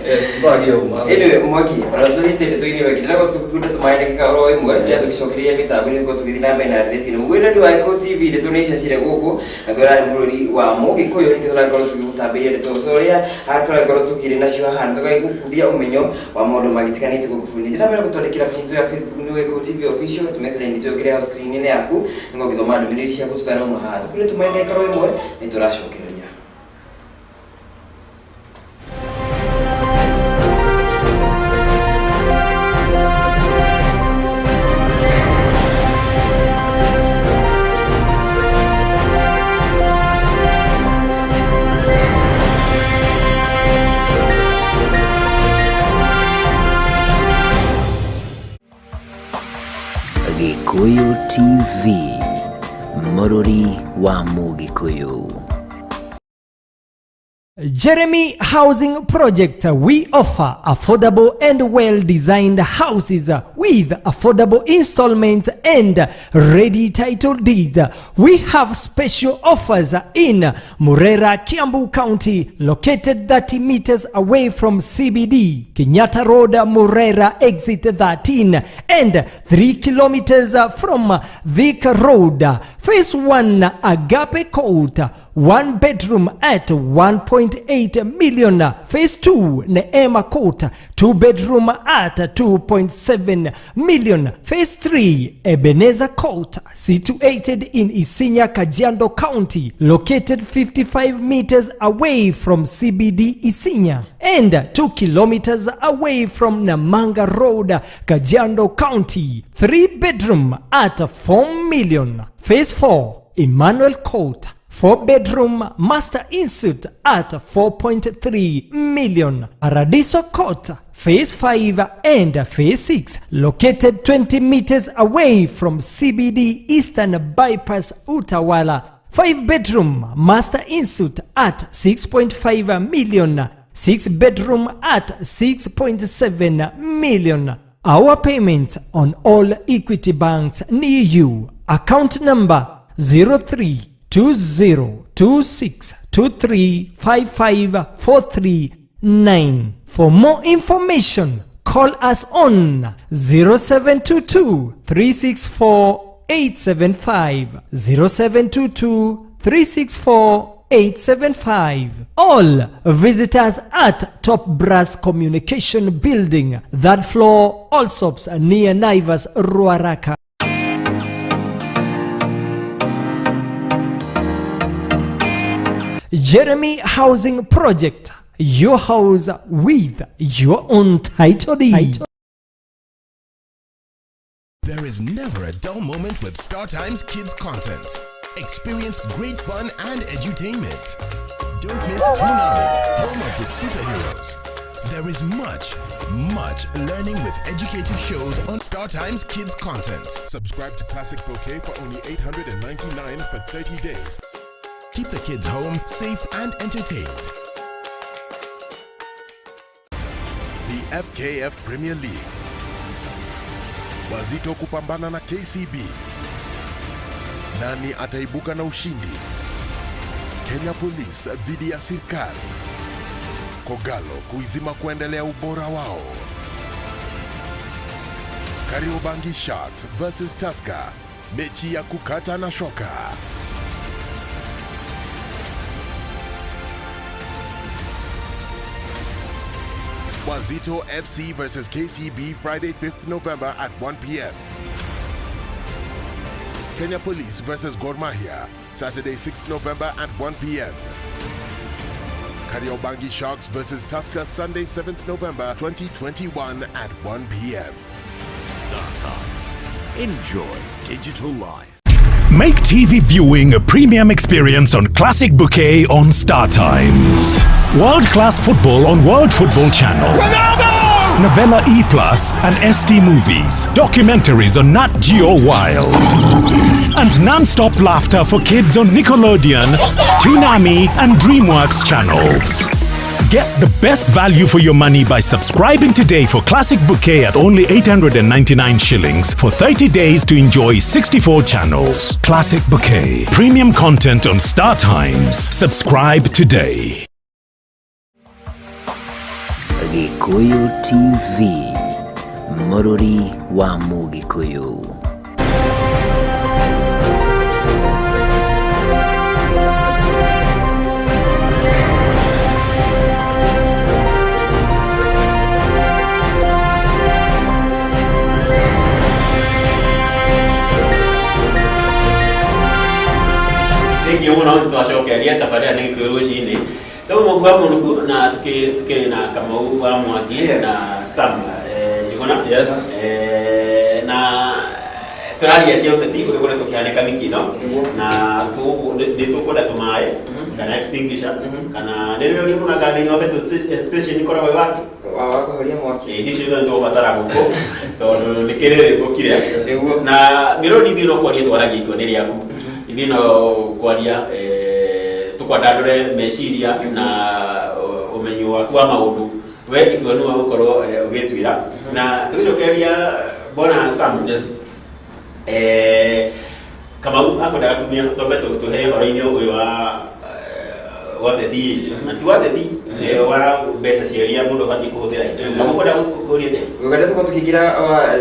Yes, twaragie ũma. Anyway, Mwangi, ona tũthiĩte ndeto-inĩ wengĩ, ndĩragwo tũkunda tũmaĩ ndagĩka oro ĩmwe, rĩrĩa tũgĩcokereria mĩtambo-inĩ tũkorwo tũgĩthiĩ na mbere na ndeto ĩno. Mwĩrori wa Gĩkũyũ TV, ndeto nĩ icacire gũkũ, na ngwĩra nĩ bũrũri wa Mũgĩkũyũ, nĩkĩo tũrakorwo tũgĩgũtambĩria ndeto ũrĩa haha tũrakorwo tũkĩrĩ nacio haha, na tũgagĩgũkundia ũmenyo wa maũndũ magĩtiganĩte gũkũ bũrũri-inĩ. Thiĩ na mbere gũtwandĩkĩra page itũ ya Facebook nĩ Gĩkũyũ TV Official, SMS line itũ ĩkĩrĩ hau screen-inĩ yaku, nĩguo ũgĩthoma ndũmĩrĩri ciaku tũtanauma haha. Tũkunde tũmaĩ ndagĩka oro ĩmwe, nĩ tũracokereria. Gĩkũyũ TV, mũrũri wa Mũgĩkũyũ. Jeremy Housing Project. We offer affordable and well-designed houses with affordable installments and ready title deeds. We have special offers in Murera, Kiambu County, located 30 meters away from CBD, Kenyatta Road, Murera, exit 13, and 3 kilometers from Thika Road. Phase 1, Agape Court, one bedroom at 1.8 million. Phase 2, Neema Court, two bedroom at 2.7 million. Phase 3, Ebenezer Court, situated in Isinya, Kajiado County, located 55 meters away from CBD Isinya and 2 kilometers away from Namanga Road, Kajiado County. 3 bedroom at 4 million. Phase 4, Emmanuel Court, 4 bedroom master ensuite at 4.3 million. Paradiso Court, Phase 5 and Phase 6, located 20 meters away from CBD Eastern Bypass Utawala. 5 bedroom master ensuite at 6.5 million. 6 bedroom at 6.7 million. Our payment on all Equity banks near you. Account number 032026235543. For more information, call us on 0722 364 875, 0722 364 875. All visitors at Top Brass Communication Building, third floor, Allsops, near Naivas, Ruaraka. Jeremy Housing Project, your house with your own title deed. There is never a dull moment with Star Times Kids content. Experience great fun and edutainment. Don't miss Toonami, home of the superheroes. There is much, much learning with educative shows on Star Times Kids content. Subscribe to Classic Bouquet for only 899 for 30 days. Keep the kids home, safe and entertained. The FKF Premier League. Wazito kupambana na KCB. Nani ataibuka na ushindi? Kenya Police dhidi ya Sirkal. Kogalo kuizima kuendelea ubora wao. Kariobangi Sharks versus Tusker. Mechi ya kukata na shoka. Wazito FC versus KCB, Friday 5th November at 1 p.m. Kenya Police versus Gor Mahia, Saturday 6th November at 1 p.m. Kariobangi Sharks versus Tusker, Sunday 7th November 2021 at 1 p.m. Star Times. Enjoy digital life. Make TV viewing a premium experience on Classic Bouquet on Star Times. World-class football on World Football Channel. Ronaldo! Novella E Plus and ST Movies. Documentaries on Nat Geo Wild. And non-stop laughter for kids on Nickelodeon, Toonami and DreamWorks channels. Get the best value for your money by subscribing today for Classic Bouquet at only 899 shillings for 30 days to enjoy 64 channels. Classic Bouquet. Premium content on Star Times. Subscribe today. Gikuyu TV, Mũrũri wa Mũgĩkũyũ. Thengiũ mũno nĩ twacokeria tabarĩra nĩ Gĩkũyũ rũcinĩ. Tũgũmũkua mũnuku na tukĩrĩ na Kamau wa Mwangi na Sam Njuguna. Yes. Na tũraria cia ũteti ũrĩa ũkoretwo ũkĩhanĩka wiki ĩno, na nĩ tũkwenda tũmaĩ kana extinguisher kana nĩ rĩo mũnanga thĩinĩ wa petrol station ĩkoragwo ĩ waki wa kũhoria mwaki. Ĩĩ, icio ciothe nĩ tũgũbatara gũkũ tondũ nĩ kĩrĩrĩmbũkire. Na mĩrũri ithuĩ no kwaria twaragia itua nĩ rĩaku, ithuĩ no kwaria tũkwandandũre meciria na ũmenyo waku wa maũndũ, we itua nĩwe ũgũkorwo ũgĩtuĩra. Na tũgĩcokereria bwana Sam. Yes. Kamau akwendaga tumia twambe tũhere ũhoro-inĩ ũyũ wa wateti na ti wateti wa mbeca cia iria mũndũ abatiĩ kũhũthĩra. Kamau kwenda kũria atĩa? Ngwenda tukorwo tukĩingĩra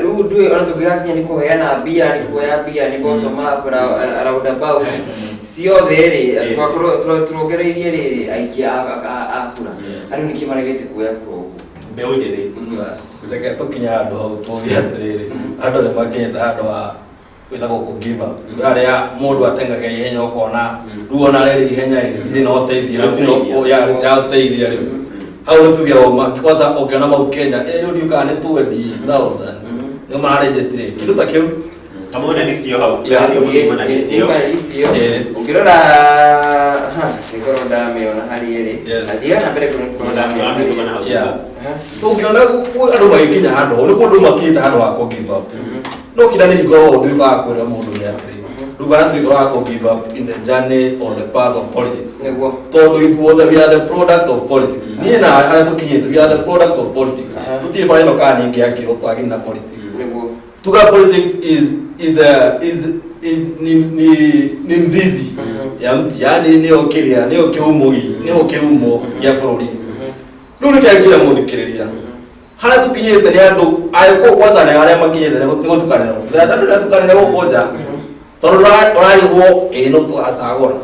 rĩu ndũĩ ona tũngĩgakinya nĩ kũheana mbia, nĩ kuoya mbia, nĩ bottom up, roundabout ciothe rĩ, tũgakorwo tũrongereirie rĩrĩ aikia a kura andũ nĩkĩ maregete kuoya kura ũguo? Mbeũ njĩthĩ. Bas, reke tũkinye handũ hau tuge atĩrĩrĩ, andũ nĩ makinyĩte handũ ha gwĩtagwo kũ give up, harĩa mũndũ atengaga ihenya ũkona rĩu ona rĩrĩ ihenya rĩ rĩtirĩ na ũteithio, rĩtiraũteithia rĩu hau nĩ tuge oma kwanza ũngĩona Mount Kenya rĩu ndiũ kana nĩ 20,000 nĩ mararegistry kĩndũ ta kĩu. Kamwe na list ĩyo hau. Yeah. Kamwe na list ĩyo. Nĩ list ĩyo. Ũngĩrora ha nĩngorwo ndamĩona harĩa ĩrĩ. Yes. Na thiaga na mbere kũrora ndamĩona harĩa ĩrĩ. Yeah. Ũngĩona andũ magĩkinya handũ hau nĩ kũndũ makinyĩte handũ ha kũ give up, no kira nĩ hingo ũndũ ũkaga kwĩra mũndũ nĩ atĩrĩ rĩu kana tuĩka wa kũ give up in the journey or the path of politics, Nĩguo. tondũ ithuothe we are the product of politics. Niĩ na harĩa tũkinyĩte, we are the product of politics. Tũtirĩ bara ĩno kana ningĩ yakĩrwo twagĩ na politics. Nĩguo. Tuga politics is the is is ni mzizi ya mti, yani nĩyo kĩrĩa nĩyo kĩhumo nĩyo kĩhumo gĩa bũrũri. Rĩu nĩkĩo njĩra mũthikĩrĩria harĩa tũkinyĩte nĩ andũ agĩkũyũ kwanza nĩ arĩa makinyĩte nĩ gũtukanĩra andũ nĩ gũtukanĩra gũkũ nja, tondũ ũrarigwo ĩ no tũgacagũra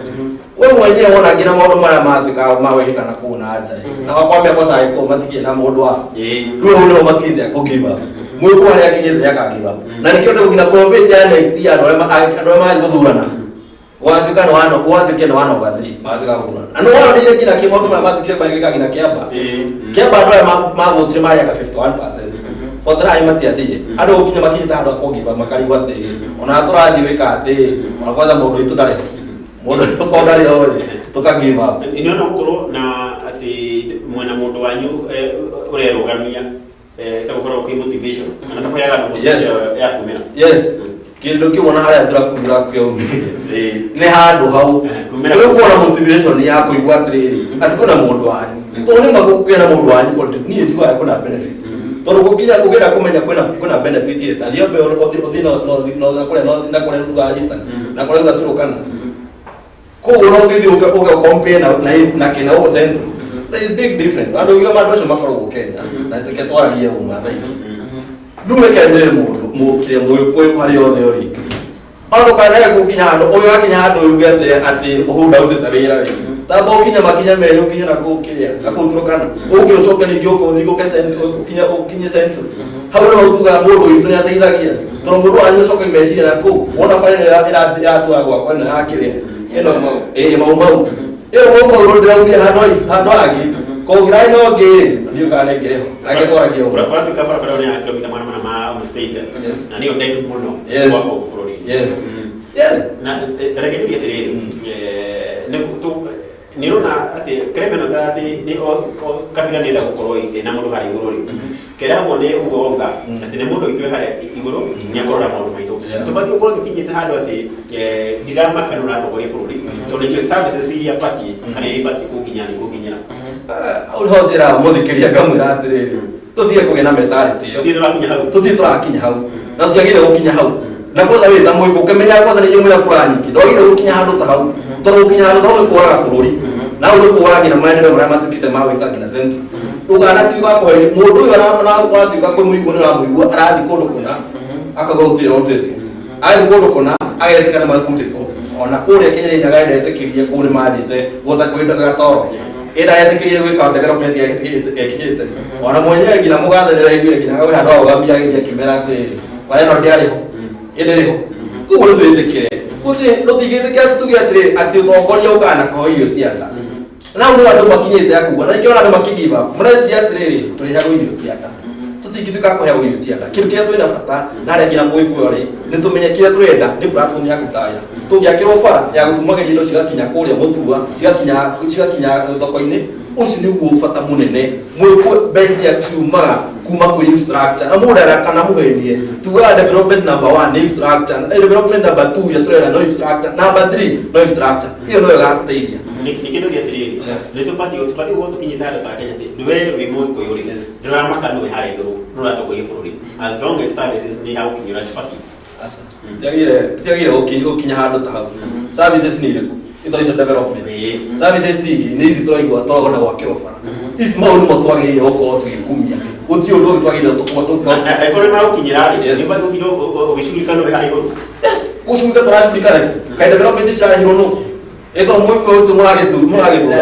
we mwenyewe wona nginya maũndũ marĩa matuĩkaga ma gwĩkĩka na kũu na nja ĩ. Na wakwambia kwanza agĩkũyũ matikĩrĩ na mũndũ wao. Rĩu hau nĩho makinyĩte kũ give up. Mũgĩkũyũ harĩa akinyĩte nĩ aka give up, na nĩkĩo ndĩ nginya probate ya next year andũ arĩa mathiĩ gũthurana gwatuĩka nĩ wano gwatuĩke nĩ one over three magatuĩka gũthurana, na nĩ wonire nginya kĩ maũndũ maya matuĩkire kwagĩka nginya Kĩamba. Kĩamba andũ aya mavotire marĩ anga 51%, 49 matiathiĩ. Andũ gũkinya makinyĩte handũ ha kũ give up, makarigwo atĩ ona tũrathiĩ gwĩka atĩ ona kwanza mũndũ witũ ndarĩ mũndũ ũkorwo ndarĩ ho ĩ, tũka give up. Nĩ ona gũkorwo na atĩ mwena mũndũ wanyu ũrerũgamia ta gũkorwo kwĩ motivation kana ta kũheaga andũ motivation ya kumĩra. Yes, kĩndũ kĩu ona harĩa tũrakuthura kwĩyaumĩrie nĩ handũ hau Kumĩra. rĩu kuona motivation ya kũigua atĩrĩrĩ atĩ kwĩna mũndũ wanyu, tondũ nĩ ma kũgĩa na mũndũ wanyu politics niĩ njiguaga kwĩna benefit, tondũ gũkinya ũngĩenda kũmenya kwĩna benefit ĩ ta thiĩ ambe ũthiĩ na kũrĩa na kũrĩa tugaga Eastern na kũrĩa tugaga Turkana kũu ona ũngĩthiĩ ũke compare na East na kĩna gũkũ Central, there is big difference. Andũ uga andũ acio makoragwo Kenya na tũke twaragie uma thaa ingĩ. Rĩu reke njĩre mũndũ mũkĩrĩa mũgĩkũyũ harĩa othe ũrĩ, ona ndũkanae gũkinya handũ ũgĩgakinya handũ uge atĩ ũhũ ndarutĩte wĩra rĩ, tamba ũkinye makinya merĩ, ũkinye na kũu kĩrĩa na kũu Turkana, ũke ũcoke ningĩ ũke ũthiĩ ũke Central, ũkinye Central. Hau nĩho tugaga mũndũ witũ nĩ ateithagia, tondũ mũndũ wanyu ũcoke meciria na kũu wona bara ĩno ĩratwara gwakwa ĩno ya kĩrĩa ĩno ĩ mau mau ĩyo mau mau rũ ndĩraumire handũ hangĩ kũngĩra ĩno ĩngĩ ndiũ kana nĩ ngĩrĩ ho na ngĩtwaragia ũguo. Ũratuĩka barabara ĩyo nĩ ya kilomita 400 ma Homestay na nĩyo ndaihu mũno gwa gũkũ bũrũri-inĩ. Yes. Yeah. Na tareke njuge atĩrĩrĩ, nĩ ũrona atĩ kĩrĩa ta atĩ nĩ kabira nĩ enda gũkorwo ĩna mũndũ harĩa igũrũ rĩ kĩragwo nĩ ugo auga atĩ nĩ mũndũ witũ wĩ harĩa igũrũ nĩ akũrora maũndũ maitũ. Tũbatiĩ gũkorwo tũkinyĩte handũ atĩ ndiramaka nĩ ũratongoria bũrũri tondũ nĩ njũĩ services iria batiĩ kana iria ibatiĩ kũnginya nĩ kũnginyĩra. Hau nĩho njĩraga mũthikĩria ngamwĩra atĩrĩrĩ tũtige kũgĩa na mentality ĩyo. Tũtirĩ tũrakinya hau. Tũtirĩ tũrakinya hau na tũtiagĩrĩire gũkinya hau, na kwanza wĩ ta mũgĩkũyũ ũkĩmenya kwanza nĩ inyuĩ mwĩna kura nyingĩ, ndwagĩrĩire gũkinya handũ ta hau, tondũ gũkinya handũ ta hau nĩ kũraga bũrũri na hau nĩ kũraga nginya maendeleo marĩa matuĩkĩte ma gwĩka nginya Central. Ndũkanatuĩka kũhe mũndũ ũyũ ũratuĩka kũmũigua nĩ ũramũigua arathiĩ kũndũ kũna akauga gũtirĩ ũrutĩtwo, arathiĩ kũndũ kũna agetĩka nĩ makutĩtwo, ona kũrĩa Kenya Nyaga ndetĩkĩrie kũu nĩ mathiĩte gũta kwĩ gatoro ĩnda etĩkĩrie gwĩka development ekinyĩte, ona mwenyewe nginya mũgathe nĩ araiguire nginya kwĩ handũ arũgamire agĩthiĩ akĩmera atĩrĩrĩ bara ĩno ndĩarĩ ho ĩndĩ ĩrĩ ho. Koguo nĩ twĩtĩkĩre tũtingĩtĩkĩra tuge atĩrĩrĩ atĩ ũtongoria ũkaga na kũhe irio cia nda, na hau nĩho andũ makinyĩte ya kuga na ningĩ ona andũ makĩ give up mareciria atĩrĩrĩ tũrĩheagwo irio cia nda. Tũtingĩtuĩka kũheagwo irio cia nda. Kĩndũ kĩrĩa twĩna bata na harĩa nginya mũgĩkũyũ rĩ nĩ tũmenye kĩrĩa tũrenda nĩ platform ya kũruta wĩra tũngĩakĩrwo bara ya gũtumagĩria indo cigakinya kũrĩa mũthurwa cigakinya thoko-inĩ. Ũcio nĩguo bata mũnene. Mũgĩkũyũ mbeca cia ciumaga kuma kwĩ infrastructure na mũndũ kana mũhenie tugaga development number 1 nĩ infrastructure, development number 2 ĩrĩa tũrenda no infrastructure, number 3 no infrastructure ĩyo noyo ĩgatũteithia. Nĩ kĩndũ gĩa atĩrĩrĩ nĩ tũbatiĩ gũkorwo tũkinyĩte handũ ta Kenya atĩ we wĩ mũgĩkũyũ rĩ ndũramaka nĩwe harĩa igũrũ nĩ ũratongoria bũrũri as long as services nĩ iragũkinyĩra cibatiĩ. Aca. Tũtiagĩrĩire gũkinya handũ ta hau. Services nĩ irĩkũ? Indo icio development. Services ti ingĩ nĩ ici tũraigua tũragona gwakĩrwo bara. Ici maũndũ nĩmo twagĩrĩire gũkorwo tũgĩkumia. Gũtirĩ ũndũ ũngĩ twagĩrĩire tũkorwo Na angĩkorwo nĩ maragũkinyĩra rĩ nĩ ũbatiĩ gũtinda ũgĩcugurika nĩwe harĩa igũrũ. Yes, gũcugurika tũracugurika nĩkũ? Kaĩ development cirarehirwo nũ? Ĩto mũgĩkũyũ ũcio mũragĩtũra.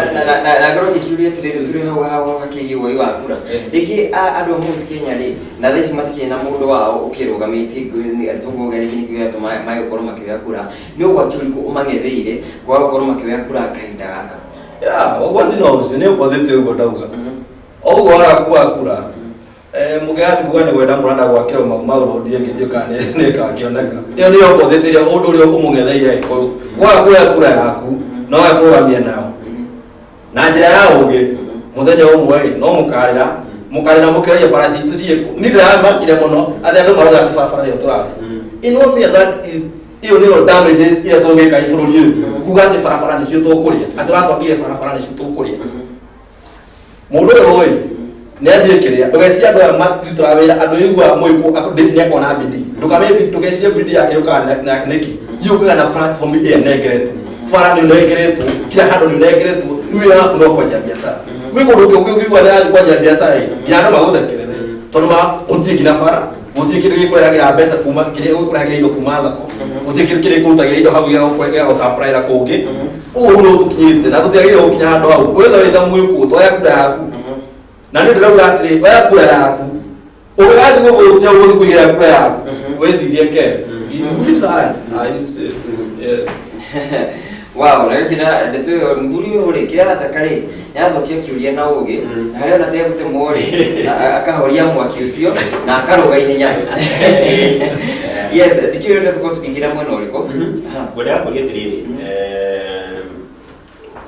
Na ngorwo ngĩkiuria atĩrĩrĩ tũrĩ hau hakĩgiĩ woi wa kura rĩngĩ andũ a Mount Kenya rĩ na thaa ici matikĩrĩ na mũndũ wao ũkĩrũgamĩtie tũkuga rĩngĩ nĩkĩo gĩatũma magĩkorwo makĩoya kura nĩ ũgwati ũrĩkũ ũmang'etheire kwaga gũkorwo makĩoya kura kahinda gaka? Ya, ũgwati no ũcio nĩ opposite ũguo ndauga. O ũguo waga kuoya kura Mũgeathi kuga nĩ gwenda mũranda gwakĩrwo Mau Mau Road ĩngĩ ndiũ kana nĩ ĩgakĩoneka. Ĩyo nĩyo opposite ĩrĩa ũndũ ũrĩa ũmũng'etheire Gĩkũyũ. Waga kuoya kura yaku no wega nayo na njĩra ya ũgĩ mũthenya ũmwe rĩ no mũkarĩra mũkarĩra mũkĩragia bara citũ ciĩkũ. Niĩ ndĩramakire mũno atĩ andũ marauga atĩ barabara ĩyo tũrarĩ ino me that is iyo nĩyo damages iria tũngĩka bũrũri ũyũ kuga atĩ barabara nĩcio tũkũrĩa atĩ ũratwakire barabara nĩcio tũkũrĩa. Mũndũ ũyũ ĩ nĩ athiĩ kĩrĩa ndũgecirie andũ aya matirutaga wĩra andũ aigua mũikũ nĩ akona bidii ndũgecirie bidii yake yũkaga na nĩkĩ yũkaga na platform ĩrĩa ĩnengeretwo bara nĩ ũnengeretwo kila handũ nĩ ũnengeretwo rĩu wĩra waku no kwanjia biacara gwĩ kũndũ ũngĩigua nĩ arathiĩ kwanjia biacara ĩ nginya andũ magũthekerere tondũ gũtirĩ nginya bara gũtirĩ kĩndũ gĩkũrehagĩra mbeca kuma kĩrĩa gĩkũrehagĩra indo kuma thoko gũtirĩ kĩndũ kĩrĩa gĩkũrutagĩra indo hau gĩa gũsupplyra kũngĩ ũũ no tũkinyĩte na tũtiagĩrĩire gũkinya handũ hau wĩtha wĩtha mwĩkũ toya kura yaku na nĩ ndĩrauga atĩrĩ oya kura yaku ũgĩgathiĩ gũgũtia ũgũthiĩ kũigĩra kura yaku wĩcirie kerĩ in which hand are you safe? Yes. Wow, na gĩkĩra ndeto ĩyo mũthuri ũyũ rĩ kĩrĩa arataka rĩ nĩaracokia kĩũria na ũgĩ na harĩa ona tegũtemwo rĩ akahoria mwaki ũcio na akarũga ihenya. Yes, ndikĩũĩ ũrĩa tũkorwo tũkĩingĩra mwena ũrĩkũ. Ngwendaga kũria atĩrĩrĩ,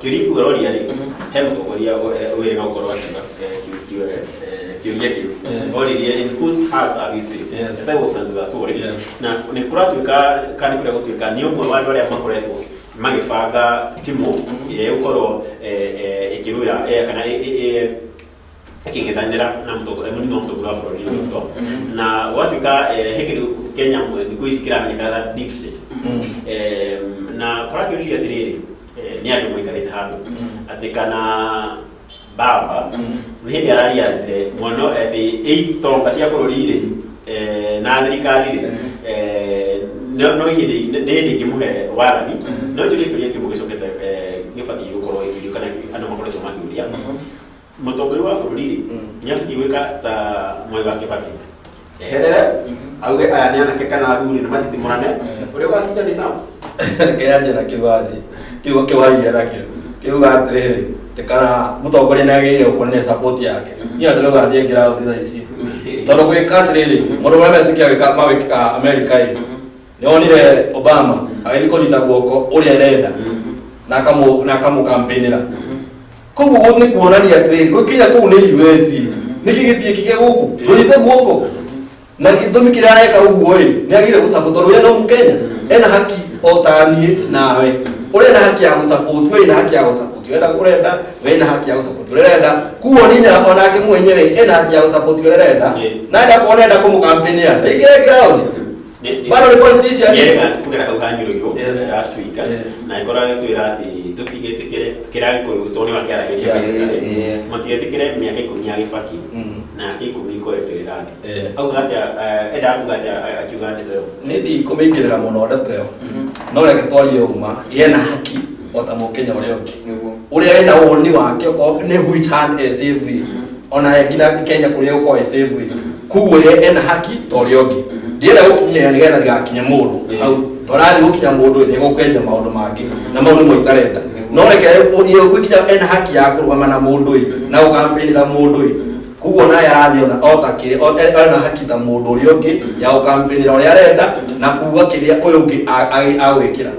kĩũria kĩu ũroria rĩ he mũtongoria wĩrĩga gũkorwo akiuga kĩũria kĩu oririe in whose heart are we safe? Etagwo Francis Atwoli na nĩ kũratuĩka kana nĩ kũrĩa gũtuĩka nĩ ũmwe wa andũ arĩa makoretwo magĩbanga timu ĩrĩa ĩgũkorwo ĩkĩrũĩra kana ĩkĩng'ethanĩra na mũnini wa mũtongoria wa bũrũri Ruto na gwatuĩka he kĩndũ Kenya thikũ ici kĩramenyekana ta deep state na kũrakĩũririe atĩrĩrĩ nĩ andũ maikarĩte handũ atĩ kana baba nĩ hĩndĩ arariazire mũno atĩ itonga cia bũrũri rĩ na thirikari rĩ no hĩndĩ nĩ hĩndĩ ingĩmũhe wathani no njũrie kĩũria kĩmwe gĩcokete gĩbatiĩ gũkorwo gĩkĩũrio kana andũ makoretwo makĩũria mũtongoria wa bũrũri rĩ nĩ abatiĩ gwĩka ta Mwai wa Kibaki eherere auge aya nĩ anake kana athuri nĩ mathitimũrane ũrĩa ũgacinda nĩ sawa. Reke anjie na kiugo anjie kiugo kĩu airie nakĩo kiuga atĩrĩrĩ atĩ kana mũtongoria nĩ agĩrĩire gũkorwo support yake niĩ ndĩrauga athiĩ ground thaa ici tondũ gwĩka atĩrĩrĩ maũndũ marĩa metĩkia gwĩka magwĩkĩka America ĩ nĩ onire Obama agĩthiĩ kũnyita guoko ũrĩa arenda na akamũ-campaignĩra koguo nĩ kuonania atĩrĩrĩ gũkinya kũu nĩ US nĩkĩ gĩtiĩkike gũkũ tũnyite guoko na gĩtũmi kĩrĩa areka ũguo ĩ nĩ agĩrĩire gũsupport tondũ we no mũkenya ena haki o ta niĩ nawe ũrĩa ena haki ya gũsupport we ena haki ya gũsupport ũrenda ũrenda we ena haki ya gũsupport ũrĩa ũrenda kuo nina onake mwenyewe ena haki ya gũsupport ũrĩa ũrenda na enda kuona enda kũmũkampainia aingĩre ground bado nĩ politician Nĩerĩga kũgera hau ha Nyũrũirũ last week na ĩkorwo agĩtwĩra atĩ tũtigetĩkĩre kĩrĩa Gĩkũyũ tondũ nĩwe akĩaragĩria basically matigetĩkĩre mĩaka 10 ya Gĩbaki na mĩaka 10 ikoretwo ĩrĩ rathi auga atĩa endaga kuga atĩa akiuga ndeto ĩyo nĩ ndikũmĩingĩrĩra mũno ndeto ĩyo no reke twarie ũma ena haki o ta mũkenya ũrĩa ũngĩ ũrĩa ena woni wake okorwo nĩ which hand is safe ona nginya Kenya kũrĩa gũkorwo ĩ safe koguo ye ena haki ta ũrĩa ũngĩ ndĩrenda gũkinyĩrĩra nĩgetha ndigakinye mũndũ hau tondũ gũkinya mũndũ nĩ gũkwenja maũndũ mangĩ na mau nĩmo itarenda no reke gũkinya ena haki ya kũrũgama na mũndũ ĩ na gũkampĩinĩra mũndũ ĩ koguo naye arathiĩ ona o ta kĩrĩa ena haki ta mũndũ ũrĩa ũngĩ ya gũkampĩinĩra ũrĩa arenda na kuga kĩrĩa ũyũ ũngĩ agwĩkĩra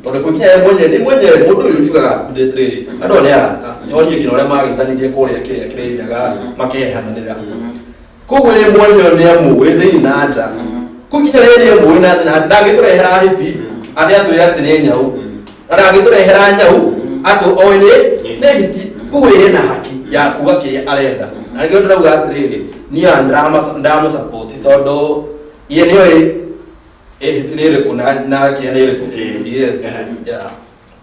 tondũ kũkinya ye mwenyewe nĩ mwenyewe mũndũ ũyũ njugaga atĩrĩrĩ andũ nĩ arata nĩonire nginya ũrĩa magĩtanirie kũrĩa kĩrĩa kĩrĩnyaga makĩhehananĩra koguo ye mwenyewe nĩ amũĩ thĩinĩ na nja kũkinya rĩrĩ amũĩ na thĩ na ndangĩtũrehera hiti atĩ atwĩre atĩ nĩ nyau na ndangĩtũrehera nyau atĩ oĩ nĩ hiti koguo ye ena haki ya kuga kĩrĩa arenda na nĩkĩo ndĩrauga atĩrĩrĩ niĩ ndamũsupport tondũ ye nĩoĩ hiti nĩ ĩrĩkũ na kĩrĩa nĩ ĩrĩkũ. Yes. Yeah.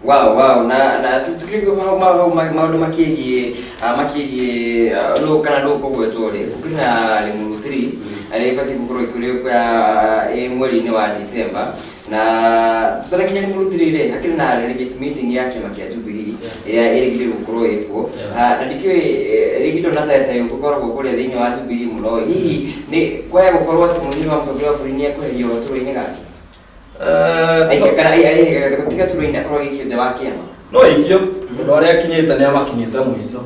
Wow, wow, na tukirigwo maũndũ makĩgiĩ no kana no kũgwetwo rĩ gũkĩrĩ na Limuru 3 arĩa ĩbatiĩ gũkorwo ĩkĩrĩ mweri-inĩ wa December na tũtanakinya Limuru 3 rĩ hakĩrĩ na delegates meeting ya kĩama kĩa Jubilee ĩrĩa ĩrĩgĩrĩirwo gũkorwo ĩkuo na ndikĩũĩ rĩngĩ ndona ta gũkoragwo kũrĩa thĩinĩ wa Jubilee mũno hihi nĩ kwaya gũkorwo atĩ mũnini wa mũtongoria wa bũrũri nĩ ekweherio gaturwa-inĩ gake kana gũtiga turwa-inĩ akorwo agĩikio nja wa kĩama no ikio tondũ arĩa akinyĩte nĩ amakinyĩte mũico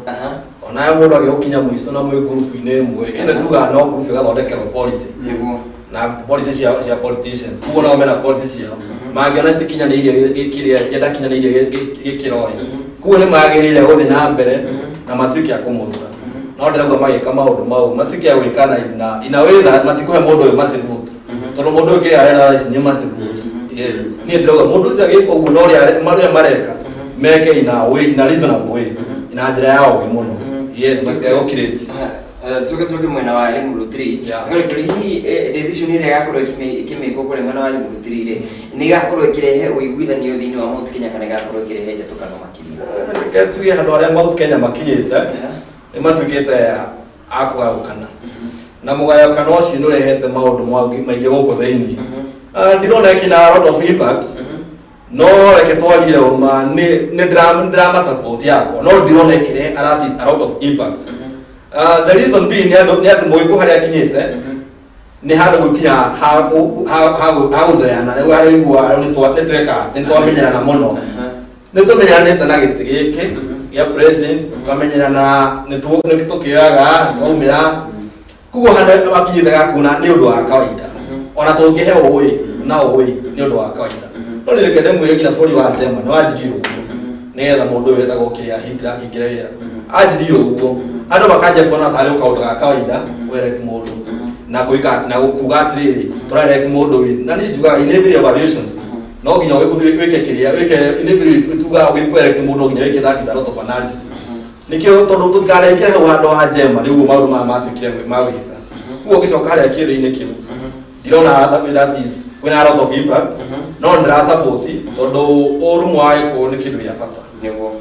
Onawe mũndũ agĩgũkinya mũico na mwĩ ngurubu-inĩ ĩmwe ĩno tugaga no ngurubu ĩgathondekerwo policy Nĩguo. Na policy cia politicians, koguo nao mena policy ciao mangĩona citikinyanĩirie kĩrĩa gĩtakinyanĩirie gĩkĩro ĩ, koguo nĩ magĩrĩire gũthiĩ na mbere na matuĩke a kũmũruta. No ndĩrauga magĩka maũndũ mau matuĩke a gwĩka na ina way that matikũhe mũndũ ũyũ massive vote, tondũ mũndũ ũyũ kĩrĩa arenda thaa ici nĩ massive vote. Yes, niĩ ndĩrauga mũndũ ũcio agĩka ũguo na ũrĩa marĩa mareka meke in a way, in a reasonable way, na njĩra ya ũgĩ mũno. Yes, matikae gũkirĩte. Tucoke mwena wa Limuru 3. Ngorwo hihi decision ĩrĩa ĩgakorwo ĩkĩmĩkwo kũrĩa mwena wa Limuru 3 rĩ, nĩ ĩgakorwo ĩkĩrehe ũiguithanio thĩinĩ wa Mount Kenya kana ĩgakorwo ĩkĩrehe njatũkano makĩria? Reke tuge handũ harĩa Mount Kenya makinyĩte nĩ matuĩkĩte a kũgayũkana, na mũgayũkano ũcio nĩ ũrehete maũndũ maingĩ gũkũ thĩinĩ. Ndirona ĩkĩna a lot of impact, no reke twarie ũma, nĩ ndĩrama support yakwa, no ndirona ĩkĩrehe a lot of impact. The reason being nĩ andũ nĩ atĩ mũgĩkũ harĩa akinyĩte nĩ handũ gũkinya ha gũzoeana. Rĩu harĩa igua nĩ tweka nĩ twamenyerana mũno, nĩ tũmenyeranĩte na gĩtĩ gĩkĩ gĩa president, tũkamenyerana, nĩ tũkĩoyaga twaumĩra, koguo handũ wakinyĩte gakuona nĩ ũndũ wa kawaida. Ona tũngĩhe ũĩ na ũĩ nĩ ũndũ wa kawaida, no nĩ reke ndĩmwĩre nginya bũrũri wa Germany wanjirie ũguo nĩgetha mũndũ ũyũ wetagwo kĩrĩa Hitler akĩingĩra wĩra, anjirie ũguo andũ makanjia kuona tarĩ o kaũndũ ga kawaida kũ-elect mũndũ na gwĩka na kuga atĩrĩrĩ, tũra-elect mũndũ wĩ na niĩ njugaga in every evaluations no nginya ũthiĩ wĩke kĩrĩa wĩke in every tugaga ũgĩthiĩ kũ-elect mũndũ no nginya wĩke, that is a lot of analysis. Nĩkĩo tondũ tũtikanaingĩre hau handũ ha Germany nĩguo maũndũ maya matuĩkire ma gwĩkĩka. Koguo ũgĩcoka harĩa kĩũria-inĩ kĩu, ndirona that is kwĩna a lot of impact, no ndĩra support tondũ ũrũmwe wa gĩkũyũ nĩ kĩndũ gĩa bata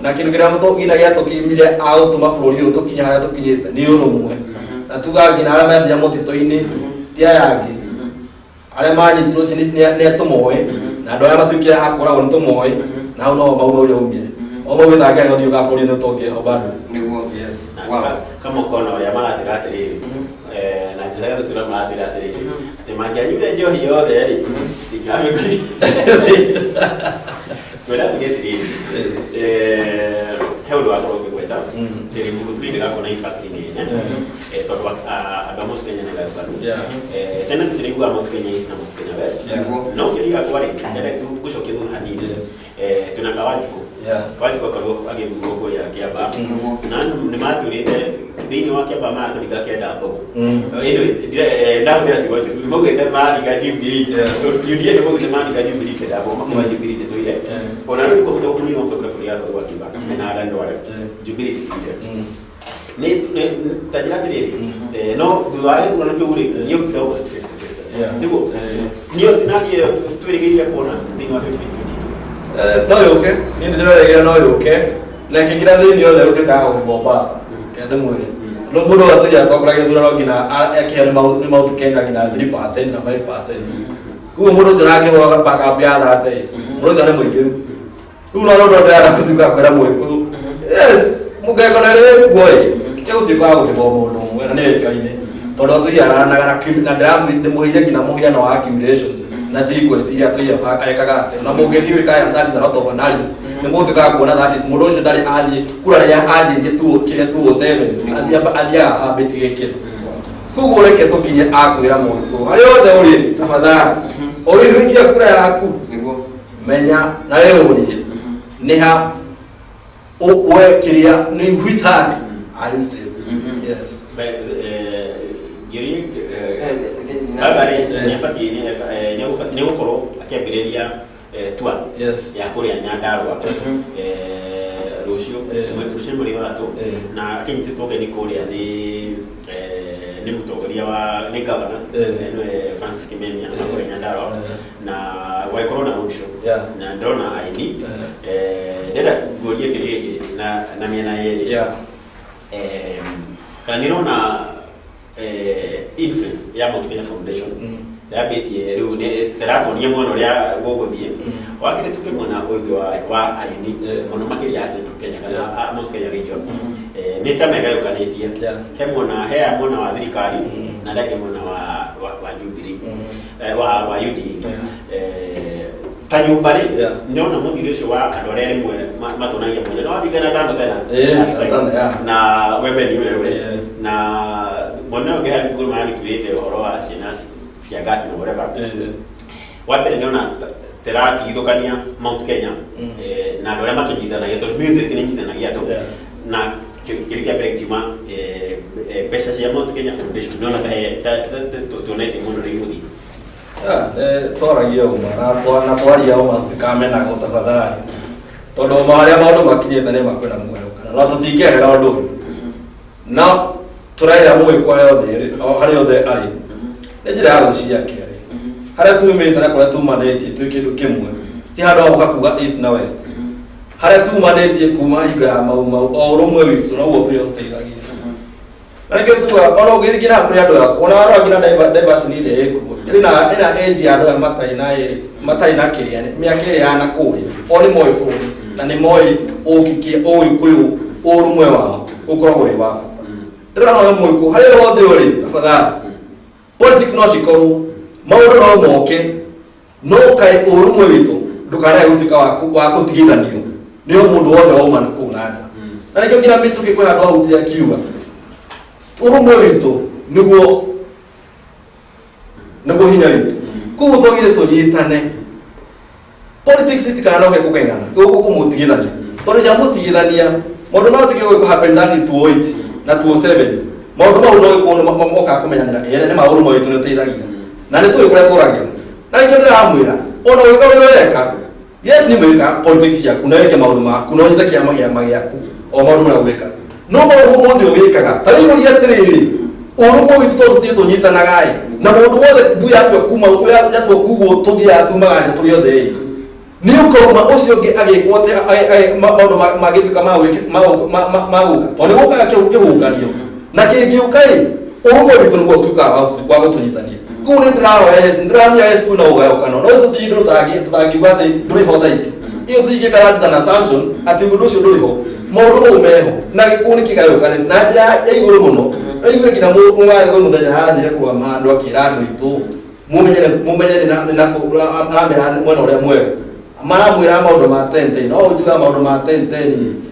na kĩndũ kĩrĩa nginya gĩatũkimire a gũtũma bũrũri ũyũ tũkinye harĩa tũkinyĩte nĩ ũrũmwe. Na tugaga nginya arĩa mathire mũtitũ-inĩ ti aya angĩ, arĩa manyitirwo ũcio nĩ tũmoĩ, na andũ arĩa matuĩkire a kũragwo nĩ tũmoĩ, na hau noho mau mau yaumire o mau wĩtangĩarĩ ho thiũka bũrũri nĩ ũtongire ho bado. Yes. Kama ũkona ũrĩa maratwĩra atĩrĩrĩ, na njĩra ya gũtũra maratwĩra atĩrĩrĩ atĩ mangĩanyuire njohi yothe rĩ, tingĩamĩkũria kwĩra tuge atĩrĩrĩ, he ũndũ wakorwo ũkĩgweta atĩ Limuru 3 ndĩgakorwo na impact nene tondũ andũ a Mount Kenya nĩ gayũkanu. Tene tũtiraiguaga Mount Kenya East na Mount Kenya West, no kĩũria gĩakwa rĩ, ndĩrenda ngũcokie thutha hanini. Twĩna Kawanjikũ. Kawanjikũ akorwo agĩthurwo kũrĩa Kĩambaa na nĩ matwĩrĩte thĩinĩ wa Kĩambaa maratũringa kenda mbogo. Anyway, ndahũthĩra ciugo njũru, maugĩte mararinga Jubilee. So, UDA nĩ maugĩte mararinga Jubilee kenda mbogo, makuga Jubilee ndĩtũire. Ona rĩu kũhota mũnini wa mũtongoria bũrũri akorwo akiuga na Adan Duale Jubilee ndĩcire nĩ ta njĩra atĩrĩrĩ, no thutha wa gĩthurano kĩu rĩ, nĩokire almost 50-50. Tiguo nĩyo scenario ĩyo twĩrĩgĩrĩire kuona thĩinĩ wa 2022? No yũke, niĩ nĩ ndĩrerĩgĩrĩra no yũke na ĩkĩingĩra thĩinĩ othe gũtuĩkaga kũhĩmbwo mbaara. Kende mwĩrĩ tondũ mũndũ atũire atongoragia gĩthurano nginya akĩheo nĩ Mount Kenya nginya 3% na 5%, koguo mũndũ ũcio nakĩheo backup ya 30, mũndũ ũcio nĩ mũingĩru. Rĩu no ũndũ ndĩrenda gũtuĩka kwĩra mũgĩkũyũ, yes, mũngengona ĩrĩ kuo ĩ ĩgũtuĩka wa kũhĩmbwo mũndũ ũmwe na nĩ ĩkaine tondũ atũire aranaga na ndĩmũheire nginya mũhiano wa accumulations na sequence iria atũire ekaga atĩ na mũngĩthiĩ gwĩka, that is a lot of analysis, nĩ mũgũtuĩkaga kuona that is mũndũ ũcio ndarĩ athiĩ kura rĩrĩa anjĩrie tu kĩrĩa 207 athiaga ahambĩtie gĩkĩro. Koguo reke tũkinye akwĩra mũgĩkũyũ harĩa hothe ũrĩ, tafadhali ũgĩthikia kura yaku, menya na wĩyũrie nĩ ha we kĩrĩa nĩ which hand are you safe. Yes. Ngĩũria baba rĩ, nĩ abatiĩ nĩ gũkorwo akĩambĩrĩria tour ya kũrĩa Nyandarua rũciũ, rũciũ mweri wa gatatũ, na akĩnyitĩtwo ũgeni kũrĩa nĩ mũtongoria wa nĩ governor, nĩwe Francis Kimemia wa kũrĩa Nyandarua, na gwagĩkorwo na road show na ndĩrona aini. Ndĩrenda ngũrie kĩũria gĩkĩ na mĩena yerĩ. Kana nĩrona influence ya Mount Kenya Foundation yambĩtie rĩu nĩ tĩratuonia mwena ũrĩa gũgũthiĩ wakĩrĩ tuke mwena ũngĩ wa aini mũno makĩria ya Central Kenya kana Mount Kenya region, nĩ ta megayũkanĩtie, he mwena he mwena wa thirikari na arĩa angĩ mwena wa Jubilee, wa UDA. Ta nyũmba rĩ, ndĩrona mũthiri ũcio wa andũ arĩa rĩmwe matũnagia mũno nĩ waringana tano tena. Ĩĩ, tano, yeah. Na wembe nĩ ũrĩa ũrĩ na mwena ũyũ ũngĩ harĩ Google maragĩturĩte ũhoro wa ciana cia gati na whatever. Wa mbere nĩona tĩratigithũkania Mount Kenya na andũ arĩa matũnyitanagia, tondũ music nĩ nyitanagia andũ, na kĩrĩa kĩa mbere kiuma mbeca cia Mount Kenya Foundation, nĩona ta tuonete mũno rĩ mũthii. Twaragia ũma na twaria ũma, tutikamenagwo tafadhali, tondũ ũma harĩa maũndũ makinyĩte nĩ makwĩna mũgayũkano, no tũtingĩehera ũndũ ũyũ na tũrerera mũgĩkũ harĩa othe arĩ nĩ njĩra ya gwĩciria kerĩ harĩa tumĩte na kũrĩa tumanĩtie twĩ kĩndũ kĩmwe, ti handũ ha gũka kuga east na west, harĩa tumanĩtie kuma hingo ya Mau Mau, o ũrũmwe witũ noguo tũrĩa tũteithagia, na nĩkĩo tuga ona ũngĩthiĩ nginya kũrĩ andũ akwa, ona warora nginya diversion ĩrĩa ĩkuo ĩna age ya andũ aya matarĩ na ĩrĩ matarĩ na kĩrĩa mĩaka ĩrĩa ya na kũrĩa, o nĩ moĩ bũrũri na nĩ moĩ ũkĩkĩ ũgĩkũyũ, ũrũmwe wao ũkoragwo wĩ wa bata. Ndĩrahoya mũĩkũ harĩa hothe ũrĩ, tafadhali, politics no cikorwo, maũndũ no moke, no kaĩ ũrũmwe witũ ndũkanae gũtuĩka wa kũtigithanio nĩ o mũndũ wothe wauma na kũu na nja. Na nĩkĩo nginya Mr. kwĩ handũ ahutire akiuga ũrũmwe witũ nĩguo hinya witũ, koguo twagire tũnyitane. Politics itikanoke kũgegana gũkũ kũmũtigithania, tondũ cia mũtigithania maũndũ no tikire gũkũ happen, that is 2008 na 2007, maũndũ mau no gĩkũũ mokaga kũmenyanĩra ĩrĩa nĩ maũrũmwe witũ nĩ ũteithagia na nĩ tũĩ kũrĩa tũragĩra. Na nĩkĩo ndĩramwĩra ona ũgĩka ũrĩa ũreka, yes, nĩ mwĩka politics ciaku na wĩke maũndũ maku na ũnyite kĩama gĩaku, o maũndũ marĩa ũgwĩka, no maũndũ mothe ũgĩkaga ta rĩu ũria atĩrĩrĩ, ũrũmwe witũ tondũ tũtirĩ tũnyitanaga ĩ na maũndũ mothe mbu yatua kuma yatua kugwo tũthiaga tumaga nja tũrĩ othe ĩ, nĩ ũkauma ũcio ũngĩ agĩkwo atĩ maũndũ mangĩtuĩka ma gũka, tondũ nĩ gũkaga kĩhuhũkanio na kĩngĩũka ĩ, ũrũmwe witũ nĩguo ũtuĩkaga wa gũtũnyitania. Kũu nĩ ndĩrahoya, yes, nĩ ndĩramenya, yes, kwĩna ũgayũkano, no ũcio ti ũndũ tũtangiuga atĩ ndũrĩ ho thaa ici. Iyo tũtingĩka that an assumption atĩ ũndũ ũcio ndũrĩ ho. Maũndũ mau meho na gĩkũũ nĩ kĩgayũkanĩte na njĩra ya igũrũ mũno. Na igue nginya mũgathe kwĩ mũthenya arathire kũrũgama handũ akĩra andũ aitũ mumenye nĩ na aramera mwena ũrĩa mwega, maramwĩra maũndũ ma 10-10, no njugaga maũndũ ma 10-10,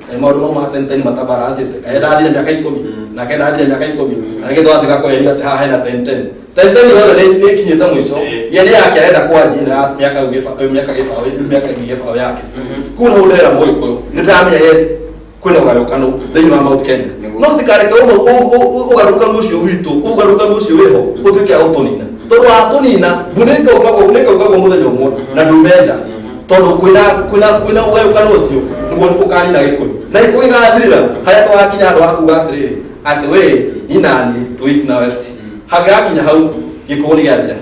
kaĩ maũndũ mau ma 10-10 matabarancĩte, kaĩ ndathire mĩaka 10 nake ndathire mĩaka 10 na nĩkĩo twatuĩka kweheria atĩ haha hena 10-10 10-10 yothe nĩ ĩkinyĩte mũico, ye nĩ yake arenda kwanjia na ya mĩaka gĩbaũ mĩaka ĩngĩ gĩbaũ yake. Kũu nĩho ndĩrera mũgĩkũyũ, nĩ ndĩramenya, yes, kwĩna ũgayũkano thĩinĩ wa Mount Kenya, no tikareke ũgarũrũkanu ũcio witũ, ũgarũrũkanu ũcio wĩho ũtuĩke wa gũtũnina, tondũ watũnina mbu nĩkaugagwo mũthenya ũmwe na ndume nja, tondũ kwĩna ũgayũkano ũcio nĩguo ũkanina gĩkũyũ na gĩkũyũ gĩgathirĩra harĩa tũgakinya handũ ha kuga atĩrĩrĩ atĩ we ni nani tu east na west, hangĩgakinya hau gĩkũyũ nĩ gĩathira.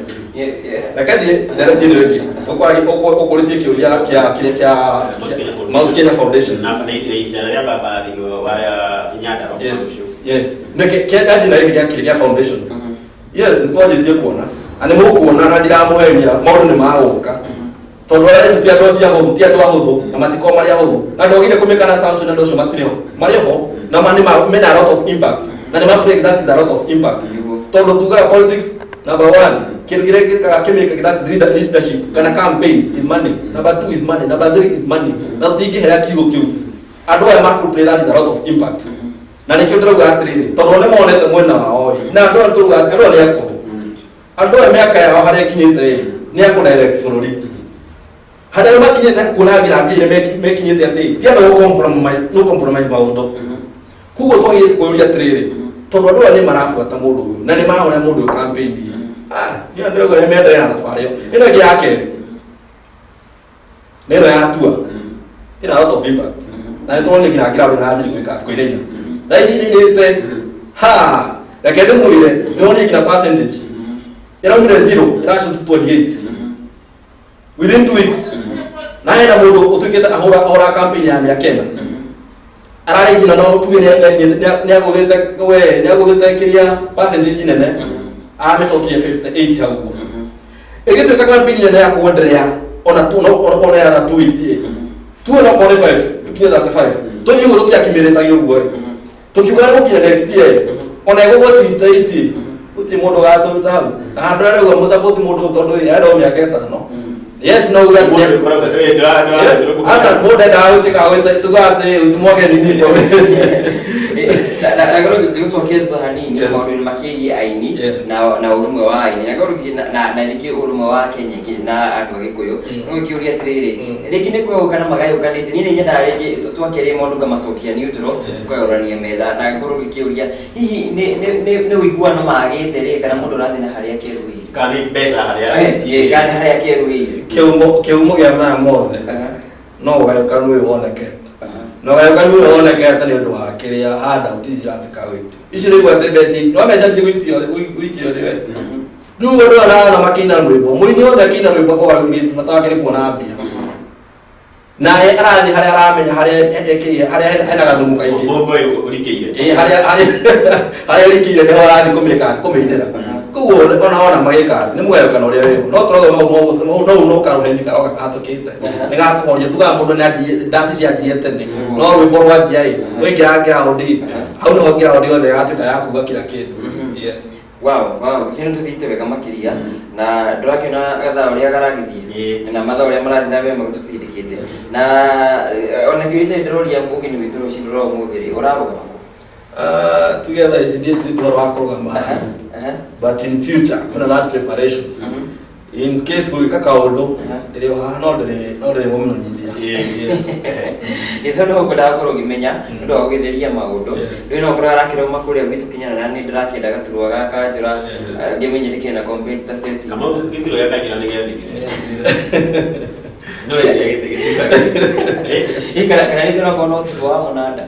Reke thiĩ ndereti ĩno ĩngĩ ũkũrĩtie kĩũria kĩa kĩrĩa kĩa Mount Kenya Foundation. Na icera rĩa baba thĩinĩ wa Nyandarua. Yes, nĩkĩ kĩa njina gĩkĩ gĩa kĩrĩa kĩa foundation, yes, nĩ twanjĩtie kuona na nĩ mũkuona na ndiramũhenia, maũndũ nĩ magũka, tondũ arĩa acio ti andũ acio ahũthũ, ti andũ ahũthũ na matikorwo marĩ ahũthũ, na ndogire kũmĩka na Samson, andũ acio matirĩ ho, marĩ ho na ma nĩ mena a lot of impact na nĩ ma that is a lot of impact, tondũ tugaga politics number one kĩndũ kĩrĩa gĩkaga kĩmĩka, that is leadership kana campaign, is money, number two is money, number three is money, na tũtingĩhera kiugo kĩu andũ aya ma play, that is a lot of impact. Na nĩkĩo ndĩrauga atĩrĩrĩ, tondũ nĩ monete mwena wao ĩ, na andũ aya tũrauga atĩ andũ aya nĩ akũrũ, andũ aya mĩaka yao harĩa ĩkinyĩte ĩ nĩ akũ direct bũrũri harĩa makinyĩte, kuona nginya mbia iria mekinyĩte atĩ ti andũ gũ compromise, no compromise maũndũ. Koguo twagĩrĩire kwĩyũria atĩrĩrĩ, tondũ andũ aya nĩ marabuata mũndũ ũyũ na nĩ marahũra mũndũ ũyũ campaign, ah, niĩ ndĩrauga nĩ mendelee na thabarĩ ĩyo. Ĩno ĩngĩ ya kerĩ nĩ ĩno ya tua ĩna a lot of impact, na nĩ tuonire nginya ground na njiri gwĩka atĩ kũinaina thaa ici inainĩte ha, reke ndĩmwĩre nĩ wonire nginya percentage ĩraumire 0 ĩracoot 28 within 2 weeks, na hena mũndũ ũtuĩkĩte ahũra campaign ya mĩaka 4 ararĩ nginya no tuge nĩ agũthĩte we nĩ agũthĩte kĩrĩa percentage nene aramĩcokirie 58 hau ũguo, ĩgĩtuĩka campaign nene ya kuendelea ona tu no ona ya 2 weeks ĩ tuwe no kone 5 tukinye 35 tũthiĩ ũguo tũkĩakimĩrĩtagia ũguo ĩ, tũkiuga nĩ gũkinya next year ĩ, ona ĩgũgwo 68 gũtirĩ mũndũ ũgatũruta hau na handũ arauga mũsupport mũndũ ũyũ tondũ ĩ arenda o mĩaka 5. Yes, no uga asa mũndũ endaga gũtuĩka tuga atĩ usimwage nini. Na ngorwo ngĩgũcokia thutha hanini maũndũ-inĩ makĩgiĩ aini na ũrũmwe wa aini na ngorwo na ningĩ ũrũmwe wa Kenya na andũ a Gĩkũyũ, no ngĩũria atĩrĩrĩ, rĩngĩ nĩ kũgayũkana magayũkanĩte. Niĩ nĩ nyendaga rĩngĩ twakĩaria maũndũ ngamacokia neutral, tũkagũrania metha, na ngorwo ngĩkĩũria hihi nĩ ũiguano magĩte rĩ, kana mũndũ ũrathiĩ na harĩa kĩeruhĩire, kana nĩ mbeca harĩa kana nĩ harĩa kĩeruhĩire. Kĩhumo kĩa maya mothe no ũgayũkanu ũyũ wonekete, na ũgayũkanu ũyũ wonekete nĩ ũndũ wa kĩrĩa handout ici ciratuĩka gũitio ici rĩu, atĩ mbeca no mbeca njiri gũitio gũikio rĩ we rĩu andũ arana makĩina rwĩmbo, mũini wothe akĩina rwĩmbo akoragwo bata wake nĩ kuona mbia, naye arathiĩ harĩa aramenya harĩa ekĩire, harĩa hena gathumu kaingĩ. Mũhuko ũyũ ũrikĩire. Ĩĩ, harĩa ũrikĩire nĩho arathiĩ kũmĩka kũmĩinĩra. Koguo ona magĩka atĩ nĩ mũgayũkano ũrĩa wĩho, no tũrauga mau no karũheni karoka kahatũkĩte nĩ gakũhoria. Tugaga mũndũ nĩ anjirie ndaci cianjirie tene, no rwĩmbo rwanjia ĩ twaingĩra ground ĩ hau nĩho ground yothe ĩgatuĩka ya kuga kila kĩndũ. Yes. Wow, gĩkĩno tũthiĩte wega makĩria na ndũrakĩona gathaa ũrĩa karagĩthiĩ na mathaa ũrĩa marathiĩ na mbere magĩtũtindĩkĩte, na ona kĩũria itarĩ ndĩroria mũgeni witũ rũcinĩ rwa ũmũthĩ rĩ, ũrarũgama kũ? Tuge thaa ici ndiĩ ũhoro wa kũrũgama handũ, but in future kuna that preparations in case gũgĩka kaũndũ ndĩrĩ o haha, no ndĩrĩ mũmenyithia. Yes. Gĩtho no ngwendaga gũkorwo ngĩmenya nĩ ũndũ wa gũgĩtheria maũndũ. Rĩu no korwo arakĩrauma kũrĩa gwitũ Kinyara, na nĩ ndĩrakĩenda gaturwa ga kanjũra, ngĩmenye ndĩkĩrĩ na competitor set. Kamau, gĩturwa gĩa kanjũra nĩ gĩathirire, no gĩtuĩka. Ĩ, kana rĩngĩ no korwo no cibũ wa mũnanda.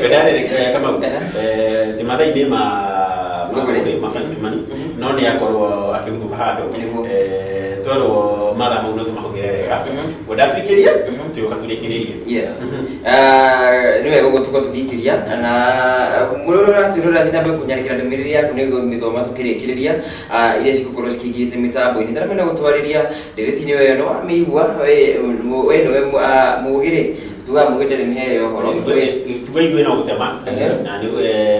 Ndarĩ Kamau ti mathaa-inĩ ma ma Francis Kimani, no nĩ akorwo akĩguthũka handũ. Twerwo mathaa mau no tũmahũthĩre wega, ngwenda tuikĩrie tuĩka tũrĩkĩrĩrie. Yes. Nĩ wega ũguo tũkorwo tũgĩikĩria na mũrũ ũratwĩrora, thiĩ na mbere kũnyandĩkĩra ndũmĩrĩri yaku nĩguo mĩthoma tũkĩrĩkĩrĩria iria cigũkorwo cikĩingĩrĩte mĩtambo-inĩ. Ndaramenya gũtwarĩria ndereti-inĩ ĩyo nĩ wamĩigua we nĩwe mũgĩ rĩ, tugaga mũgĩ ndarĩ mĩhere ya ũhoro. Tuga ithuĩ no gũtema na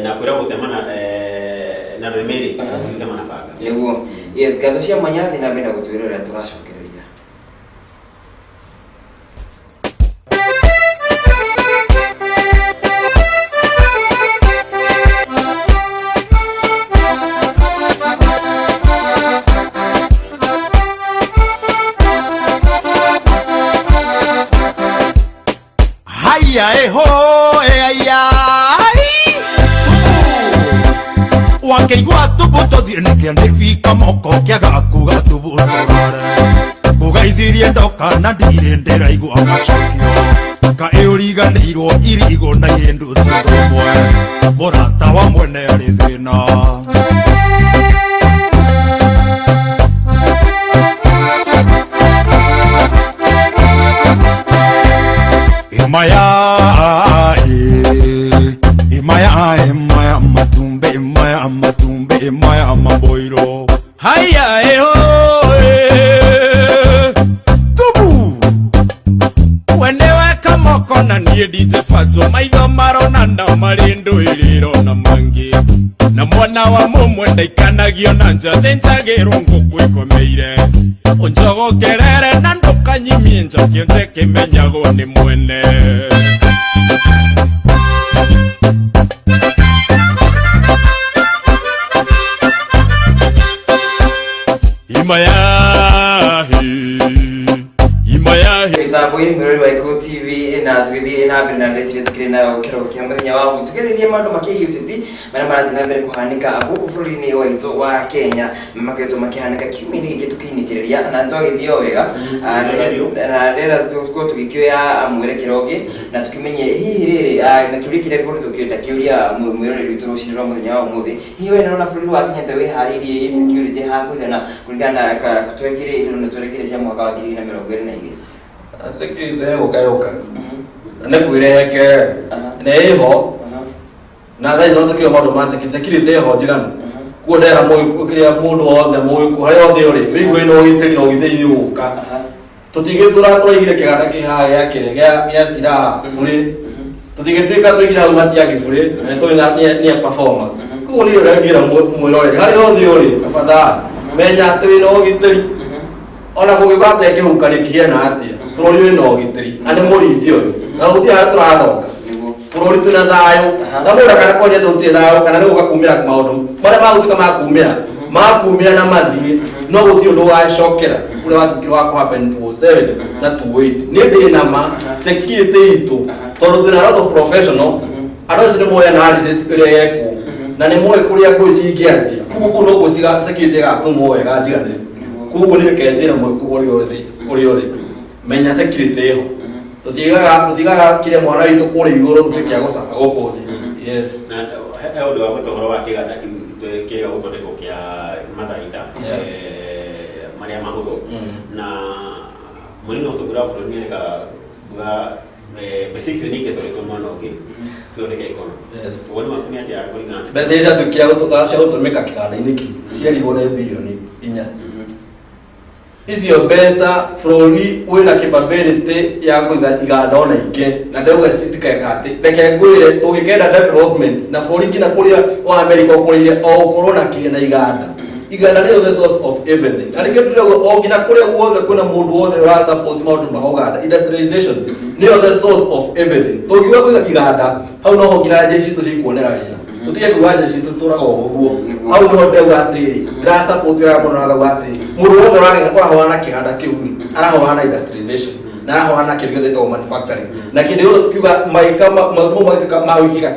na kwĩra gũtema na rũrĩmĩ rĩ, gũtema na banga. Nĩguo, yes. Ngatho cia mwanya, thiĩ na mbere na gũtwĩrorera, tũracokereria. Haya eho aya wakĩigua tubu tũthiĩ nĩkĩo nĩ moko kĩaga kuga tubu tũrore kũgeithirie ndoka na ndirĩ ndĩraigua macokio kaĩ ũriganĩirwo irigũ na kĩndũ ti ũndũ ũmwe, mũrata wa mwene arĩ thĩna. Imaya, imaya, imaya, matumbe, imaya, matumbe, imaya, maboiro. Haya, eho, tubu. Wende weka moko na niĩ DJ Fatso, maitho marona na marĩ ndũĩrĩro na mangĩ na mwana wa mũmwe ndaikanagio na nja thĩnjagĩrwo ngũkũ ĩkomeire ũnjogokerere na ndũkanyimie njakio kĩmenyagwo nĩ mwene. Imayahi, imayahi. Mĩtambo-inĩ mwĩrori wa Ikuũ TV, na tũgĩthiĩ na mbere na ndeto tukĩrĩ nayo kĩroko kĩa mũthenya wa ũmũthĩ, tũkĩarĩrĩria maũndũ makĩgiĩ ũteti marĩa marathiĩ na mbere kũhanĩka gũkũ bũrũri-inĩ witũ wa Kenya, makoretwo makĩhanĩka kiumia-inĩ gĩkĩ tũkĩinĩkĩrĩria, na twagĩthiĩ o wega. Na ndĩrenda tũkorwo tũgĩkĩoya mwerekero ũngĩ na tũkĩmenye hihi rĩrĩ, na kĩũria kĩrĩa ngoretwo ndakĩũria mwĩroreri witũ rũcinĩ rwa mũthenya wa ũmũthĩ, hihi we nĩũrona bũrũri wa Kenya ta wĩharĩirie security ha kũigana kũringana na twerekeire ithurano twerekeire cia mwaka wa 2022? Security ĩgũka yũka na nĩ kwĩreheke na ĩho, na thaa ici tũkĩo maũndũ ma security, security ĩho njiganu kuo ndera kĩrĩa mũndũ wothe mũgĩkũ harĩa othe ũrĩ wĩigue na ũgitĩri, na ũgitĩri nĩ ũgũka. Tũtingĩtũra tũraigire kĩganda kĩ haha gĩa kĩrĩa gĩa silaha bũrĩ, tũtingĩtuĩka tũigire hau Matiang'i bũrĩ na nĩ tũĩ nĩ performer. Koguo niĩ ũrĩa ingĩra mwĩroreri harĩa othe ũrĩ, tafadhali menya atĩ wĩna ũgitĩri. Ona kũngĩkorwo atĩa kĩhuhũkanio kĩhiana atĩa, bũrũri wĩna ũgitĩri na nĩ mũrindi ũyũ na gũtirĩ harĩa tũrathonga. Bũrũri twĩna thayũ na mũndũ kana konya tũtirĩ thayũ kana nĩ gũka kumĩra maũndũ marĩa magũtuĩka makumĩra makumĩra na mathiĩ, no gũtirĩ ũndũ wacokera ũrĩa watuĩkire wa kũhappen 2007 na 2008. Niĩ ndĩ na ma security itũ, tondũ twĩna a lot of professional. Andũ acio nĩ moĩ analysis ĩrĩa yekwo na nĩ moĩ kũrĩa ngũĩ cingĩanjia, koguo kũu no gũciga security ĩgatũmwo wega njiganĩru. Koguo nĩ reke njĩre mũrĩku ũrĩa ũrĩ menya security ĩho, tũtigaga kĩrĩa mwana witũ kũrĩa igũrũ tũtuĩke a gũcaka gũkũ thĩ, yes. Na he ũndũ wa gwĩta ũhoro wa kĩganda kĩu kĩrĩa gũthondekwo kĩa matharaita marĩa mahũthũ, na mũnini wa ũtongoria wa bũrũri nĩareka kuga mbeca icio nĩ ingĩtwarĩtwo mwena ũngĩ cithondeke ikono. Woni waku nĩ atĩa kũringana na Mbeca iria ciatuĩkire cia gũtũmĩka kĩganda-inĩ kĩu cierirwo nĩ bilioni 4. Icio mbeca bũrũri wĩna capability ya kũiga iganda ona ingĩ, na ndauga citikeka atĩ reke ngwĩre tũngĩkenda development na bũrũri nginya kũrĩa wa America ũkũrĩire o ũkorwo na kĩrĩa na iganda. Iganda nĩyo the source of everything, na rĩngĩ ndĩrauga o nginya kũrĩa guothe kwĩna mũndũ wothe ũra support maũndũ ma ũganda, industrialization nĩyo the source of everything. Tũngiuga kũiga iganda hau noho nginya jeshi citũ cikuonera wĩra, tũtige kuga jeshi citũ citũraga o ũguo. Hau niho ndauga atĩrĩrĩ, ndĩra support wega mũno, na ngauga atĩrĩrĩ, mũndũ wothe ũrahũrana na kĩganda kĩu arahũrana na industrialization na arahũrana na kĩndũ gĩothe gĩtagwo manufacturing, na kĩndũ gĩothe tukiuga maika magumo magĩtuĩka ma gwĩkĩka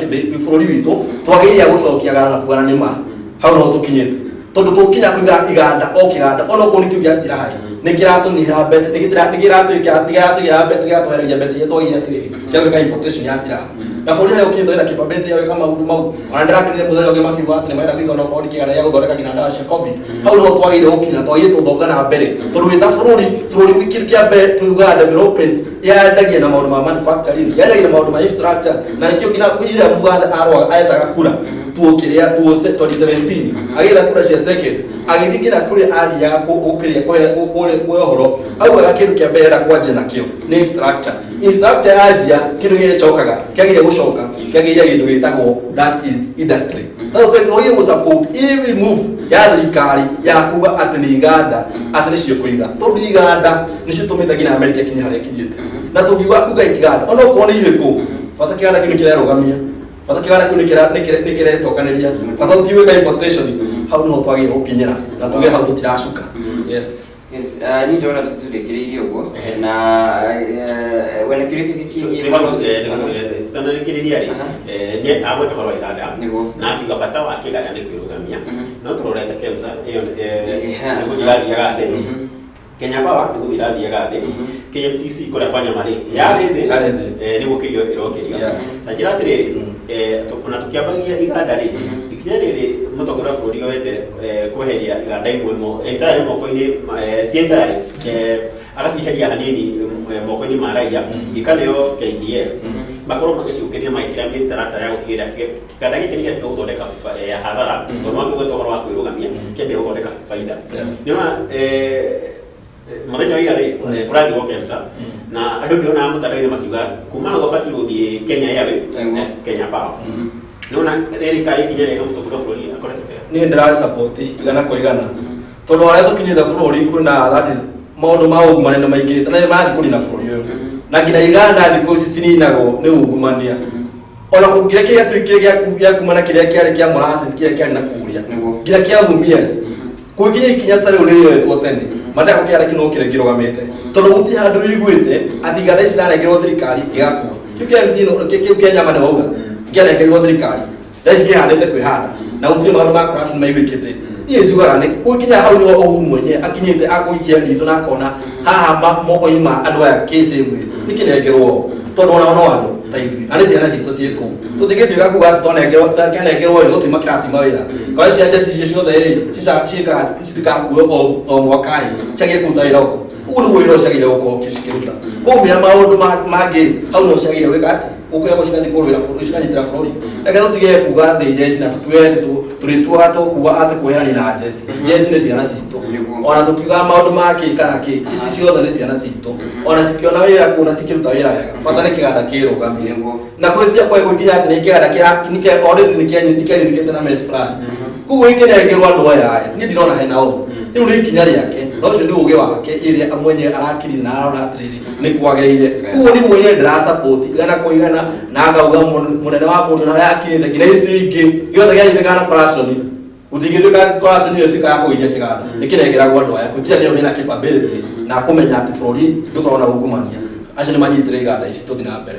bũrũri witũ twagĩrĩire gũcokia gana na kuga na nĩ ma hau noho tũkinyĩte, tondũ tũkinya kũiga iganda o kĩganda onokorwo nĩ kĩu gĩa Siraha nĩ kĩratũnyihĩra mbeca, nĩ kĩratũigĩra mbeca, kĩratwehereria mbeca iria twagĩrĩire atĩrĩrĩ cia gwĩka importation ya silaha, na bũrũri harĩa ũkinyĩte wĩna capability ya gwĩka maũndũ mau. Ona ndĩrakenire mũthenya ũngĩ makiuga atĩ nĩ marenda kũiga onokorwo nĩ kĩganda gĩa gũthondeka nginya ndawa cia COVID. Hau niho twagĩrĩire gũkinya, twagĩrĩire tũthonga na mbere, tondũ wĩ ta bũrũri kĩndũ kĩa mbere tugaga development yanjagia na maũndũ ma manufacturing, yanjagia na maũndũ ma infrastructure, na nĩkĩo nginya rĩrĩa Mũgathe arwaga aethaga kura tuo kĩrĩa tuo 2017 agĩetha kura cia second, agĩthiĩ nginya kũrĩa athiaga gũkĩrĩa kũrĩa ũhoro augaga kĩndũ kĩa mbere enda kwanjia nakĩo nĩ infrastructure. Infrastructure yanjia, kĩndũ gĩcokaga kĩagĩrĩire gũcoka kĩagĩrĩire kĩndũ gĩtagwo, that is, industry. Na twagĩrĩire gũ support every move ya thirikari ya kuga atĩ nĩ iganda, atĩ nĩcio kũiga, tondũ iganda nĩcio tũmĩte nginya Amerika ĩkinye harĩa ĩkinyĩte. Na tũngiuga kuga iganda onokorwo nĩ irĩkũ, bata kĩganda kĩu nĩ kĩrerũgamia, bata kĩganda kĩu nĩ kĩrecokanĩria, bata tũtigwĩka importation. Hau niho twagĩrĩire gũkinyĩra na tuge hau tũtiracuka, yes. Yes, niĩ ndona tũtũrĩkĩrĩirie ũguo na wena kĩũria kĩngĩ kĩgiĩ Tutanarĩkĩrĩria rĩ, nĩ agweta ũhoro wa iganda na akiuga bata wa kĩganda nĩ kwĩrũgamia, no tũrorete KEMSA ĩyo nĩ gũthiĩ ĩrathiaga thĩ, Kenya Power nĩ gũthiĩ ĩrathiaga thĩ, KMTC kũrĩa kwa nyama rĩ yarĩ thĩ, Yarĩ thĩ. Nĩ gũkĩrio ĩrokĩrio. Ta njĩra atĩrĩrĩ, ona tũkĩambagia iganda rĩ, ikinya rĩrĩ mũtongoria wa bũrũri oete kweheria iganda imwe entirely moko-inĩ ti entirely, agacieheria hanini moko-inĩ ma raia ikaneo KDF makorwo magĩciũkĩria magĩkĩra mĩtaratara ya gũtigĩrĩra kĩganda gĩkĩ nĩ gĩatiga gũthondeka hathara, tondũ wakĩgweta ũhoro wa kwĩrũgamia kĩambia gũthondeka baida. Nĩwona mũthenya wa ira rĩ kũrathiĩ KEMSA na andũ ndĩronaga mũtandao-inĩ makiuga kuma hau abatiĩ gũthiĩ Kenya Airways, Kenya Power. Nĩwona rĩrĩ karĩ ikinya rĩega mũtongoria wa bũrũri akoretwo kĩoya? Niĩ ndĩrarĩ support 100%, tondũ harĩa tũkinyĩte bũrũri kwĩna, that is, maũndũ ma ungumania nĩ maingĩhĩte na nĩ marathiĩ kũnina bũrũri ũyũ, na nginya iganda thikũ ici cininagwo nĩ ungumania. Ona kũngĩrĩa kĩrĩa tuĩkire gĩa kuma na kĩrĩa kĩarĩ kĩa molasses, kĩrĩa kĩarĩ na kũrĩa nginya kĩa Mumias kũgĩkinya ikinya ta rĩu nĩrĩoetwo tene mandaya kũkĩara kĩno kĩrĩa kĩrũgamĩte, tondũ gũtirĩ handũ wĩiguĩte atĩ iganda ici cirarengerwo thirikari igakua. Kĩu kĩa MC kĩu kĩa nyama nĩ wauga kĩarengerirwo thirikari, thaa ici kĩhandĩte kwĩhanda na gũtirĩ maũndũ ma corruption maiguĩkĩte. Niĩ njugaga nĩ gũkinya hau nĩho Uhuru mwenyewe akinyĩte akũikia ritho na akona haha moko-inĩ ma andũ aya kĩci ĩmwe nĩkĩnengerwo, tondũ onao no andũ ta ithuĩ na nĩ ciana citũ ciĩ kũu. Tũtingĩtuĩka kuga atĩ twanengerwo kĩanengerwo rĩ gũtima kĩratima wĩra kwa cia njeci icio ciothe rĩ ciĩkaga citikakue o mwaka ĩ ciagĩrĩire kũruta wĩra ũkũ. Ũguo nĩguo wĩra ũcio ciagĩrĩire gũkorwo cikĩruta kũmĩra maũndũ mangĩ hau no ciagĩrĩire gwĩka atĩ gũkũya cigathiĩ kũrũĩra bũrũri, cikanyitĩra bũrũri. Reke tũtige kuga atĩ njeci na tũtue atĩ tũrĩtuaga tũkuga atĩ kweherania na njeci. Njeci nĩ ciana citũ, ona tũkiugaga maũndũ ma kĩ kana kĩ, ici ciothe nĩ ciana citũ, ona cikĩona wĩra kũu na cikĩruta wĩra wega, bata nĩ kĩganda kĩrũgamie. Na kwĩ cia kwa gũkinya atĩ nĩ kĩganda kĩra already nĩ kĩaninĩkĩte na mess fulani, koguo gĩkĩnengerwo andũ aya ĩ, niĩ ndirona hena ũru. Rĩu nĩ ikinya rĩake, na ũcio nĩ ũgĩ wake ĩrĩa mwenye arakirire na arona atĩrĩrĩ nĩ kwagĩrĩire. Ũguo nĩ mwenye ndĩra support igana kwa igana, na ngauga mũnene wa bũrũri na harĩa akinyĩte nginya ici ingĩ gĩothe kĩanyitĩkana na corruption, gũtingĩtuĩka corruption ĩyo ĩtuĩka ya kũgiria kĩganda nĩkĩnengeragwo andũ aya gũtirĩ nĩo mena capability na kũmenya atĩ bũrũri ndũkoragwo na ungumania. Acio nĩ manyitĩre iganda ici, tũthiĩ na mbere.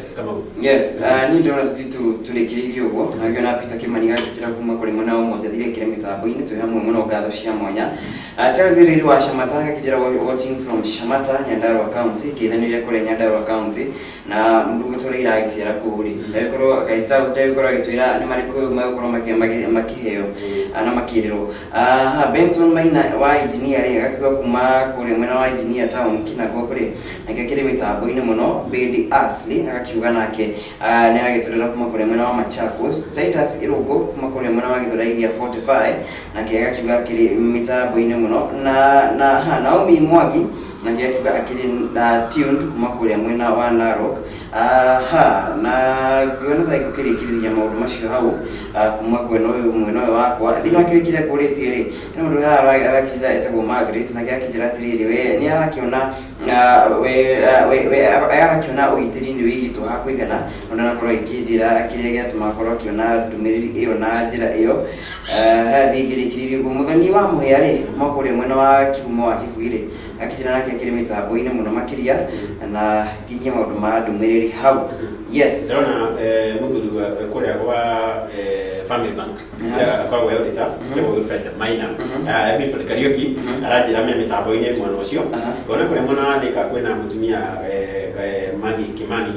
Yes, niĩ ndĩrona tũthiĩ tũrĩkĩrĩirie ũguo, na ngĩona Peter Kimani gakĩnjĩra kuma kũrĩ mwena wa ũmũthĩ athire mĩtambo-inĩ, twĩ hamwe mũno, ngatho cia mwanya. Charles Riri wa Shamata agakĩnjĩra watching from Shamata, Nyandarua County, ngĩithanĩria kũrĩa Nyandarua County, na mũndũ gũtũra iragĩcera kũu rĩ, ndagĩkorwo Charles ndagĩkorwo agĩtwĩra nĩ marĩkũ magũkorwo makĩheo na makĩrĩrwo. Ha Benson Maina wa engineer rĩ, agakiuga kuma kũrĩa mwena wa engineer town Kinangop rĩ, nake akĩrĩ mĩtambo-inĩ mũno. Bedi Ashley agakiuga nake nĩ aragĩtũrĩra kuma kũrĩa mwena wa Machakos. Titus Irũngũ kuma kũrĩa mwena wa Gĩthũrai gĩa 45, nake agakiuga akĩrĩ mĩtambo-inĩ mũno. Na ha Naomi Mwangi nake akiuga akĩrĩ na tuned kuma kũrĩa mwena wa Narok. Ha na ngĩona ta ngũkĩrĩkĩrĩria maũndũ macio hau kuma mwena ũyũ wakwa. Thĩinĩ wa kĩrĩa kĩrĩa ngũrĩtie rĩ, hena mũndũ haha arakĩnjĩra etagwo Margaret, nake akĩnjĩra atĩrĩrĩ, we nĩ arakĩona we arakĩona ũgitĩri nĩ wĩigĩtwo ha kũigana, na ndanakorwo agĩkĩnjĩra kĩrĩa gĩatũma akorwo akĩona ndũmĩrĩri ĩyo na njĩra ĩyo. Haha thiĩ ngĩrĩkĩrĩrie ũguo. Mũthoni wa Mũhĩa rĩ, kuma kũrĩa mwena wa Kĩhumo wa Kĩbui rĩ, akĩnjĩra nake akĩrĩ mĩtambo-inĩ mũno makĩria, na nginyie maũndũ ma ndũmĩrĩri hau. Yes. Ndĩrona mũthuri kũrĩa gwa Family Bank ũrĩa akoragwo e auditor etagwo Wilfred Maina. Wilfred Kariuki aranjĩra me mĩtambo-inĩ mwena ũcio. Ngona kũrĩa mwena wa Thika kwĩna mũtumia Maggie Kimani,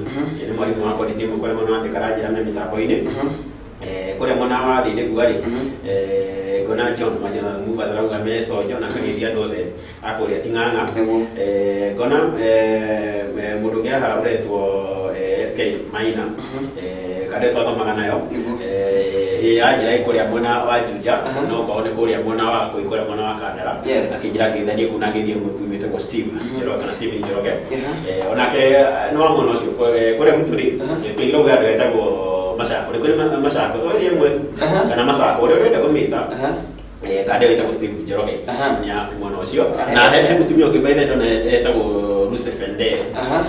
nĩ mwarimũ wa college ĩmwe kũrĩa mwena wa Thika, aranjĩra me mĩtambo-inĩ. Kũrĩa mwena wa Thindĩgua rĩ, ngona John Majana Muva arauga me Sonjo na akageithia andũ othe a kũrĩa Ting'ang'a. Ngona mũndũ ũngĩ haha ũretwo SK Maina, kandĩ twathomaga nayo, ĩranjĩra ĩ kũrĩa mwena wa Juja, no korwo nĩ kũrĩa mwena wa kũi kũrĩa mwena wa Kandara. Akĩnjĩra ngeithanie kũu na ngeithie mũthuri wĩtagwo Steve Njoroge kana Stephen Njoroge. Onake nĩ wa mwena ũcio kũrĩa gwitũ rĩ, tũigire ũguo andũ etagwo Macako, nĩ kũrĩ Macako twaria ĩmwe tu kana Macako ũrĩa ũrenda kũmĩta. Kandĩ wĩtagwo Steve Njoroge nĩ ya mwena ũcio, na he mũtumia ũngĩ by the way ndona etagwo Rusefende,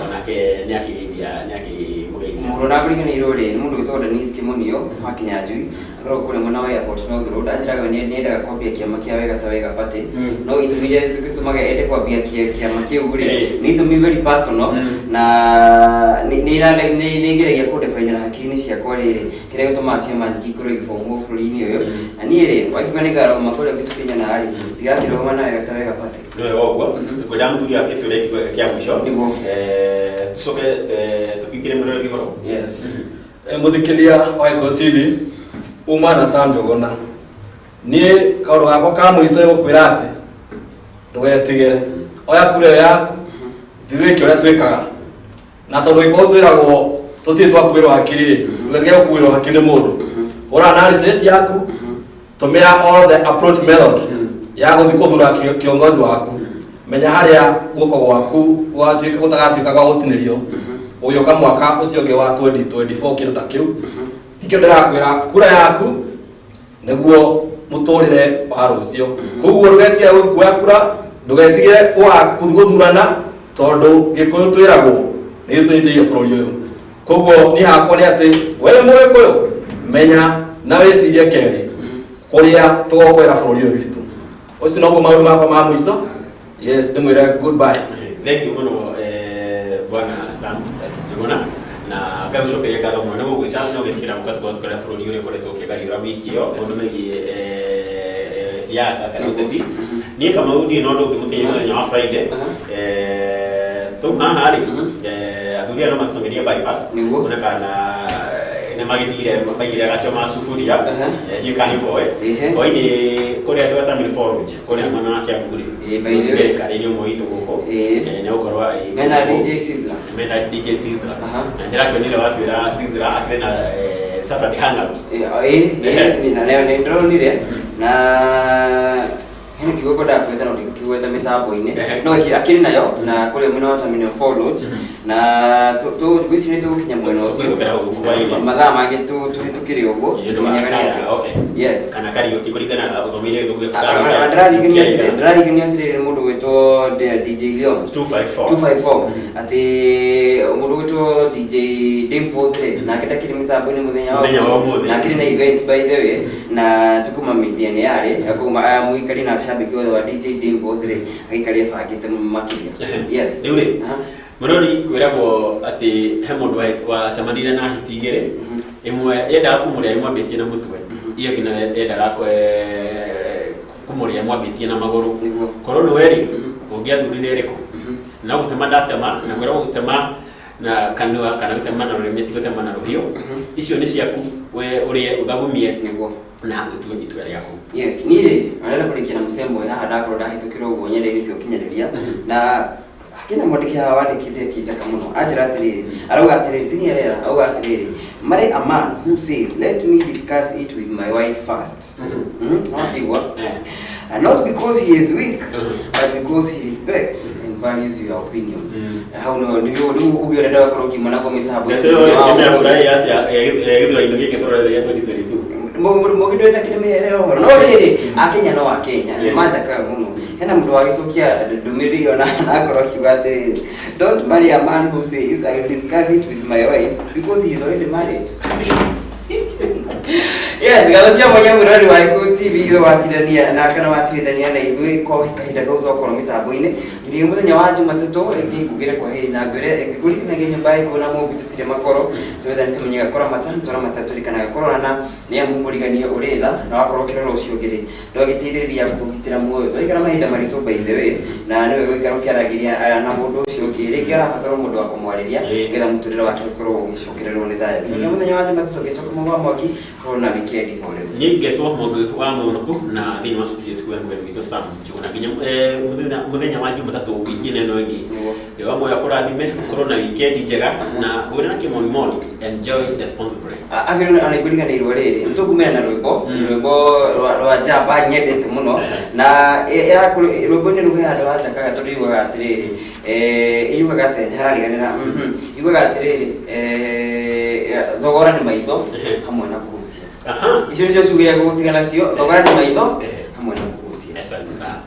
onake nĩ akĩgeithia, nĩ akĩmũgeithia. Mũndũ ũragũriganĩirwo rĩ, nĩ mũndũ wĩtagwo Denise Kimonio wa Kinyanjui, akoragwo kũrĩa mwena wa Airport North Road, anjĩraga we nĩendaga kwambia kĩama kĩa Wega ta Wega Party, no itũmi iria gĩtũmaga ende kwambia kĩama kĩu rĩ, nĩ itũmi very personal, na nĩ ngeragia kũdefinera hakiri-inĩ ciakwa rĩrĩ kĩrĩa gĩtũmaga ciama nyingĩ ikorwo igĩbomwo bũrũri-inĩ ũyũ. Na niĩ rĩ, wakiuga nĩ ngarũgama kũrĩa gwitũ Kenya na rĩ, ndigakĩrũgama na Wega ta Wega Party. Nĩ wega ũguo, ngwenda mũthuri akĩtwĩre kiugo kĩa mũico. Nĩguo. Tũcoke tũkĩingĩre mũrore gĩhoro. Yes. Mũthikĩria wa Gĩkũyũ TV, uma na Sam Njũgũna, niĩ kaũndũ gakwa ka mũico nĩ gũkwĩra atĩ ndũgetigĩre, oya kura ĩyo yaku, thiĩ wĩke ũrĩa twĩkaga, na tondũ Gĩkũyũ twĩragwo tũtirĩ twakuĩrwo hakiri rĩ, ndũgetigĩre gũkuĩrwo hakiri nĩ mũndũ. Hũra analysis yaku, tũmĩra all the approach method ya gũthiĩ kũthura kiongozi waku, menya harĩa guoko gwaku gwatuĩka gũtagatuĩka gwa gũtinĩrio ũgĩũka mwaka ũcio ũngĩ wa 2024, kĩndũ ta kĩu. Nikĩo ndĩrakwĩra kura yaku nĩguo mũtũrĩre wa rũciũ. Koguo ndũgetigĩre kuoya kura, ndũgetigĩre gũthiĩ gũthurana, tondũ Gĩkũyũ twĩragwo nĩ tũnyitĩrĩire bũrũri ũyũ. Koguo niĩ hakwa nĩ atĩ we Mũgĩkũyũ, menya na wĩcirie kerĩ kũrĩa tũgokorera bũrũri ũyũ witũ. Ũcio noguo maũndũ makwa ma mũico. Yes, ndĩmwĩre goodbye. Thank you mũno, bwana Sam Njũgũna, na ngagũcokeria ngatho mũno nĩ gũgwĩta no gĩtigĩra mũka tũkorwo tũkĩrora bũrũri ũrĩa ũkoretwo ũkĩgariũra wiki ĩyo maũndũ megiĩ siasa kana ũteti. Niĩ Kamau ndirĩ na ũndũ ũngĩ mũkinyia mũthenya wa Friday. Tau haha rĩ, athuri aya no matũtũmĩrie bypass. Nĩguo. Kuona kana nĩ magĩthire maigire gacio ma suburia. Ndiũĩ kana nĩ ũkoĩ. Hwaĩ-inĩ kũrĩa andũ a Terminal 4 Lounge, kũrĩa mwena wa Kiambu rĩ, By the way. Karĩ nĩ ũmwe witũ gũkũ. Nĩ gũkorwo Mena DJ Sizzla. Mena DJ Sizzla, na ndĩrakĩonire watwĩra Sizzla akĩrĩ na Saturday hangout. Na leo nĩ ndĩronire na hena Hena kiugo ngwendaga kwĩta no ndingĩkĩgweta mĩtambo-inĩ, no akĩrĩ nayo na kũrĩa mwena wa Terminal 4 Lodge, na ngwĩciria nĩ tũgũkinya mwena ũcio. Tũkũhĩtũkĩra hau hwaĩ-inĩ. Mathaa mangĩ tũhĩtũkĩre ũguo tũmenyaga nĩ atĩa. Yes. Kana Kariũki kũringana na ũthomeire gĩthũngũ. Ndĩrarigania atĩrĩrĩ, mũndũ gwĩtwo DJ Leon 254. 254, atĩ mũndũ gwĩtwo DJ Dimples rĩ, nake ndakĩrĩ mĩtambo-inĩ mũthenya wa Mũthenya wa ũmũthĩ. Na akĩrĩ na event, by the way, na tũkũmamithia nĩ yarĩ akuma aya mũikari na shabiki wothe wa DJ Dimples rĩ, agĩikari ebangĩte makĩria. Yes. Rĩu rĩ, mũrori, kwĩragwo atĩ he mũndũ wacemanire na hiti igĩrĩ. Ĩmwe yendaga kũmũrĩa ĩmwambĩtie na mũtwe, iyo ĩngĩ nayo yendaga kũmũrĩa ĩmwambĩtie na magũrũ. Korwo nĩwe rĩ, ũngĩathurire ĩrĩkũ? No gũtema ndatema, na kwĩragwo gũtema na kanua kana gũtema na rũrĩmĩ ti gũtema na rũhiũ. Icio nĩ ciaku we ũrĩe, ũthagumie na ũtue itua rĩaku. Yes, niĩ rĩ, arenda kũrĩkia na mũcembo haha ndakorwo ndahĩtũkĩra ũguo nyenda-inĩ cia ũkinyanĩria, na hakĩna mwandĩki haha wandĩkĩte akĩnjaka mũno, anjĩra atĩrĩrĩ, arauga atĩrĩrĩ, ti niĩ arera, auga atĩrĩrĩ, "Marry a man who says, 'Let me discuss it with my wife first.'" Wakigua? And not because he is weak, but because he respects and values your opinion. Hau nĩho nĩguo rĩu uge ũrĩa ndagakorwo ngiuma naguo mĩtambo. Ndeto ĩyo nĩ ya gĩthurano gĩkĩ tũrorete gĩa 2022. Mũgĩndwĩta kĩrĩ mĩhere ũhoro, no rĩrĩ, akenya no akenya nĩ manjakaga mũno. Hena mũndũ wagĩcokia ndũmĩrĩri ĩyo na akorwo akiuga atĩrĩrĩ, "Don't marry a man who says, 'I will discuss it with my wife,' because he is already married." Yes, ngatho cia mwanya mwĩroreri wa Gĩkũyũ TV, we watirania na kana watirithania na ithuĩ kwa kahinda kau twakorwo mĩtambo-inĩ nginya mũthenya wa Jumatatũ. Niĩ ngugĩre kwa heri na ngwĩre ngũririkanagia nyũmba ya Gĩkũyũ na Mũmbi tũtirĩ makoro, twetha nĩ tũmenyaga kũramata, tũramata tũrikanaga kũrorana, nĩ amu mũriganio ũrĩ tha, na wakorwo ũkĩrora ũcio ũngĩ rĩ, ndwagĩteithĩrĩria kũgitĩra muoyo. Tũraikara mahinda maritũ, by the way, na nĩwe gũikara ũkĩaragĩria aya na mũndũ ũcio ũngĩ, rĩngĩ arabatara mũndũ wa kũmwarĩria nĩgetha mũtũrĩre wake ũkorwo ũgĩcokererwo nĩ thayũ. Nginya mũthenya wa Jumatatũ, ngĩcoka mũgwa wa mwaki, korwo na wikendi horeru. Niĩ ngetwo Mwangi wa Mũnũkũ, na thĩinĩ wa studio tukuwe mũgeni witũ Sam Njũgũna, nginya mũthenya wa Jumatatũ wiki-inĩ ĩno ĩngĩ. Ngai wa muoyo akũrathime, ũkorwo na wikendi njega, na ngwĩre na kĩmonimoni, enjoy responsibly. Acio ona nĩngũriganĩirwo rĩrĩ, nĩtũkumĩra na rwĩmbo rwa njamba nyendete mũno, na rwĩmbo-inĩ rũu he handũ hanjakaga tondũ yugaga atĩrĩrĩ, yugaga atĩ harariganĩra, yugaga atĩrĩrĩ, thogora nĩ maitho hamwe na kũhutia. Icio nĩcio ciugo iria ngũgũtiga nacio: thogora nĩ maitho hamwe na kũhutia. Asante sana.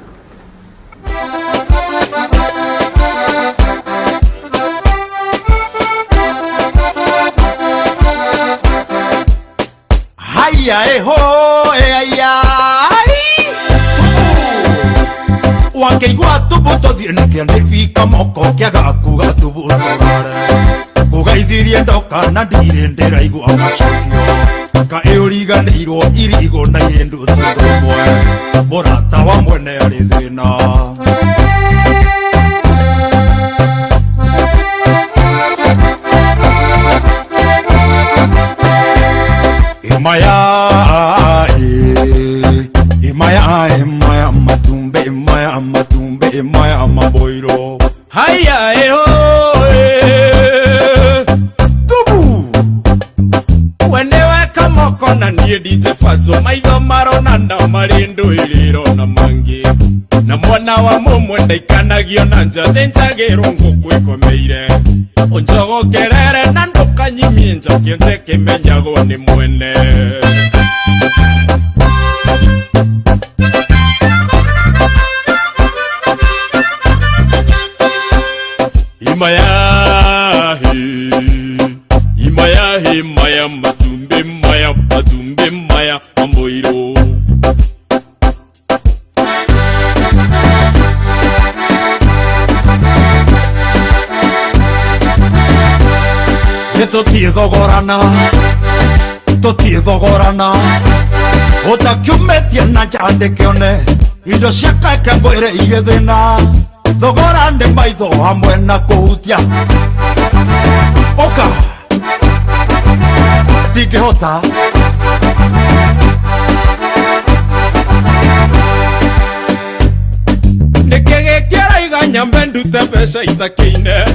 Haya eho aya wakeigua tubu tũthiĩ na kĩandĩbika moko kĩaga kuga tubu tũrare kũgeithirie ndoka na ndirĩ ndĩraigua macokio kaĩ ũriganĩirwo irigũ na irĩndũ tũndũ ũmwe mũrata wa mwene arĩ thĩna. Imaya, imaya, imaya, matumbe, imaya, matumbe, imaya, maboiro. Haya eho tubu wende weka moko na niĩ DJ Fatso, maitho maronana marĩ ndũĩrĩro na mangĩ, na mwana wa mũmwe ndaikanagio na nja, thĩnjagĩrwo ngũkũ ĩkomeire ũnjogokerere na ndũkanyimie nja, kĩonje kĩmenyagwo nĩ mwene. Imayahi, imayahi, maya matumbe, maya matumbe, maya mamboiro. Tũtithogorana, tũtithogorana, ũtakiumĩtie na nja ndĩkĩone indo ciakeke ngwĩre irĩ thĩna, thogora nĩ maitho hamwe na kũhutia ũka ndingĩhota. Nĩkĩ gĩkĩraiga nyambe ndute mbeca itakĩine?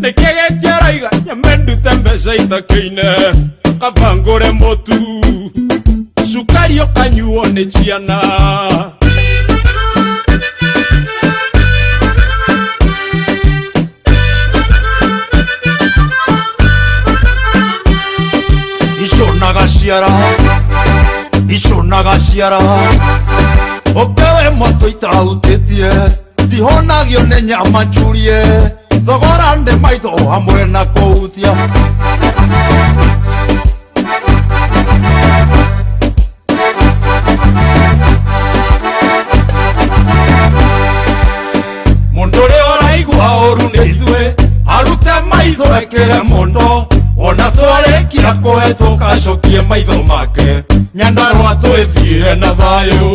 Nĩkĩ gĩkĩraiga nyambe ndute mbeca itakĩine? Kaba ngũre mũtu, cukari ũkanyuo nĩ ciana. Ciara Icunaga ciara Ũkewe mwatũ itahutĩtie Ndihonagio nĩ nyama njurie Thogora nĩ maitho hamwe na kũhutia. Mũndũ ũrĩa ũraigua ũru nĩ ithuĩ arute maitho ekĩre mũno ona twarĩkia kũhetũka acokie maitho make Nyandarũa twĩthiĩre na thayũ.